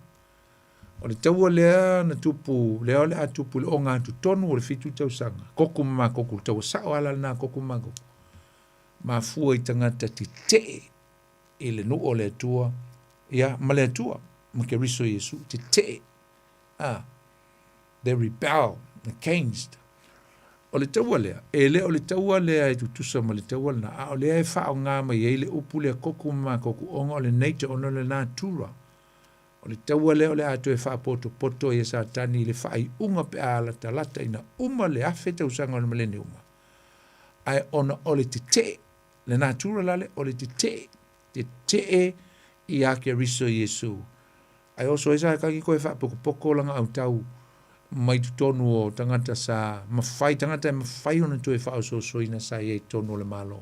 O le taua lea na tupu, lea o le a tupu i le ogatotonu o le fitu tausaga, Koku ma Makoku, le taua sao lava la lena a Koku ma Makoku, mafua i tagata tetee i le nuu o le Atua, ia, ma le Atua, ma Keriso Iesu, tetee. Ah, they rebel against. O le taua lea, e le o le taua lea e tutusa ma le taua lena, a o lea e faaaoga mai ai le upu lea Koku ma Makoku, ona o le nature, ona o le natura. O le taua lea o le a toe faapotopoto ai e Satani i le faaiuga pe a latalata ina uma le afe tausaga o le Mileniuma. Ae ona o le tetee, le natura la lea, o le tetee, tetee iā Keriso Iesu. Ae oso ai Satani toe faapokopoko lana autau mai totonu o tagata sa mafai, tagata e mafai ona toe faaosoosoina sa i ai i totonu o le Malo.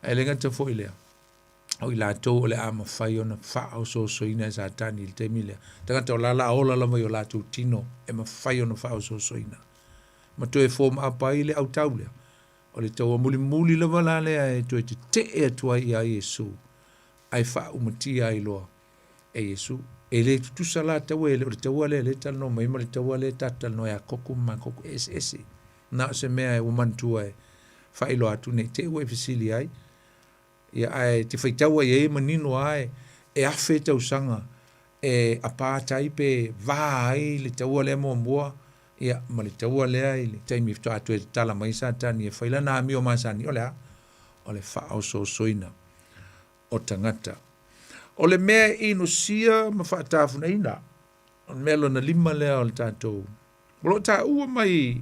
Ae le gata foi i lea, o i latou o le a mafai ona faaosoosoina e Satani i le taimi lea. Tagata o la la ola lava i o latou tino e mafai ona faaosoosoina. Ma toe form up ai le autau lea. O le taua mulimuli lava la lea e toe tetee atu ai ia Iesu, ae faaumatia ai loa e Iesu. E le tutusa la taua, e le o le taua lea lea e talanoa mai ma le taua lea tatou talanoa ia Koku ma Makoku, e eseese. Na o se mea ua manatua e faailoa atu ne i te i ua e fesili ai. Ia ae te faitau ai e manino lava e, e afe tausaga e apartheid pe va ai le taua lea muamua, ia, ma le taua lea i le taimi faatoa toe tatala mai Satani e fai lana amio masani, o le a? O le faaosoosoina o tagata. O le mea e inosia ma faatafunaina, o le mea lona lima lea o le tatou, o lo o taua mai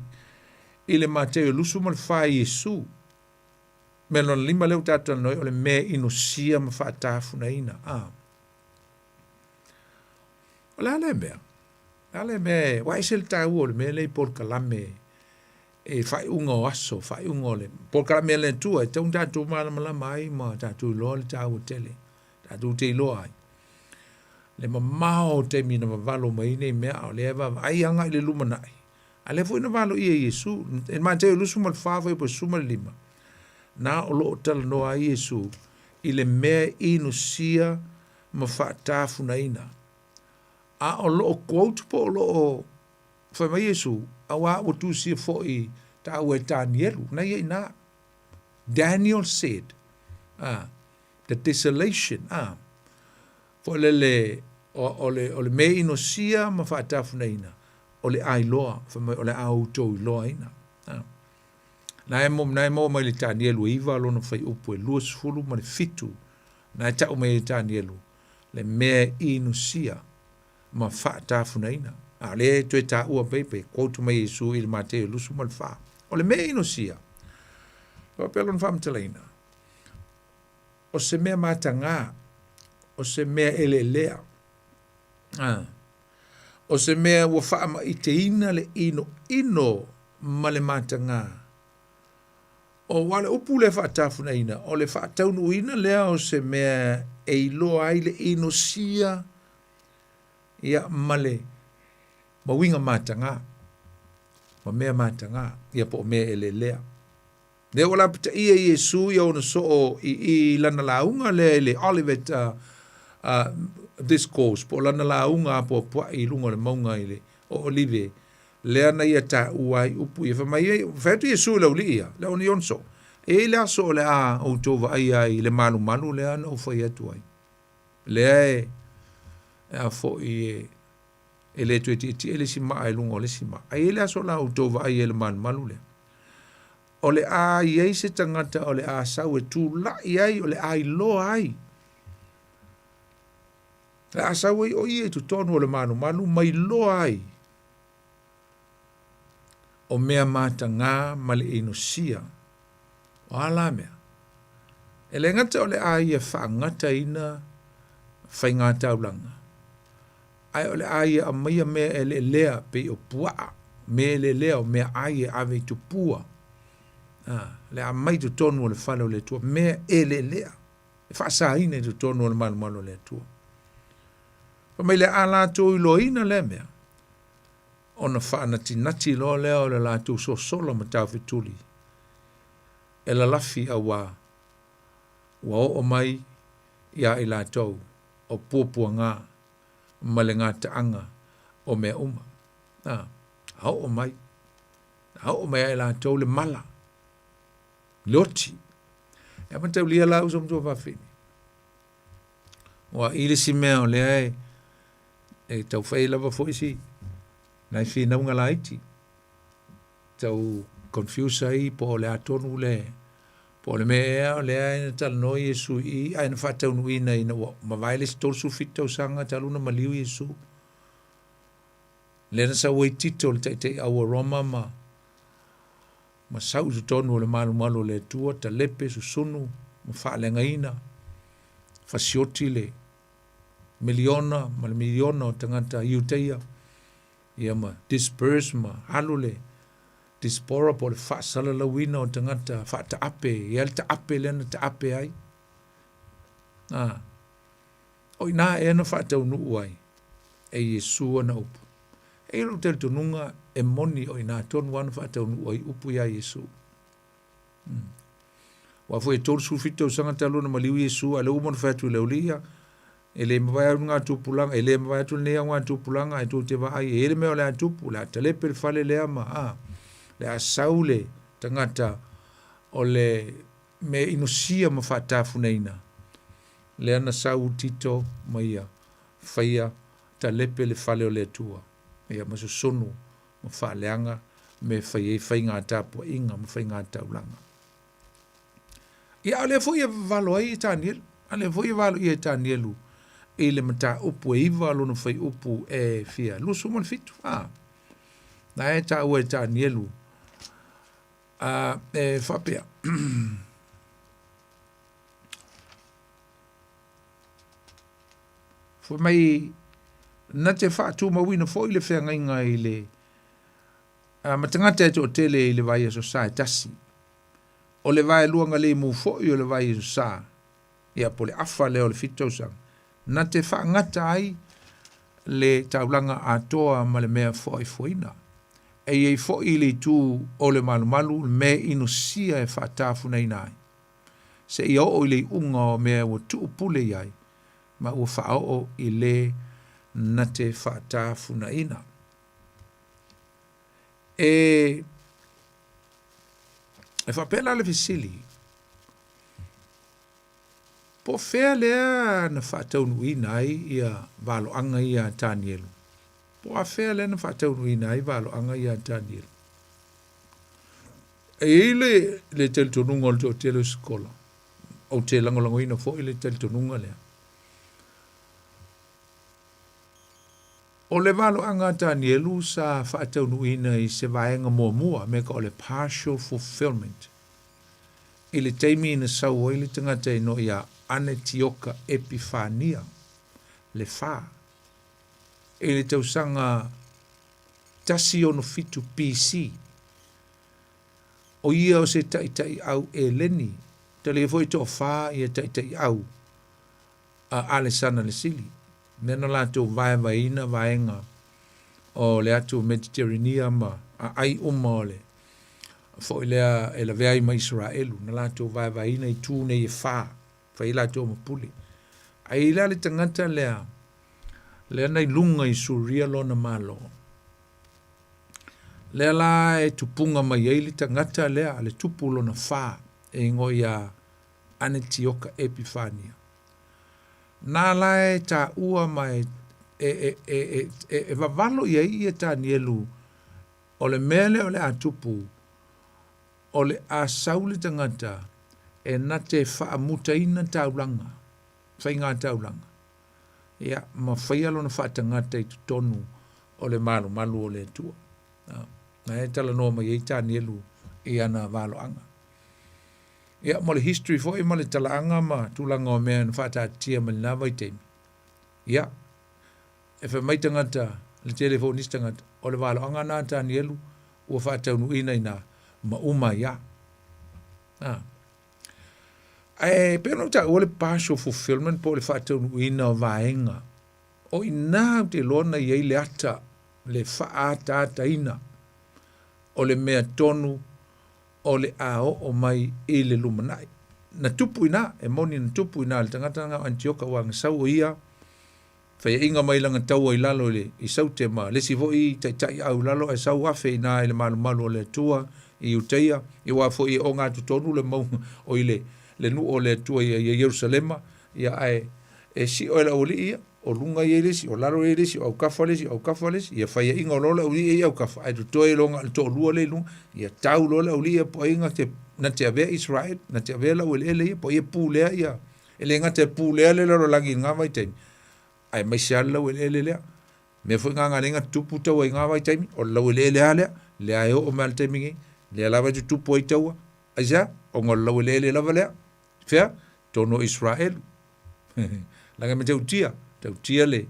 i le Mateo 24 Iesu, mea lona lima lea ua tatou talanoa ai, o le mea e inosia ma faatafunaina. A. O le a lea mea? O le a lea mea e, ua ese le taua o le mea lea i polokalame e faaiuga o aso, faaiuga o le polokalame a le Atua e tatau ona tatou malamalama ai ma tatou iloa le taua tele, tatou te iloa ai le mamao o taimi na vavalo mai ai nei mea, a o lea e vaavaai agai i le lumanai. A lea foi na valoia e Iesu, e Mateo 24 fuaiupu 15, na o lo o talanoa ai Iesu i le mea inosia ma faatafunaina. A o lo o quote po o lo o fai mai Iesu, auā ua tusia foi taua e Tanielu, na ia inā. Daniel said, ah, the desolation, ah, foi lele, o, o, le, o le mea inosia ma faatafunaina, o le a iloa, fai mai o le a outou iloaina. Ah. Na e, na e maua mai le Tanielu e iva lona fuaiupu e 27 ma le fitu, na e tau mai e Tanielu, le mea inosia ma faatafunaina. A o lea e toe taua pei pe quote mai Iesu i le Mateo 24. O le mea inosia, faapea lona faamatalaina, o se mea matagā, o se mea eleelea, a, o se mea ua faamaiteina le inoino ma le matagā. O ua le upu lea faatafunaina, o le faataunuuina lea o se mea e iloa ai le inosia ia ma le ma uiga matagā, ma mea matagā, ia po o mea eleelea. Lea ua lapataia Iesu ia ona soo i i lana lauga lea i le Olivet uh, uh, Discourse, po o lana lauga apoapoai i luga o le mauga i le o Olive, lea na ia taua ai upu ia. Fai mai ai, fai atu Iesu i le aualii ia, le ona soo, e i ai le aso o le a outou vaaia ai i le malumalu lea na ou fai atu ai. Lea e, e a foi e, e le toe tietie le isi maa i luga o le isi maa. Ae i ai le aso o le a outou vaaia i le malumalu lea. O le a i ai se tagata o le a sau e tulai ai, o le a iloa ai. Le a sau ai o ia i totonu o le malumalu ma iloa ai o mea matagā ma le inosia. O a la mea? E le gata o le a ia faagataina Faigā taulaga, ae o le a ia aumaia mea eleelea pei o puaa, mea eleelea o meaai e ave i tupua, a, le a aumai i totonu o le fale o le Atua, mea eleelea e faasaina i totonu o le malumalu o le Atua. Fai mai le a latou iloaina lea mea, ona faanatinati loa lea o le latou sosola ma taufetuli e lalafi auā ua oo mai iā i latou o puapuagā ma le gataaga o mea uma. A, a oo mai, a oo mai ia i latou le mala, le oti. E a mataulia la uso ma tuafafine. Ua i le isi mea o lea e, e taufai ai lava foi si nai finauga laiti. Tau confuse ai po o le a tonu le po o le mea ea o lea na talanoa Iesu i i ae na faataunuuina ina ua mavae le isi 37 tausaga talu ona maliu Iesu. Lea na sau ai Tito le taitaiau o Roma ma ma sau i totonu o le malumalu o le Atua, talepe, susunu ma faaleagaina, fasioti le miliona ma le miliona o tagata Iutaia, ia ma disperse ma alu le diaspora po o le faasalalauina o tagata faataape, ia le taape lea na taape ai. A, o i ina ea na faataunuu ai e Iesu ana upu. E i ai lou talitonuga e moni o i ina tonu lava na faataunuu ai upu ia Iesu. Hmm. Aua foi e 37 tausaga talu ona maliu Iesu, a o lea ua uma ona fai atu i le aualii ia, e le mavae atu ngā tupulaga, e le mavae atu lenei au ngā tupulaga, ae tou te vaai, e i ai le mea o le a tupu, o le a talepe le fale lea ma, a, le a sau le tagata o le mea inosia ma faatafunaina, lea na sau Tito ma ia faia talepe le fale o le Atua, ia ma susunu ma faaleaga me fai ai faiga tapuaiga ma faiga taulaga. Ia, a o lea foi e vavalo ai e Tanielu, a lea foi e valo ia e Tanielu i le mataupu e iva lona fuaiupu e fia 27, a, na e taua e Tanielu, a, e faapea, Fai mai, na te faatumauina foi le feagaiga i le a, ma tagata e toatele i le vaiaso sa e tasi. O le vaeluaga limu foi o le vaiaso sa, ia po o le afa lea o le fitu tausaga, na te faagata ai le taulaga atoa ma le mea foaifoaina. E i ai foi i le itu o le malumalu le mea inosia e faatafunaina ai, seia oo i le iuga o mea ua tuu pule i ai, ma ua faaoo i le na te faatafunaina. E, e faapea la le fesili, po o fea lea na faataunuuina ai ia valoaga ia a Tanielu? Po o afea lea na faataunuuina ai valoaga ia a Tanielu? E i ai le, le talitonuga o le toatele o Sikola, ou te lagolagoina foi le talitonuga lea. O le valoaga a Tanielu sa faataunuuina i se vaega muamua me ka o le partial fulfillment i le taimi na sau ai le tagata i noa iā Anetioka Epifania le fa i le tausaga 167 BC. O ia o se taitaiau Eleni, talia foi toafa ia taitaiau a Alesana le Sili, mea na latou vaevaeina vaega o le atu Mediterenia ma aai uma o le foi lea e lavea ai ma Isaraelu, na latou vaevaeina itu nei e fa, fai ai latou ma pule. Ae i la le tagata lea, lea na i luga i Suria lona malo, lea la e tupuga mai ai le tagata lea, le tupu lona fa, e igoa ia Anetioka Epifania. Na la e taua ma e, e, e, e, e, e, e vavalo i ai ia Tanielu, o le mea lea o le a tupu, o le a sau le tagata e na te faamutaina taulaga, faiga taulaga, ia, ma faia lona faatagata i totonu o le malumalu o le Atua. Na e talanoa mai ai Tanielu i ana valoaga. Ia, mo le history foi ma le talaaga ma tulaga o mea na faataatitia mai lena vaitaimi. Ia, e fai mai tagata, le tele foi o nisi tagata, o le valoaga lena a Tanielu ua faataunuuina i ina ma uma ai lava. A. Ae pei ona ou taua le partial fulfillment po o le faataunuuina o vaega, o i ina ou te iloa na i ai le ata, le faaataataina o le mea tonu o le a oo mai i le lumanai. Na tupu i ina, e moni na tupu i ina le tagata lena o Anitioka aua na sau o ia faiaina mai lana taua i lalo i le i Saute ma le isi foi taitai au i lalo ae sau afe i ina i le malumalu o le Atua i Iutaia, ia aua foi e ogatotonu le mauga o i le le nuu o le Atua ia ia Ierusalema, ia ae e sio e le aualii ia, o luga i ai le isi, o lalo i ai le isi, o aukafa le isi, o aukafa le isi, ia faiaina loa le aualii ia i aukafa, ae totoe loa na o le toalua lea i luga, ia tau loa le aualii ia po o ai na te, na te avea Israel, na te avea laueleele ia, po o ai e pulea ia, e le gata e pulea le lalolagi i lena vaitaimi, aemaise lava le laueleele lea. Mea foi na na ala ai ona tutupu taua i na vaitaimi, o le laueleele lava lea, lea e oo mai lava i le taimi nei, lea lava e tutupu ai taua. Aisea? Ona o le laueleele lava lea. Fea? Totonu o Iseraelu. Leaga e matautia, tautia le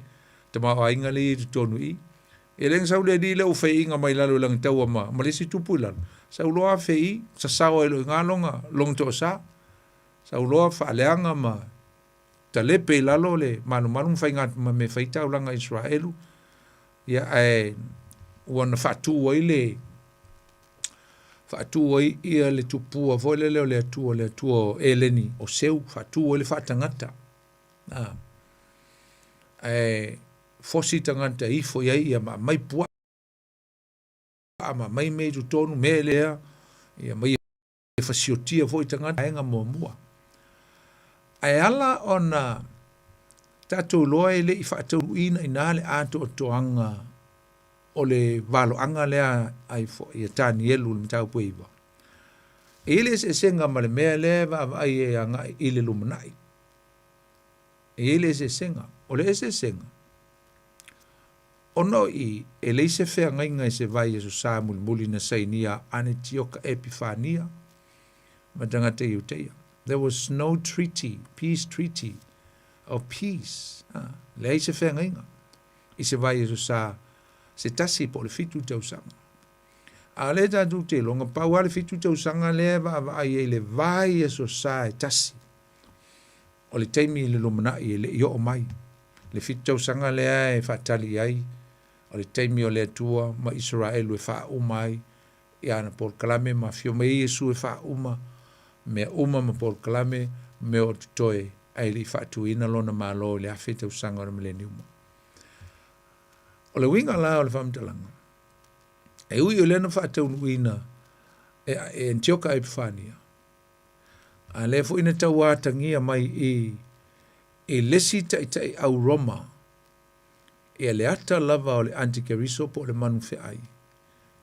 tamaoaiga lea e i ai i totonu i i. E le na sau le alii lea ua faiaina mai lalo i lana taua ma, ma le isi tupu i lalo. Sau loa afe i, sasao ai loa i ina lona, lona toasa. Sau loa faaleaga ma talepe i lalo le malumalu ma faiga ma mea fai taulaga Iseraelu. Ia ae ua na faatu ai le faatu ai ia le tupua foi lele o le Atua, le Atua o Eleni o Seu, faatu ai le faatagata. A. Ae fosi tagata ifo i ai ia ma aumai puaa ma aumai mea i totonu, mea lea, ia ma ia fasiotia foi tagata vaega muamua. Ae ala ona tatou iloa e le i faataunuuina i ina le atoatoaga o le valoaga lea ai foi ia Tanielu i le mataupu e 9. E i ai le eseesega ma le mea lea e vaavaai e agai i le lumanai. E i ai le eseesega. O le eseesega, ona o i e leai se feagaiga i se vai Aso Sa mulimuli na sainia a Anetioka Epifania ma tagata Iuteia. There was no treaty, peace treaty of peace. Ha, leai se feagaiga i se vai Aso Sa se tasi po o le 7 tausaga. A o lea tatou te iloa, na pau lava le 7 tausaga lea e vaavaai ai i le vai Aso Sa e tasi. O le taimi i le lumanai e le i oo mai. Le 7 tausaga lea e faatali i ai, o le taimi o le Atua ma Isaraelu e faauma ai i ana polokalame ma afio mai ai Iesu e faauma mea uma ma polokalame mea o totoe ae le i faatuina lona Malo i le 1000 tausaga o le mileniuma. O le uiga la o le faamatalaga, e ui o lea na faataunuuina e, e Antioka Epifania, a lea foi na tauatagia mai i, i le isi taitai au Roma, ia le ata lava o le antikeriso po o le manu feai,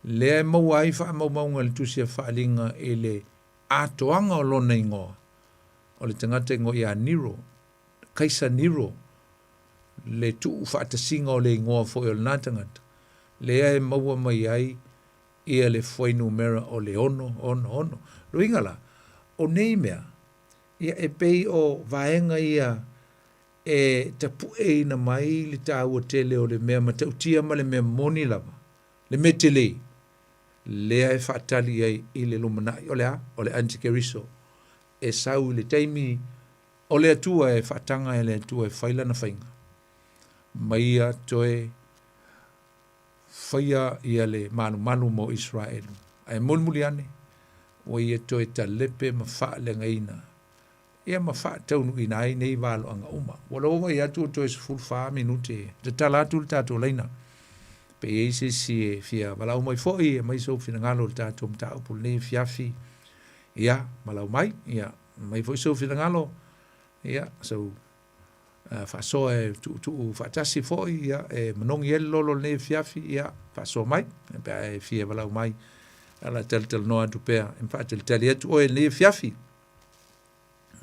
lea e maua ai faamaumauga i le Tusi a Faaaliga i le atoaga o lona igoa, o le tagata igoa ia Nero, Kaisa Nero, le tuufaatasiga o le igoa foi o lena tagata, lea e maua mai ai ia le fuainumera o le 6, 6, 6. Lona uiga la, o nei mea, ia e pei o vaega ia e tapueina mai le taua tele o le mea matautia ma le mea moni lava, le mea tele, lea e faatali ai i le lumanai. O le a? O le antikeriso e sau i le taimi o le Atua e faataga e le Atua e fai lana faiga ma ia toe faia ia le malumalu mo Iseraelu. Ae mulimuli ane, ua ia toe talepe ma faaleagaina ia ma faataunuuina ai nei valoaga uma. Ua lou vaai atu ua toe 14 minute e tatala atu le tatou laina. Pe i ai se isi e fia valaau mai foi e aumai sou finagalo i le tatou mataupu i lenei afiafi, ia, valaau mai, ia, aumai foi sou finagalo, ia, sou faasoa e tuutuu faatasi foi, ia, e manogi ai le lolo i lenei afiafi, ia, faasoa mai, pe a e fia valaau mai, ala talatalanoa atu pea, e faatalitali atu oe i lenei afiafi.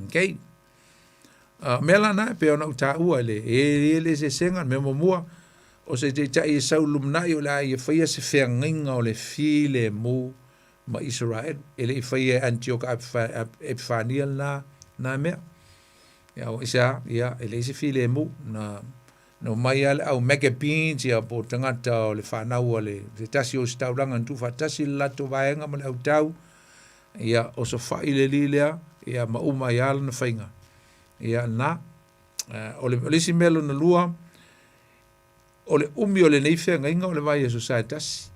Okay. Mea la na, pei ona ou taua le, e i ai le eseesega, le mea muamua, o se taitai e sau i le lumanai o le a ia faia se feagaiga o le filemu ma Isaraelu. E le i faia e Antioka Epifania lena, lena mea. Ia, o aisea, ia, e leai se filemu, na Na omai lava le au Maccabeans ia po o tagata o le fanau a le se tasi o ositaulaga na tuufaatasi le latou vaega ma le autau, ia osofai le alii lea, ia ma uma ai lava lana faiga. Ia lena. O le, o le isi mea lona lua, o le umi o lenei feagaiga o le vaiaso sa e tasi,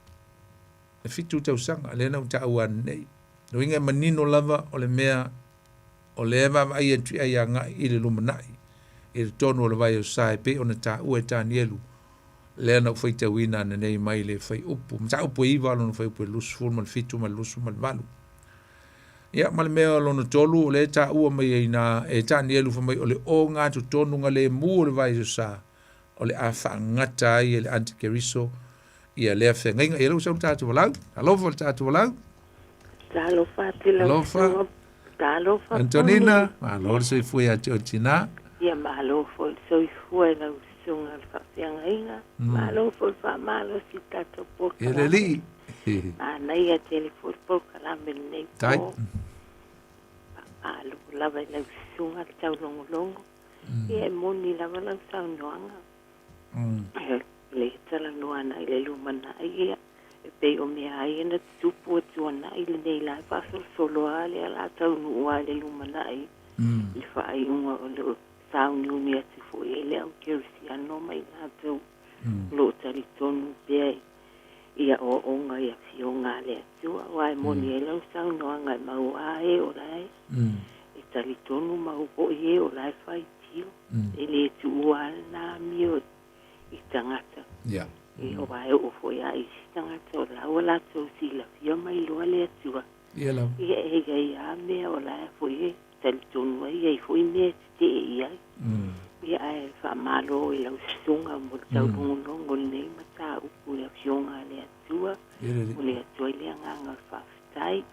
e fitu tausaga, lea na ou taua ananei. Lona uiga e manino lava o le mea o lea e vaavaai atu i ai agai i le lumanai i totonu o le vaiaso sa e pei ona taua e Tanielu, lea na ou faitauina ananei mai le fuaiupu, mataupu e 9 o lona fuaiupu e 27 ma le 28. Ia, ma le mea lona tolu, o lea e taua mai ai ina e Tanielu fai mai o le ogatotonugalemu o le vaiaso sa, o le a faagata ai e le Antikeriso ia lea feagaiga. Ia lea ua sau le tatou valaau. Talofa le tatou valaau. Talofa atu i lau Alofa. susuga. Talofa Antonina, Puni. malo le soifua ia te oe tina. Ia malo foi le soifua i lau susuga le faafeagaiga. Malo foi le faamalosi i tatou E le polokalame. alii. Manaia tele foi le polokalame lenei Tai. po. Faamalo lava i lau susuga le taulogologo. Ia e moni lava lau saunoaga. Le talanoa i le lumanai ia e pei o mea ai na tutupu e tuanai lenei la e faasolosolo a lea la taunuu a i le lumanai i le faaiuga o le sauniuni atu foi e le au kerisiano ma i latou o loo talitonu pea i aoaoga i afioga a le Atua aua e moni ai lau saunoaga e maua e o la e e talitonu mau foi e o la e faitio e le tuua lena amio i tagata. E o ae oo foi a isi tagata o la ua latou silafia ma iloa le Atua. Ia lava. Ia e iai a mea o la e foi e talitonu ai iai foi mea e tetee i ai. Ia ae faamalo i lau susuga mo le taulogologo i lenei mataupu i le afioga a le Atua. Ia lelei. O le Atua i le agaga o le faafetai.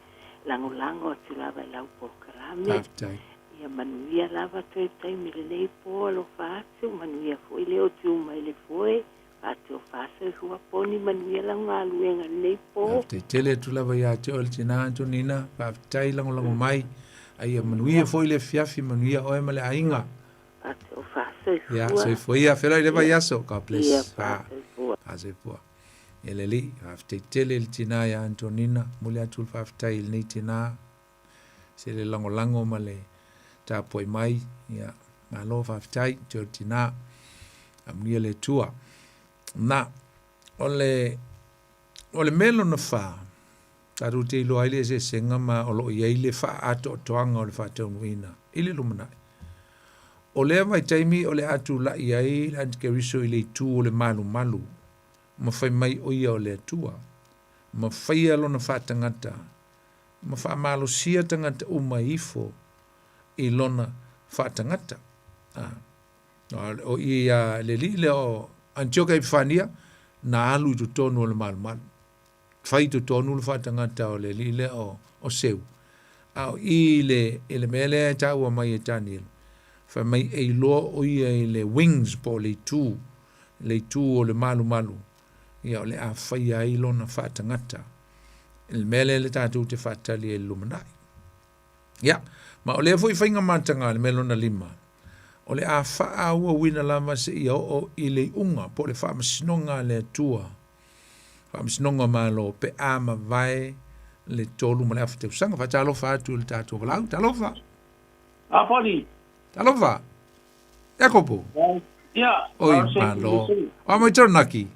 Lagolago atu lava i lau polokalame. Faafetai. Ia manuia lava toe taimi lenei po alofa atu, manuia foi le o tu mai le foe, faatofa soifua poni, manuia lau galuega lenei po. Faafetai tele atu lava ia te oe le tina Antonina, faafetai lagolago mai. A ia manuia foi le afiafi, manuia oe ma le aiga. Faatofa soifua. Ia, soifua ia, feiloai i le vaiaso. God bless. Ia, Fa- faasoifua. Faasoifua. Ia le alii, faafetai tele i le tina ia Antonina, momoli atu le faafetai i lenei tina, se le lagolago ma le tapuai mai, ia, malo faafetai, te o le tina, amuia le Atua. Na, o le, o le mea lona whā, tatou te iloa ai le eseesega ma o lo o i ai le faaatoatoaga o le faataunuuina i le lumanai. O lea vaitaimi o le a tulai ai le antikeriso i le itu o le malumalu ma fai mai o ia o le Atua, ma faia lona faatagata ma faamalosia tagata uma e ifo i lona faatagata. A, o i a le alii lea o Antioka Epifania, na alu i totonu o le malumalu. Fai i totonu le faatagata o le alii lea o, o Seu. A o i i le, i le mea lea e taua mai e Tanielu, fai mai e iloa o ia i le wings po o le itu, le itu o le malumalu, ia o le a faia ai lona faatagata. I le mea lea le tatou te faatali ai i le lumanai. Ia, ma o lea foi faiga mataga le mea lona lima, o le a faaauauina lava seia oo i le iuga po o le faamasinoga a le Atua, faamasinoga o Malo, pe a mavae le 3.5 tausaga. Faatalofa atu i le tatou valaau. Talofa! A Poli. Talofa! Iakopo! Ia, Oi, malo. O a mai Taranaki?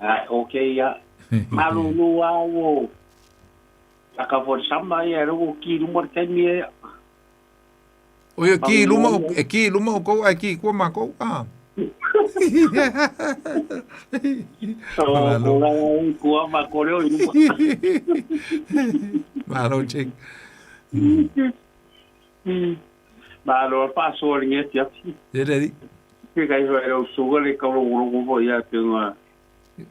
Ah, ok ia. Malulu a ua taka fo le sama ia le ua ki luma le taimi ia. O ia ki luma o e ki luma o kou ai ki kua mākou. Ah. O ko la kua ma ko leo i luma. Malo check. Malo paso le nge tia. Le le. Ke kai ho e o suga le ka lo lo ko ia te nga.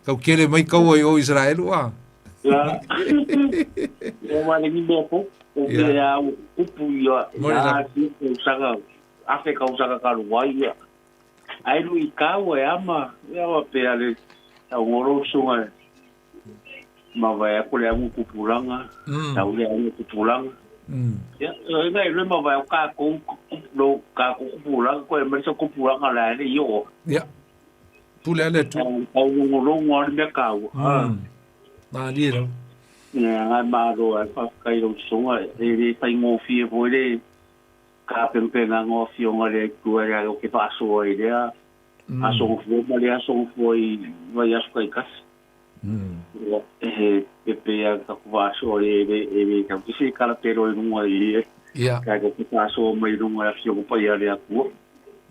Kau kele mai kau ai o Israel ua. Ya. O ma le ni me po. O ke ya upu ia. Ya si ko saka afe ka saka ka ruai ia. Ai lu i kau e ama ia wa pe ale tau ngoro sunga. Ma vai ko le amu kupulanga. Tau le amu kupulanga. Ya, ngai le ma vai ka ko lo ka ko kupulanga ko e me so kupulanga la le yo. Ya. Pule a le Atua. Tau logologo lava le mea taua. Malie lava. Ia, ngai malo ai, faafetai i lau sosoga. E le faigofie foi le tapenapenaga o afioga a le Atua e au te faasoa i lea aso gofua ma lea aso gofua i vaiaso taitasi. Ia, e pei lava ona tatou faasoa e le e le tau te se kalapelo i luga i e. Ia. Kai ko te faasoa mai i luga i afioga paia a le Atua.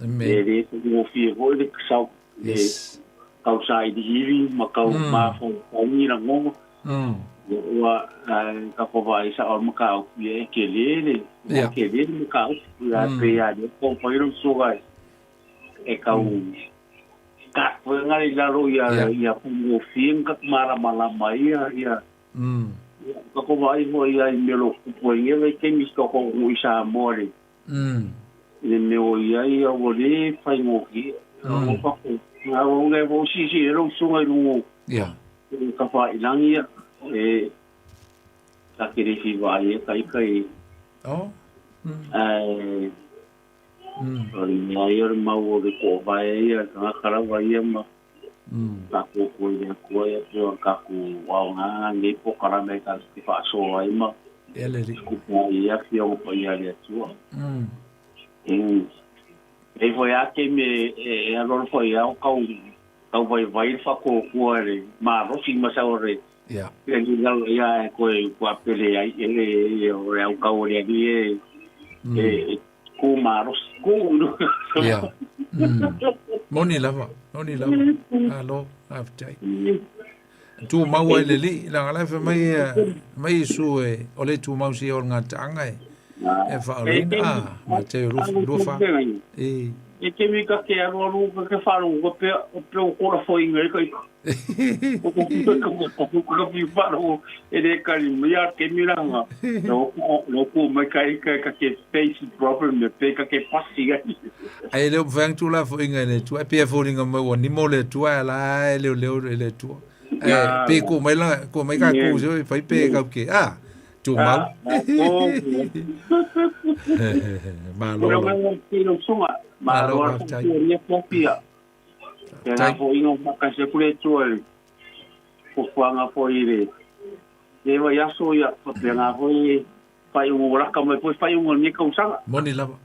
Amen. E le faigofie foi le sau le Yes. kau sailiili ma kau mafaufau i lagona. Ua tatou vaai sao le mataupu ia e tele le Ia. tele le mataupu ia pei lava lea tau fai lau susuga e tau ka foi ngale i lalo ia ia faigofie ma tatou malamalama ai ia ia tatou vaai foi ia i mea o lo o tupu ai nei vaitaimi i si tatou nuu i Samoa le le mea o i ai ia ua le faigofie. O tatou a o le ua silasila i ai lau susuga i luga o Ia. o tafailagi ia e ta te le fia vaai ai ta ita i Oh. Ae o le mea ia o le mau o le toavae ia le tagata lava ia ma tatou tua i le Atua ia pei o le tatou aoga lenei polokalame tatou te faasoa ai ma Ia le alii. tupu ai i afioga paia a le Atua. E foi lava taimi e alualu foi lava o tau tau vaivai le faatuatua e le malosi ma sau le Ia. le lalo ia e toe faapele ai e le o le autau o le alii e e ku malosi ku. Ia. Moni lava, moni lava. Malo, faafetai. Tumau ai le alii, leaga la e fai mai mai Iesu e o le tumau seia o le gataaga e e faaolaina a Mateo 24. E. E te mi ka te alu alu ka ke whārongo ka pea o pea o kora whainga e kai o ko ka ko ko ka fi whārongo e le kari mai a te mi ranga no no ko mai kai kai ka ke face problem me pe ka ke pasi ai. Ai le whang tu la whainga le tua pea fōringa mai wa nimo le tua la e leo leo le tua. E pe ko mai la ko mai ka ko so fai pe ka ke a tu mau. Malo. Malo faafetai. Te rā fo ingo makase kule tua le fuafuaga foi i le le vaiaso ia faapena foi faaiuga ua laka mai foi faaiuga o lenei tausaga. Moni lava.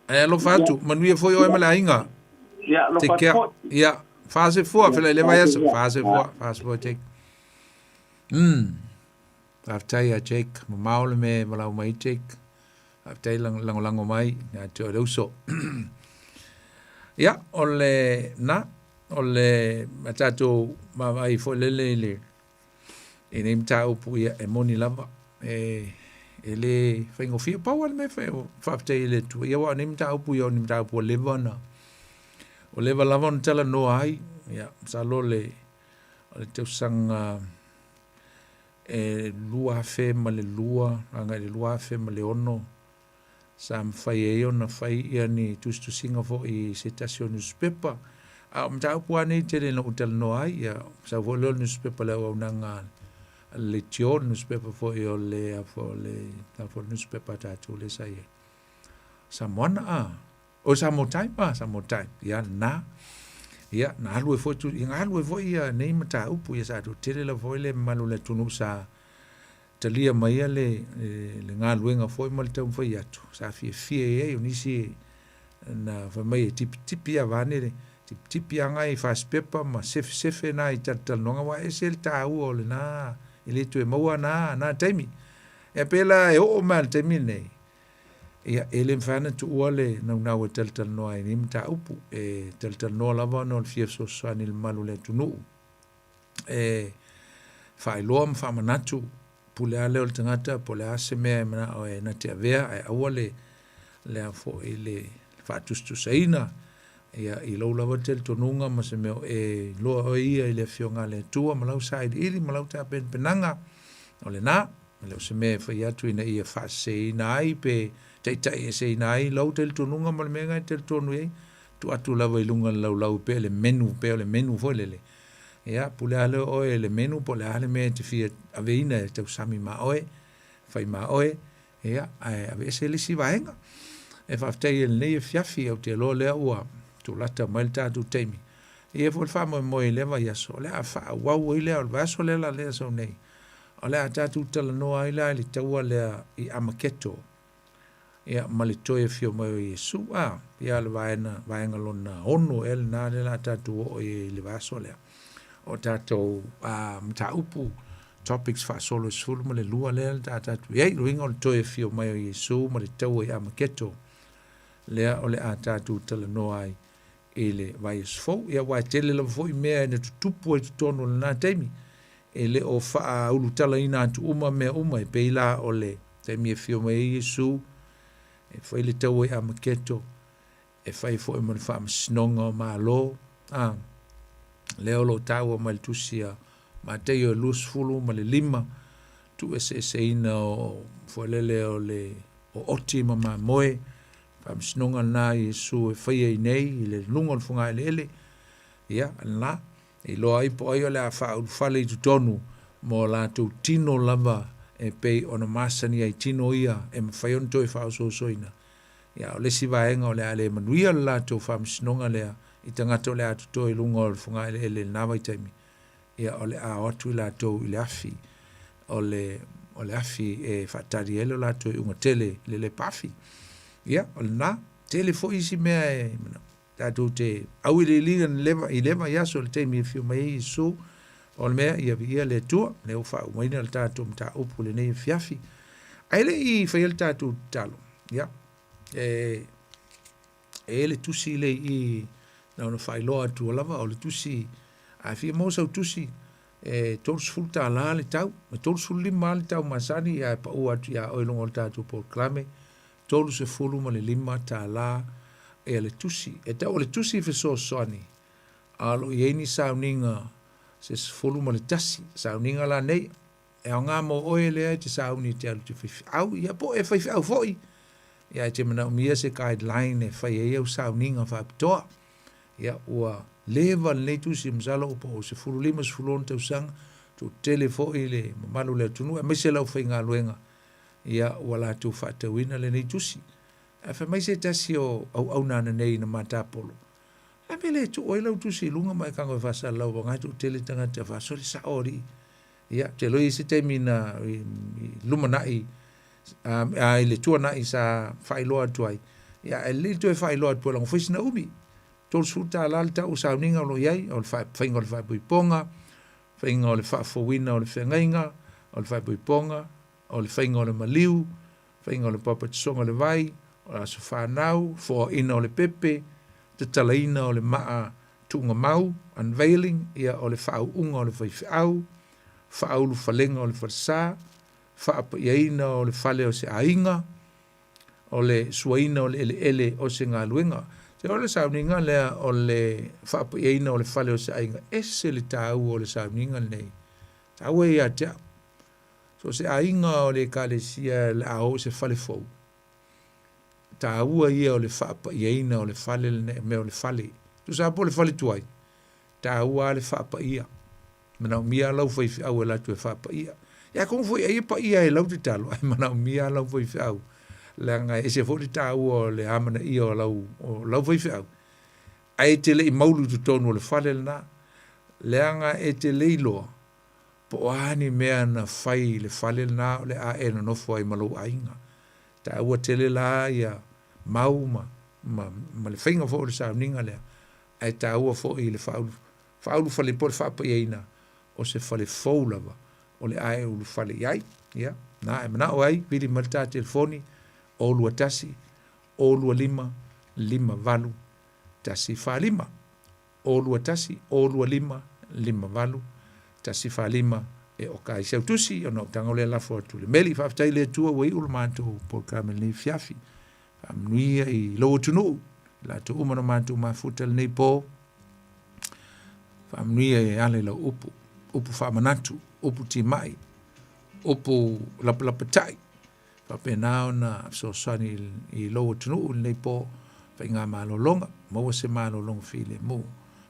Ae alofa atu, manuia foi oe ma le aiga. Ia, alofa Take atu care. foi. Ia, faasefua, fela i le vaiaso. Faasefua. Faasefua, faasefua Jake. Faafetai ia Jake, mamao le mea e valaau mai ai Jake. Faafetai lagolago mai ia te oe le uso. Ia, o le na, o le a tatou vaavaai foi lele i le i nei mataupu ia e moni lava e e le faigofie. Pau lava le mea e faafetai i le Atua, ia aua o nei mataupu ia o ni mataupu ua leva ona ua leva lava ona talanoa ai. Ia, masalo le o le tausaga e 2002 agai i le 2006 sa mafai ai ona fai ia ni tusitusiga foi i se tasi o newspaper. A o mataupu lava nei tele ina ou talanoa ai, ia sau foi lea o le newspaper le auaunaga a le Leitio, le newspaper foi o le a foi o le a foi le newspaper a tatou lea sa i ai. Samoana a o Samoa Time a Samoa Time ia lena. Ia na alu ai foi tu ia na alu ai foi ia nei mataupu ia sa toatele lava foi le mamalu o le atunuu sa talia maia le le galuega foi ma le taumafai atu sa fiafia i ai o nisi na fai mai e tipitipi lava ane le tipitipi agai i fasipepa ma sefesefe na i talatalanoaga aua e ese le taua o lena e le toe maua na na taimi. Ia pei la e oo mai lava i le taimi lenei ia e le mafai ona tuua le naunau e talatalanoa ai i nei mataupu e talatalanoa lava ona o le fia fesoasoani i le mamalu o le atunuu e faailoa ma faamanatu pule lava lea o le tagata po o le a se mea e manao e na te avea ae aua le le a foi le faatusatusaina ia i lou lava talitonuga ma se mea o e iloa oe ia i le Afioga a le Atua ma lau sailiili ma lau tapenapenaga o lena. E le o se mea e fai atu ina ia faaseseina ai pe taitaieseina ai lou talitonuga ma le mea lena e talitonu i ai, tuu atu lava i luga o le laulau pea le menu pea o le menu foi lele. Ia, pule lava lea o oe le menu po o le a le mea e te fia aveina e tausami ma oe, fai ma oe, ia, ae aveese le isi vaega. E faafetai i lenei afiafi, ou te iloa lea ua tulata mai le tatou taimi. E i ai foi le faamoemoe i lea vaiaso, o le a faaauau ai lea, o le vaiaso lea la lea sau nei, o le a tatou talanoa ai la i le taua lea i Amaketo, ia, ma le toe afio mai o Iesu, a, ia le vaena, vaega lona ono ea lena lea la tatou oo i ai i le vaiaso lea. O tatou a, mataupu, topics faasolo e 12 lea la tatou i ai, luiga o le toe afio mai o Iesu ma le taua i Amaketo, lea o le a tatou talanoa ai i le vaiaso fou. Ia, aua e tele lava foi mea na tutupu ai totonu o lena taimi, e le o faaulutalaina atu uma mea uma, e pei la o le taimi e afio mai ai Iesu, e fai le taua i Amaketo, e fai foi ma le faamasinoga o Malo, a, lea o lo o taua mai le tusi a Mataio e 25, tuueseeseina o fuailele o le o oti ma mamoe, Faamasinoga lena a Iesu e faia i nei i le luga o le fogaeleele, ia, lena, e iloa ai po o ai o le a faaulufale i totonu mo latou tino lava e pei ona masani ai tino ia e mafai ona toe faaosoosoina. Ia, o le isi vaega o le a le manuia le latou faamasinoga lea i tagata o le a totoe i luga o le fogaeleele i lena vaitaimi, ia o le a o atu i latou i le afi, o le, o le afi e faatali ai lo latou iuga tele i le lepa afi. Ia, o lena, tele foi isi mea e tatou te auiliiliina leva, i leva i aso le taimi e fio mai ai Iesu, o le mea ia viia le Atua, lea ua faaumaina le tatou mataupu i lenei afiafi. Ae le i faia le tatou tatalo, ia, e, e le tusi le i na ona faailoa atu lava o le tusi a fia maua sau tusi e $30 le tau e 35 le tau masani ae pau atu iā oe i luga o le tatou polokalame $35 ia le tusi e tau o le tusi fesoasoani a o lo o i ai ni sauniga se 11 sauniga la nei E aoga mo oe lea e te sauni e te alu te faifeau, ia po o e faifeau foi, ia e te manaomia se guideline e fai ai au sauniga faapitoa. Ia ua leva lenei tusi, masalo po o 15, 16 tausaga, toatele foi le mamalu o le atunuu aemaise le aufaigaluega, ia ua latou faatauina lenei tusi. Ae fai mai se tasi o auauna ananei na matapolo, a mea le tuu ai lau tusi i luga ma e tago e faasalalau aua na e toatele tagata e faasole sao alii. Ia, ou te iloa e i ai se taimi na i lumanai a i le tuanai sa faailoa atu ai, ia ae lelei le toe faailoa atu leaga ua fai sina umi. $30 le tau o sauniga o lo o i ai, o le faiga o le faaipoipoga, faiga o le faafouina o le feagaiga, o le faaipoipoga, o le faiga o le maliu, faiga o le papatisoga o le vai, o le aso fanau, foaina o le pepe, tatalaina o le maa tuugamau, unveiling, ia o le faauuga o le faifeau, faaulufalega o le falesa, faapaiaina o le fale o se aiga, o le suaina o le eleele o se galuega. Se o le sauniga lea o le faapaiaina o le fale o se aiga, ese le taua o le sauniga lenei. Taua ia te au. So o se aiga o le ekalesia le a o i se fale fou, taua ia o le faapaiaina o le fale lenei, mea o le fale. Tusa po o le fale tuai, taua lava le faapaia. Manaomia lau faifeau e alu atu e faapaia. Ia atonu foi ai e paia e lau tatalo, ae manaomia lau faifeau. Leaga e ese foi le taua o le amanaia o lau, o lau faifeau. Ae e te le i maulu i totonu o le fale lena. Leaga e te le iloa, Po o a ni mea na fai i le fale lena o le a e nonofo ai ma lou aiga. Taua tele la ia mau ma, ma, ma le faiga foi o le sauniga lea, ae taua foi i le faaulu, faaulufale po o le faapaiaina o se fale fou lava o le a e ulufale i ai. Ia, na e manao ai, vili mai le ta telefoni, 021 025 58 145. 021 025 58 145 e oka ai si au tusi ona ou tago lea lafo atu i le meli. Faafetai i le Atua ua iu le matou polokalame i lenei afiafi. Faamanuia i lou atunuu, i latou uma na matou mafuta i lenei po. Faamanuia e ala i lau upu, upu faamanatu, upu timai, upu lapalapatai, faapena ona fesoasoani i lou atunuu i lenei po faigamalologa, maua se malologa filemu.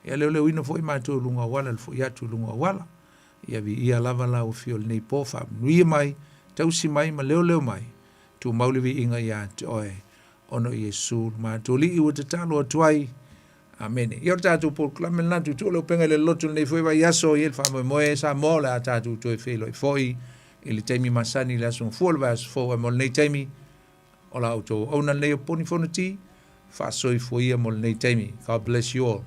Ia leoleoina foi matou i luga auala i le foi atu i luga auala. Ia viia lava lau afio i lenei po, faamanuia mai, tausi mai ma leoleo mai, tumau le viiga ia te oe, ona o Iesu lo matou Alii ua tatalo atu ai. Amene. Ia o le tatou polokalame lena tuutuu le upega i le loloto i lenei foi vaiaso, e i ai le faamoemoe Samoa o le a tatou toe feiloai foi i le taimi masani i le aso Gafua o le vaiaso fou. Ae mo lenei taimi, o la outou auauna lenei o Poni Fonoti, faasoifua ia mo lenei taimi. God bless you all.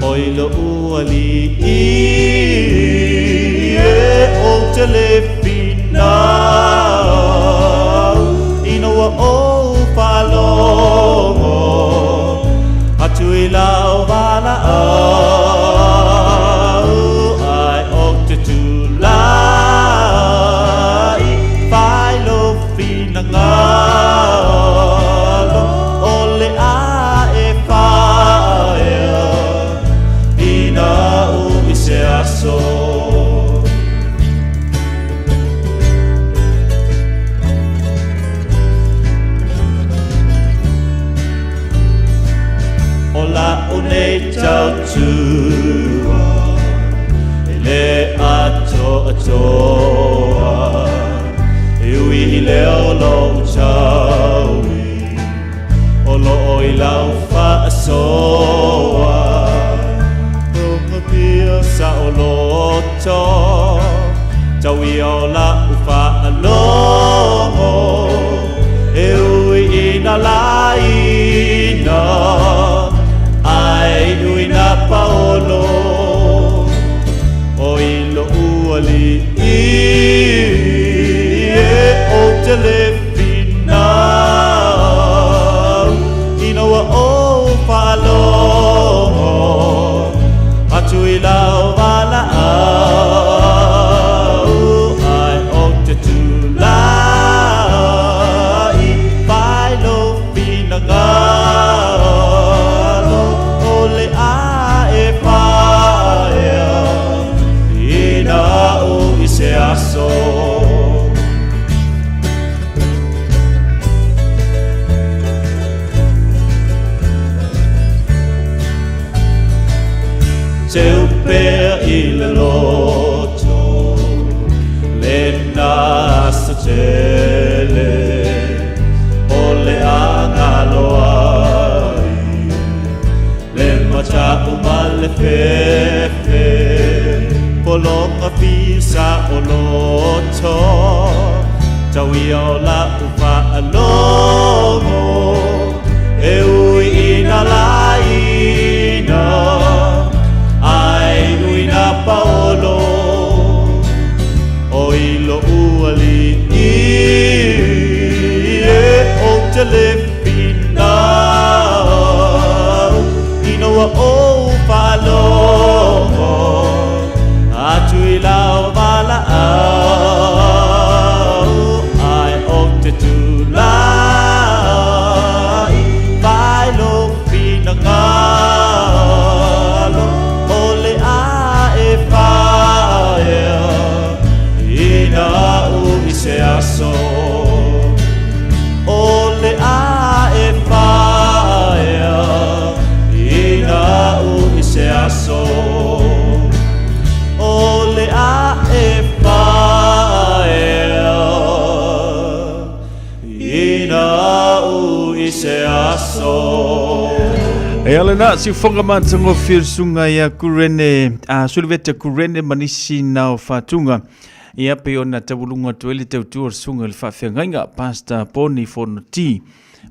Oi lo'u alii e ou te le finau ina ua ou faalogo atu i lau valaau ai ou te tulai fai lou finagalo o le a e faaea ina u i se aso. O la'u nei tautua e le atoatoa e ui i le o lo'u taui o lo'o i lau faasoa Logapia saoloto tau ia o la'u faalogo e ui ina laina ae ui na paolo o i lo'u alii e ou te le finau ina ua ou faalogo atu i lau valaau ai ou te tulai fai lou finagalo o le a e faaea ina u i se aso. Teu pea i le loto lena aso tele o le a galo ai le mata'u ma le fefe pologa fisa o loto tau ia o la'u faalogo. Inau ina ua ou faalogo atu i lau valaau ai o te tulai fai lou finagalo o le a e faia ina u i se aso o le a e faia ina u i se aso o le a e faia ina u i se aso. E ala na si fonga matango fir sunga ia kurene a sulvete kurene manisi na o fatunga ia pe ona tawulunga tuele tau tua sunga le whaafeagaiga Pastor Poni Fonoti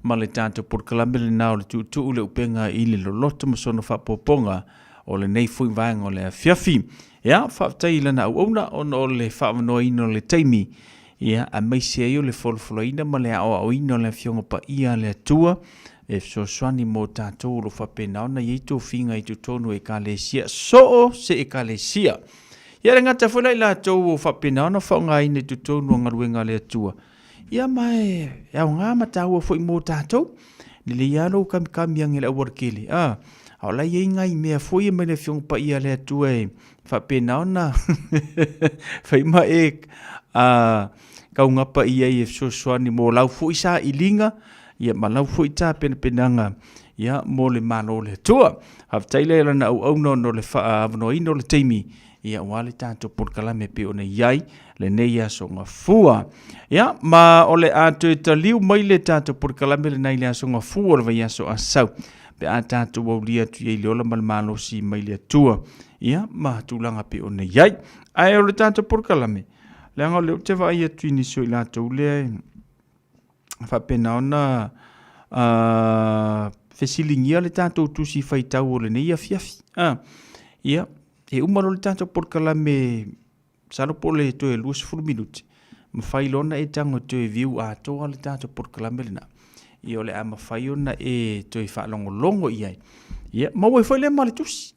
ma le tatou polokalame lenā o le tuutuu le upega i le loloto ma sona faapopoga o lenei foi vaega o le afiafi. Ia, faafetai i lana auauna ona o le faavanoaina o le taimi, ia, aemaise ai o le folafolaina ma le aoaoina o le Afioga Paia a le Atua e fesoasoani mo tatou o lo o faapena ona i ai tofiga i totonu o Ekalesia, so o se Ekalesia. Ia le gata foi la i latou o faapena ona faaaogaina i totonu o galuega a le Atua, ia ma e aoga ma taua foi mo tatou. Lelei lava lou kamikami age i le aualatele, a, a o la e i ai nai mea foi ia mai le Afioga Paia a le Atua e faapena ona fai ma e a, kaugapa i ai e fesoasoani mo lau foi sailiga, ia ma lau foi tapenapenaga ia mo le Malo o le Atua. Faafetai lea i lana auauna ona o le faaavanoaina o le taimi ia aua le tatou polokalame pei ona i ai lenei aso gafua. Ia, ma o le a toe taliu mai le tatou polokalame lenei le aso gafua o le vaiaso asau pe a tatou aulia atu i ai le ola ma le malosi mai le Atua ia ma tulaga pei ona i ai. Ae o le tatou polokalame, leaga o lea ou te vaai atu i nisi o i latou lea e faapena ona fesiligia le tatou tusi faitau o lenei afiafi. Ia, e uma loa le tatou polokalame, masalo po o le toe 20 minute, mafai loa ona e tago e toe view atoa le tatou polokalame lena. Ia o le a mafai ona e toe faalogologo i ai. Ia, maua ai foi lea ma le tusi.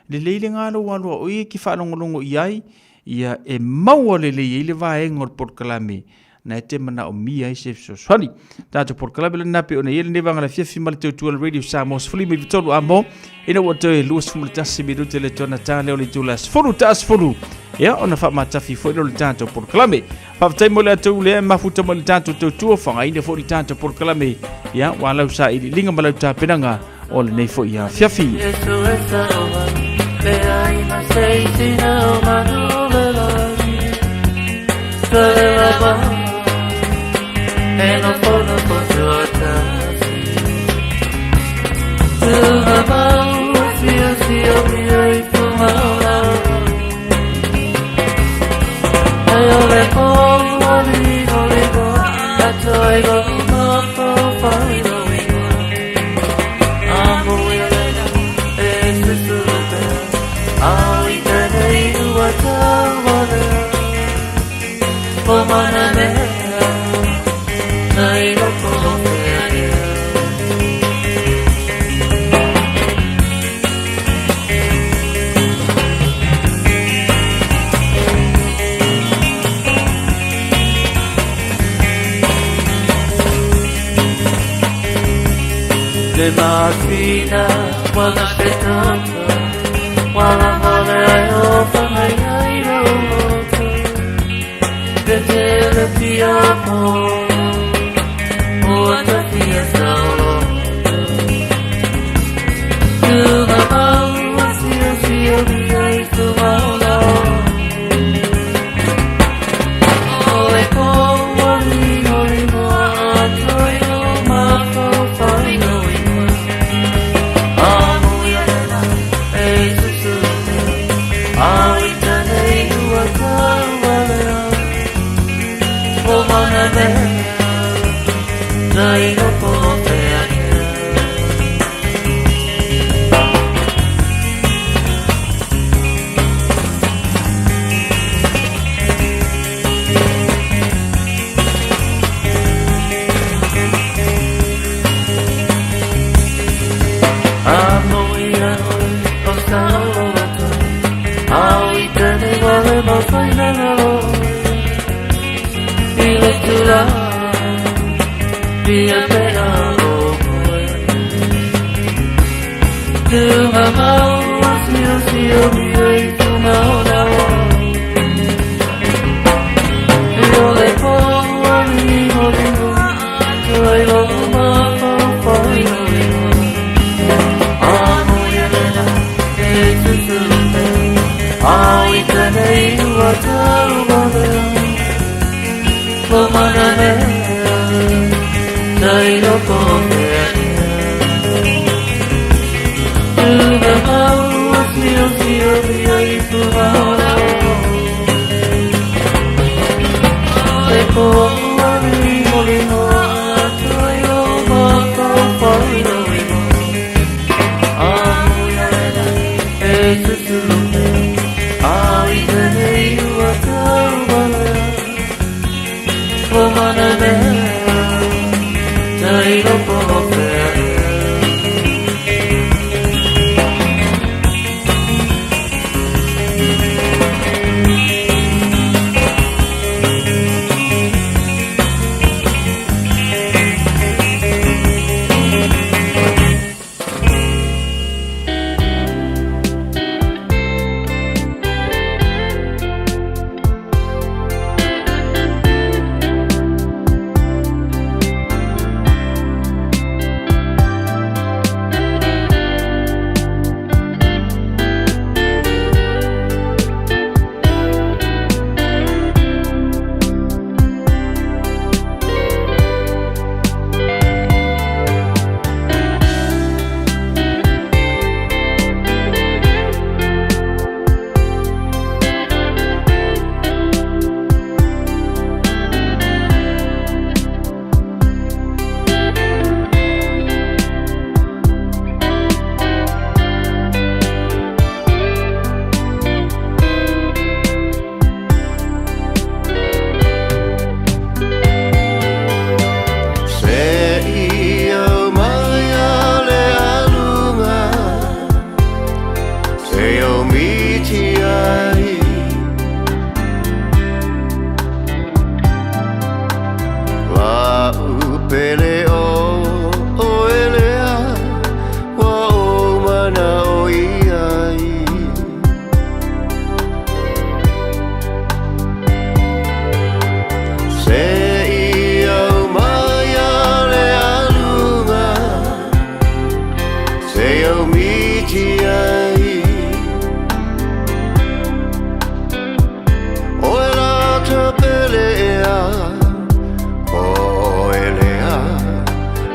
Lelei le galo ua alu a oe e te faalogologo i ai, ia e maua lelei ai le vaega o le polokalame na e te manaomia ai se fesoasoani. Tatou polokalame lena pe ona i ai lenei vaega o le afiafi ma le tautua le Radio Samoa 13 amo ina ua toe 21 minute le tona tā leo le itula 10 ta 10 ia ona faamatafi foi leo le tatou polokalame. Faafetai mo le atou lea e mafuta mai le tatou tautua faaaogaina foi le tatou polokalame ia ua lau sailiiliga ma lau tapenaga o lenei foi afiafi. Le masina ua fetoto Wala vale ai o whangai ai roto Te te le pia po O ta fia saolo Tuna mau a sio sio mi ai tu maola O le ko o lino limo a toi o mafo whai no ingoa A mui arena e susuru mea A i tēnei ua taualea O mana mea Tunga mau sio sio mi ai tunga ona o. Io le po ali mo lingo, ai lo ma fo fo ino ino. Amo ia lela, e tutulu te, au i tenei ua tau valea. Lo mana mea, tai loko mea. Tunga mau sio sio mi ai tunga ona o. Le po ali mo lingo, ai lo ma fo fo ino ino. Amo ia lela, e tutulu te, au i tenei ua tau valea. Lo mana mea, tai loko mea. Se i au mai a le alunga, se o miti ai. La upele o o elea, wa o mana o iai. Se i au mai a le alunga, se o miti ai. O e la tapele ea, o elea,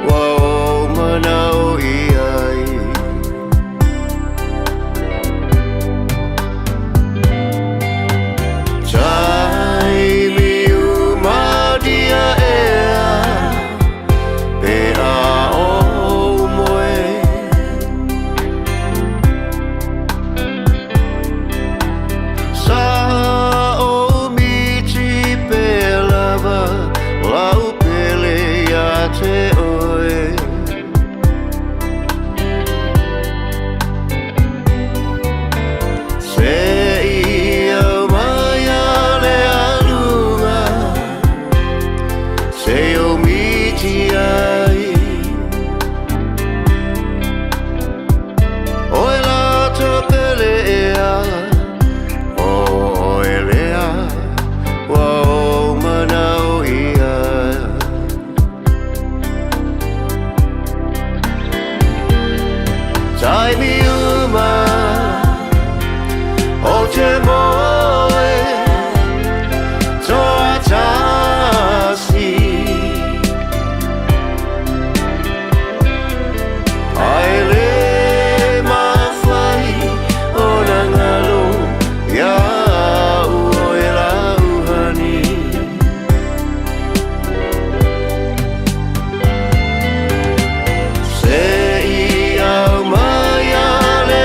wa o mana o iai. Tai mi umadia ea, pe a o moe. Sa o miti pe lava, lau pele ia te oe. Se i au mai a le alunga, se o miti ai. O e la tapele ea, o elea, wa o mana o ia. Tai mi uma, o te moe, toa tasi. Ai le mawhai o na ngalo, ia au o e lau hani. Se i au mai a le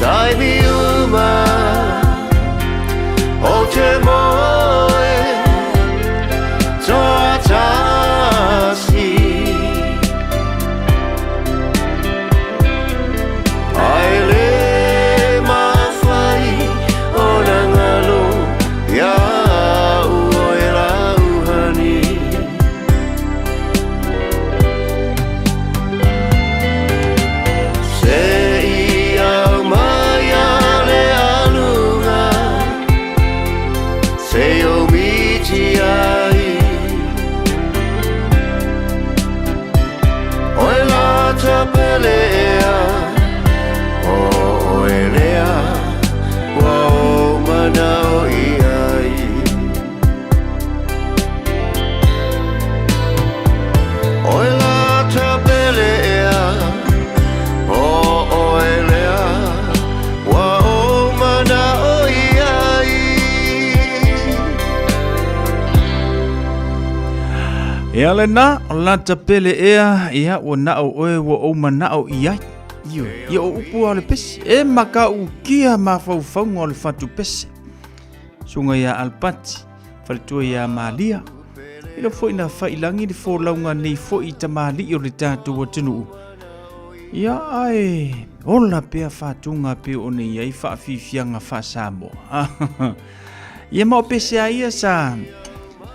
Taimi uma O te moe Toa tasi Ai le mawhai o na ngalo Ia au o e lauhani Se i au mai a le alunga Se o miti ai Oe lata pele ea O oe lea Ua o manao i ai Oe lata pele ea O oe lea Ua o manao i ai Ia lena, o lata pele ea, ia ua nao oe ua ou manao i ai. Ioe, ia o upu a o le pese. E makaukia mafaufauga o le fatu pese. Susuga ia Alapati, faletua ia Malia. Ilo foi na failagi le folauga nei foi i tamalii o le tatou atunuu. Ia ae ola pea fatuga pe o nei ai faafiafiaga faa-Samoa. Ia ma o pese a ia sa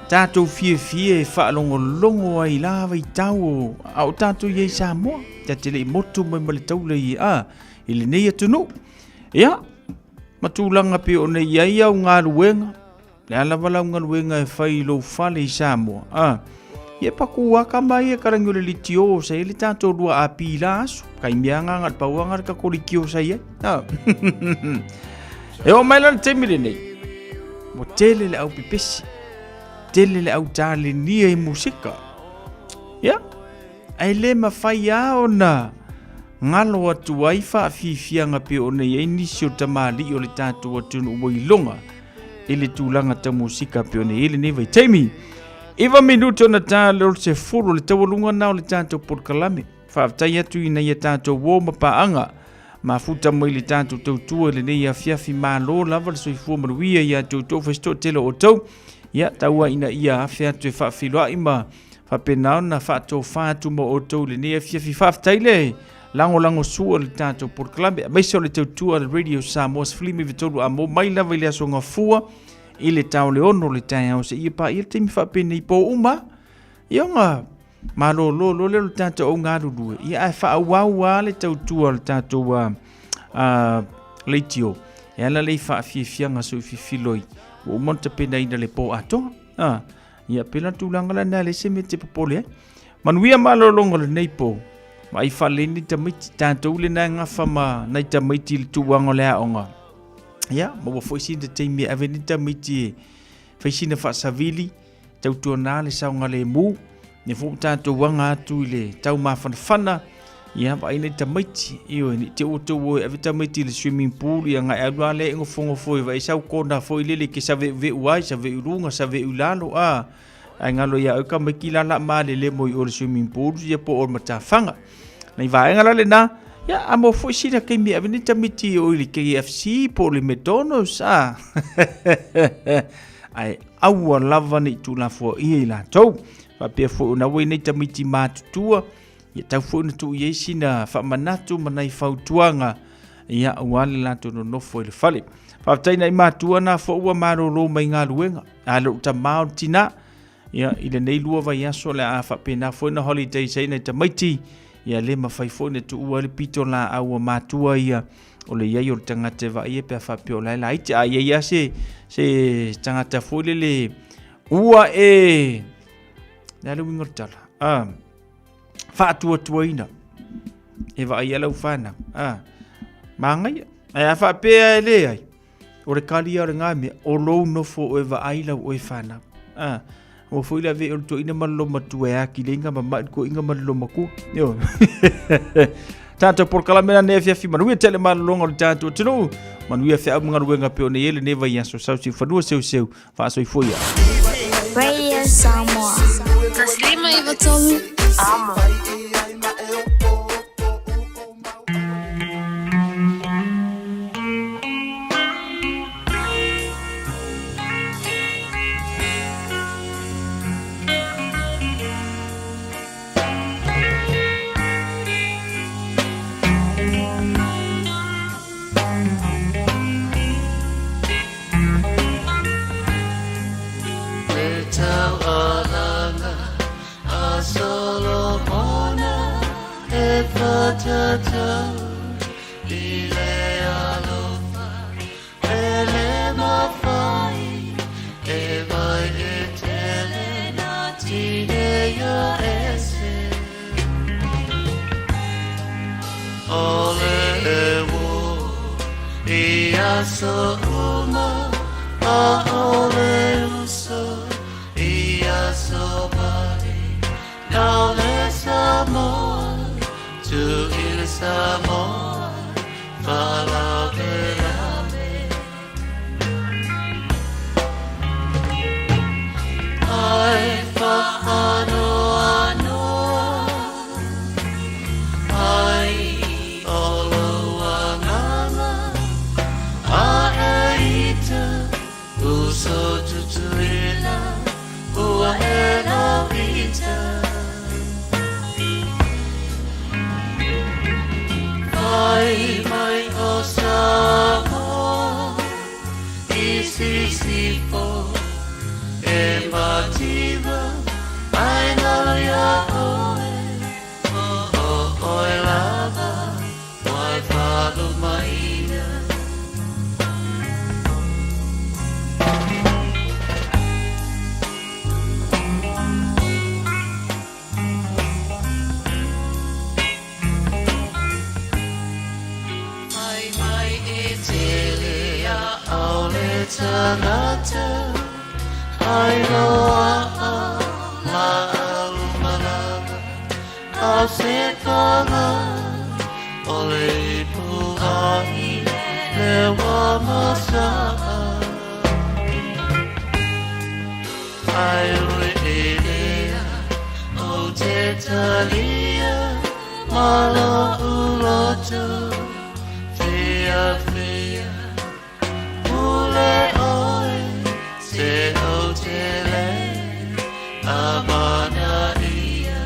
tatou fiafia e faalogologo ai la vaitau o a o tatou i ai Samoa. Ta te le i motu mai ma le taula i a i lenei atunuu. Ia, ma tulaga pei ona i ai au galuega, le a lava lau galuega e fai i lou fale i Samoa, a, ia paku aka mai e kalangi o le litio sa i le tatou lua api la aso, kai mea nga nga pau anga le kako litio sa i ai. A. E o mai la le taimi lenei, ua tele le au pepesi, tele le au talenia i musika. Ia, Ae le mafai lava ona galo atu ai faafiafiaga pei ona i ai nisi o tamalii o le tatou atunuu ua iloga i le tulaga tau musika pei ona i ai lenei vaitaimi. 9 minute ona ta le o le 10 o le taualuga na o le tatou polokalame. Faafetai atu i nai a tatou uo ma paaga mafuta mai le tatou tautua i lenei afiafi. Malo lava le soifua manuia ia te outou faisitoatele o outou. Ia, taua ina ia afe atu e faafeiloai ma faapena ona faatofa atu mo outou i lenei afiafi. Faafetai le lagolagosua i le tatou polokalame, aemaise o le tautua a le Radio Samoa 13 a mo mai lava i le aso Gafua i le tao le 6 le taeao seia paia le taimi faapenei po uma. Ia ona malolo loa lea o le tatou au galulue, ia ae faaauau lava le tautua o le tatou leitio e ala lea i faafiafiaga soififiloi ua uma ona tapenaina le po atoa. Ia pela tulaga la na le se mea te popole ai. Manuia malologa o lenei po. Vaai faalelei ni tamaiti tatou le na gafa ma nai tamaiti i le tuuaga o le aoga. Ia, maua foi sina taimi e ave ni tamaiti e fai sina faasavili, tautuana le saogalemu, ne fo tatou aga atu i le taumafanafana, ia vaai nai tamaiti, ioe, ne i te ua tou o e ave tamaiti i le swimming pool, ia ona e alu lava lea e nofonofo e vaai sau kona foi lele e te saveuveu ai, saveu i luga, saveu i lalo, a, ae galo ia oe tamaiti la la malele mo i o le swimming pool, ia po o le matafaga. Nai vaega la lena, ia a mo foi sina taimi e ave nei tamaiti o i le KFC po o le McDonald's, a. Ae aua lava ne i tuulafoaia i latou. Faapea foi ona ua i nei tamaiti matutua, ia tau foi ona tuu i ai sina faamanatu ma nai fautuaga, ia aua le latou nonofo i le fale. Faafetai nai matua na foi ua malolo mai galuega, a le o tama o le tina, ia i lenei lua vaiaso le a faapena foi na holidays ai nai tamaiti, ia le mafai foi na tuua le pito laau a matua ia o le iai o le tagata e vaai pe a faapea o la e laiti. A iai lava se, se tagata foi lele ua e le a le uiga o le tala a faatuatuaina e vaai lau whanau a māngaia ae a faapea e leai o le kali o le ngā mea o lou nofo o e vaai lau oe whanau a ua foi le ave o le toeaina ma le lomatua e aki le inga ma mai le toeaina ma le lomatua ioe tatou polokalame la nei afiafi manuia tele malologa o le tatou atunuu manuia feau ma galuega pei ona i ai lenei vaiaso sau siu fanua seuseu faasoifua ia. Radio Samoa. Taslima i Vatolu. Amo. I le alofa e le mafai e vai e tele na tineia ese. O le e wo i aso uma a o le uso i aso mai. Nau le Samoa, tu i le Samoa, faalavelave. Ai faanoanoa, ai o lou agaga, a e ita uso tutuila, ua e lauita. Fai mai o Samoa i sisifo e mativa ai nalo ia oe o o oe lava wai whalumaina. Fai mai e tele a au le tagata ai loa'a la au malama a se paga o le ipu ai le wa masa'a ai ui e lea o te talia ma lo uloto fia fia pule oe se o te le amana ia.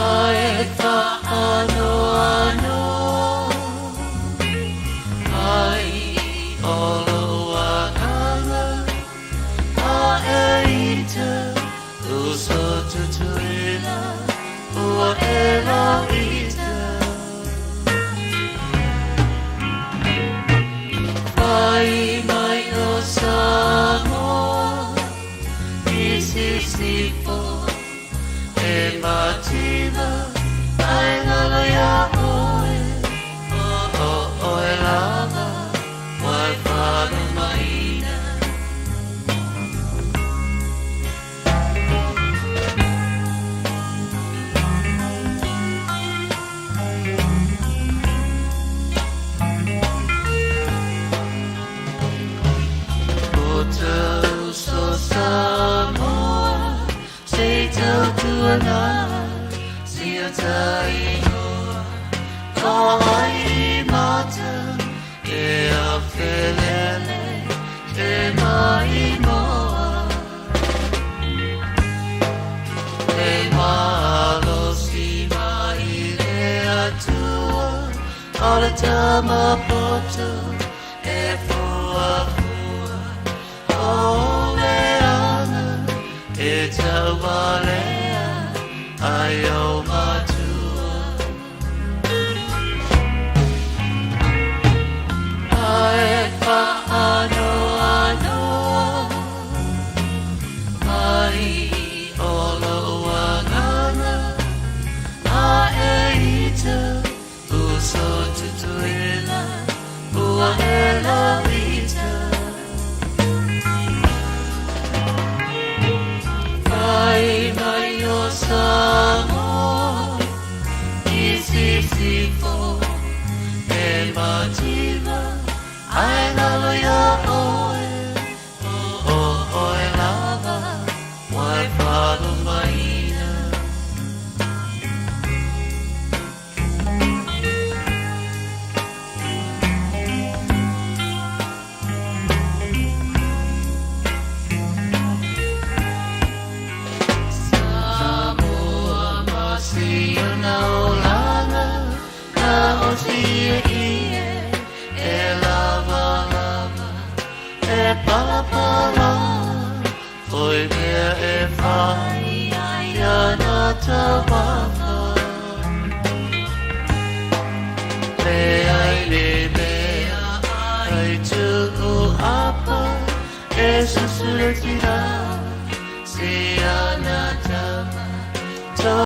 Ai whaanoanoa ai o lou agaga a e ita uso tutuila ua e lauita. Fai mai o Samoa i sisifo e mativa ai ngalo ia oe o o oe lava wai whalumaina. O te uso Samoa se tautuana si o tainoa ko ai mata e a felele e mai moa. E malo si mai le atua o le tamapoto e fua fua o le aga e taualea ai o matua. Ai whaanoanoa ai o lou agaga a e ita uso tutuila ua e lauita. Fai mai o Samoa i sisifo e mativa ai ngalo ia oe o o oe lava wai whalumaina. Samoa ma si ona olaga na o si e e lava lava e pala pala oi mea e whai ia na tau.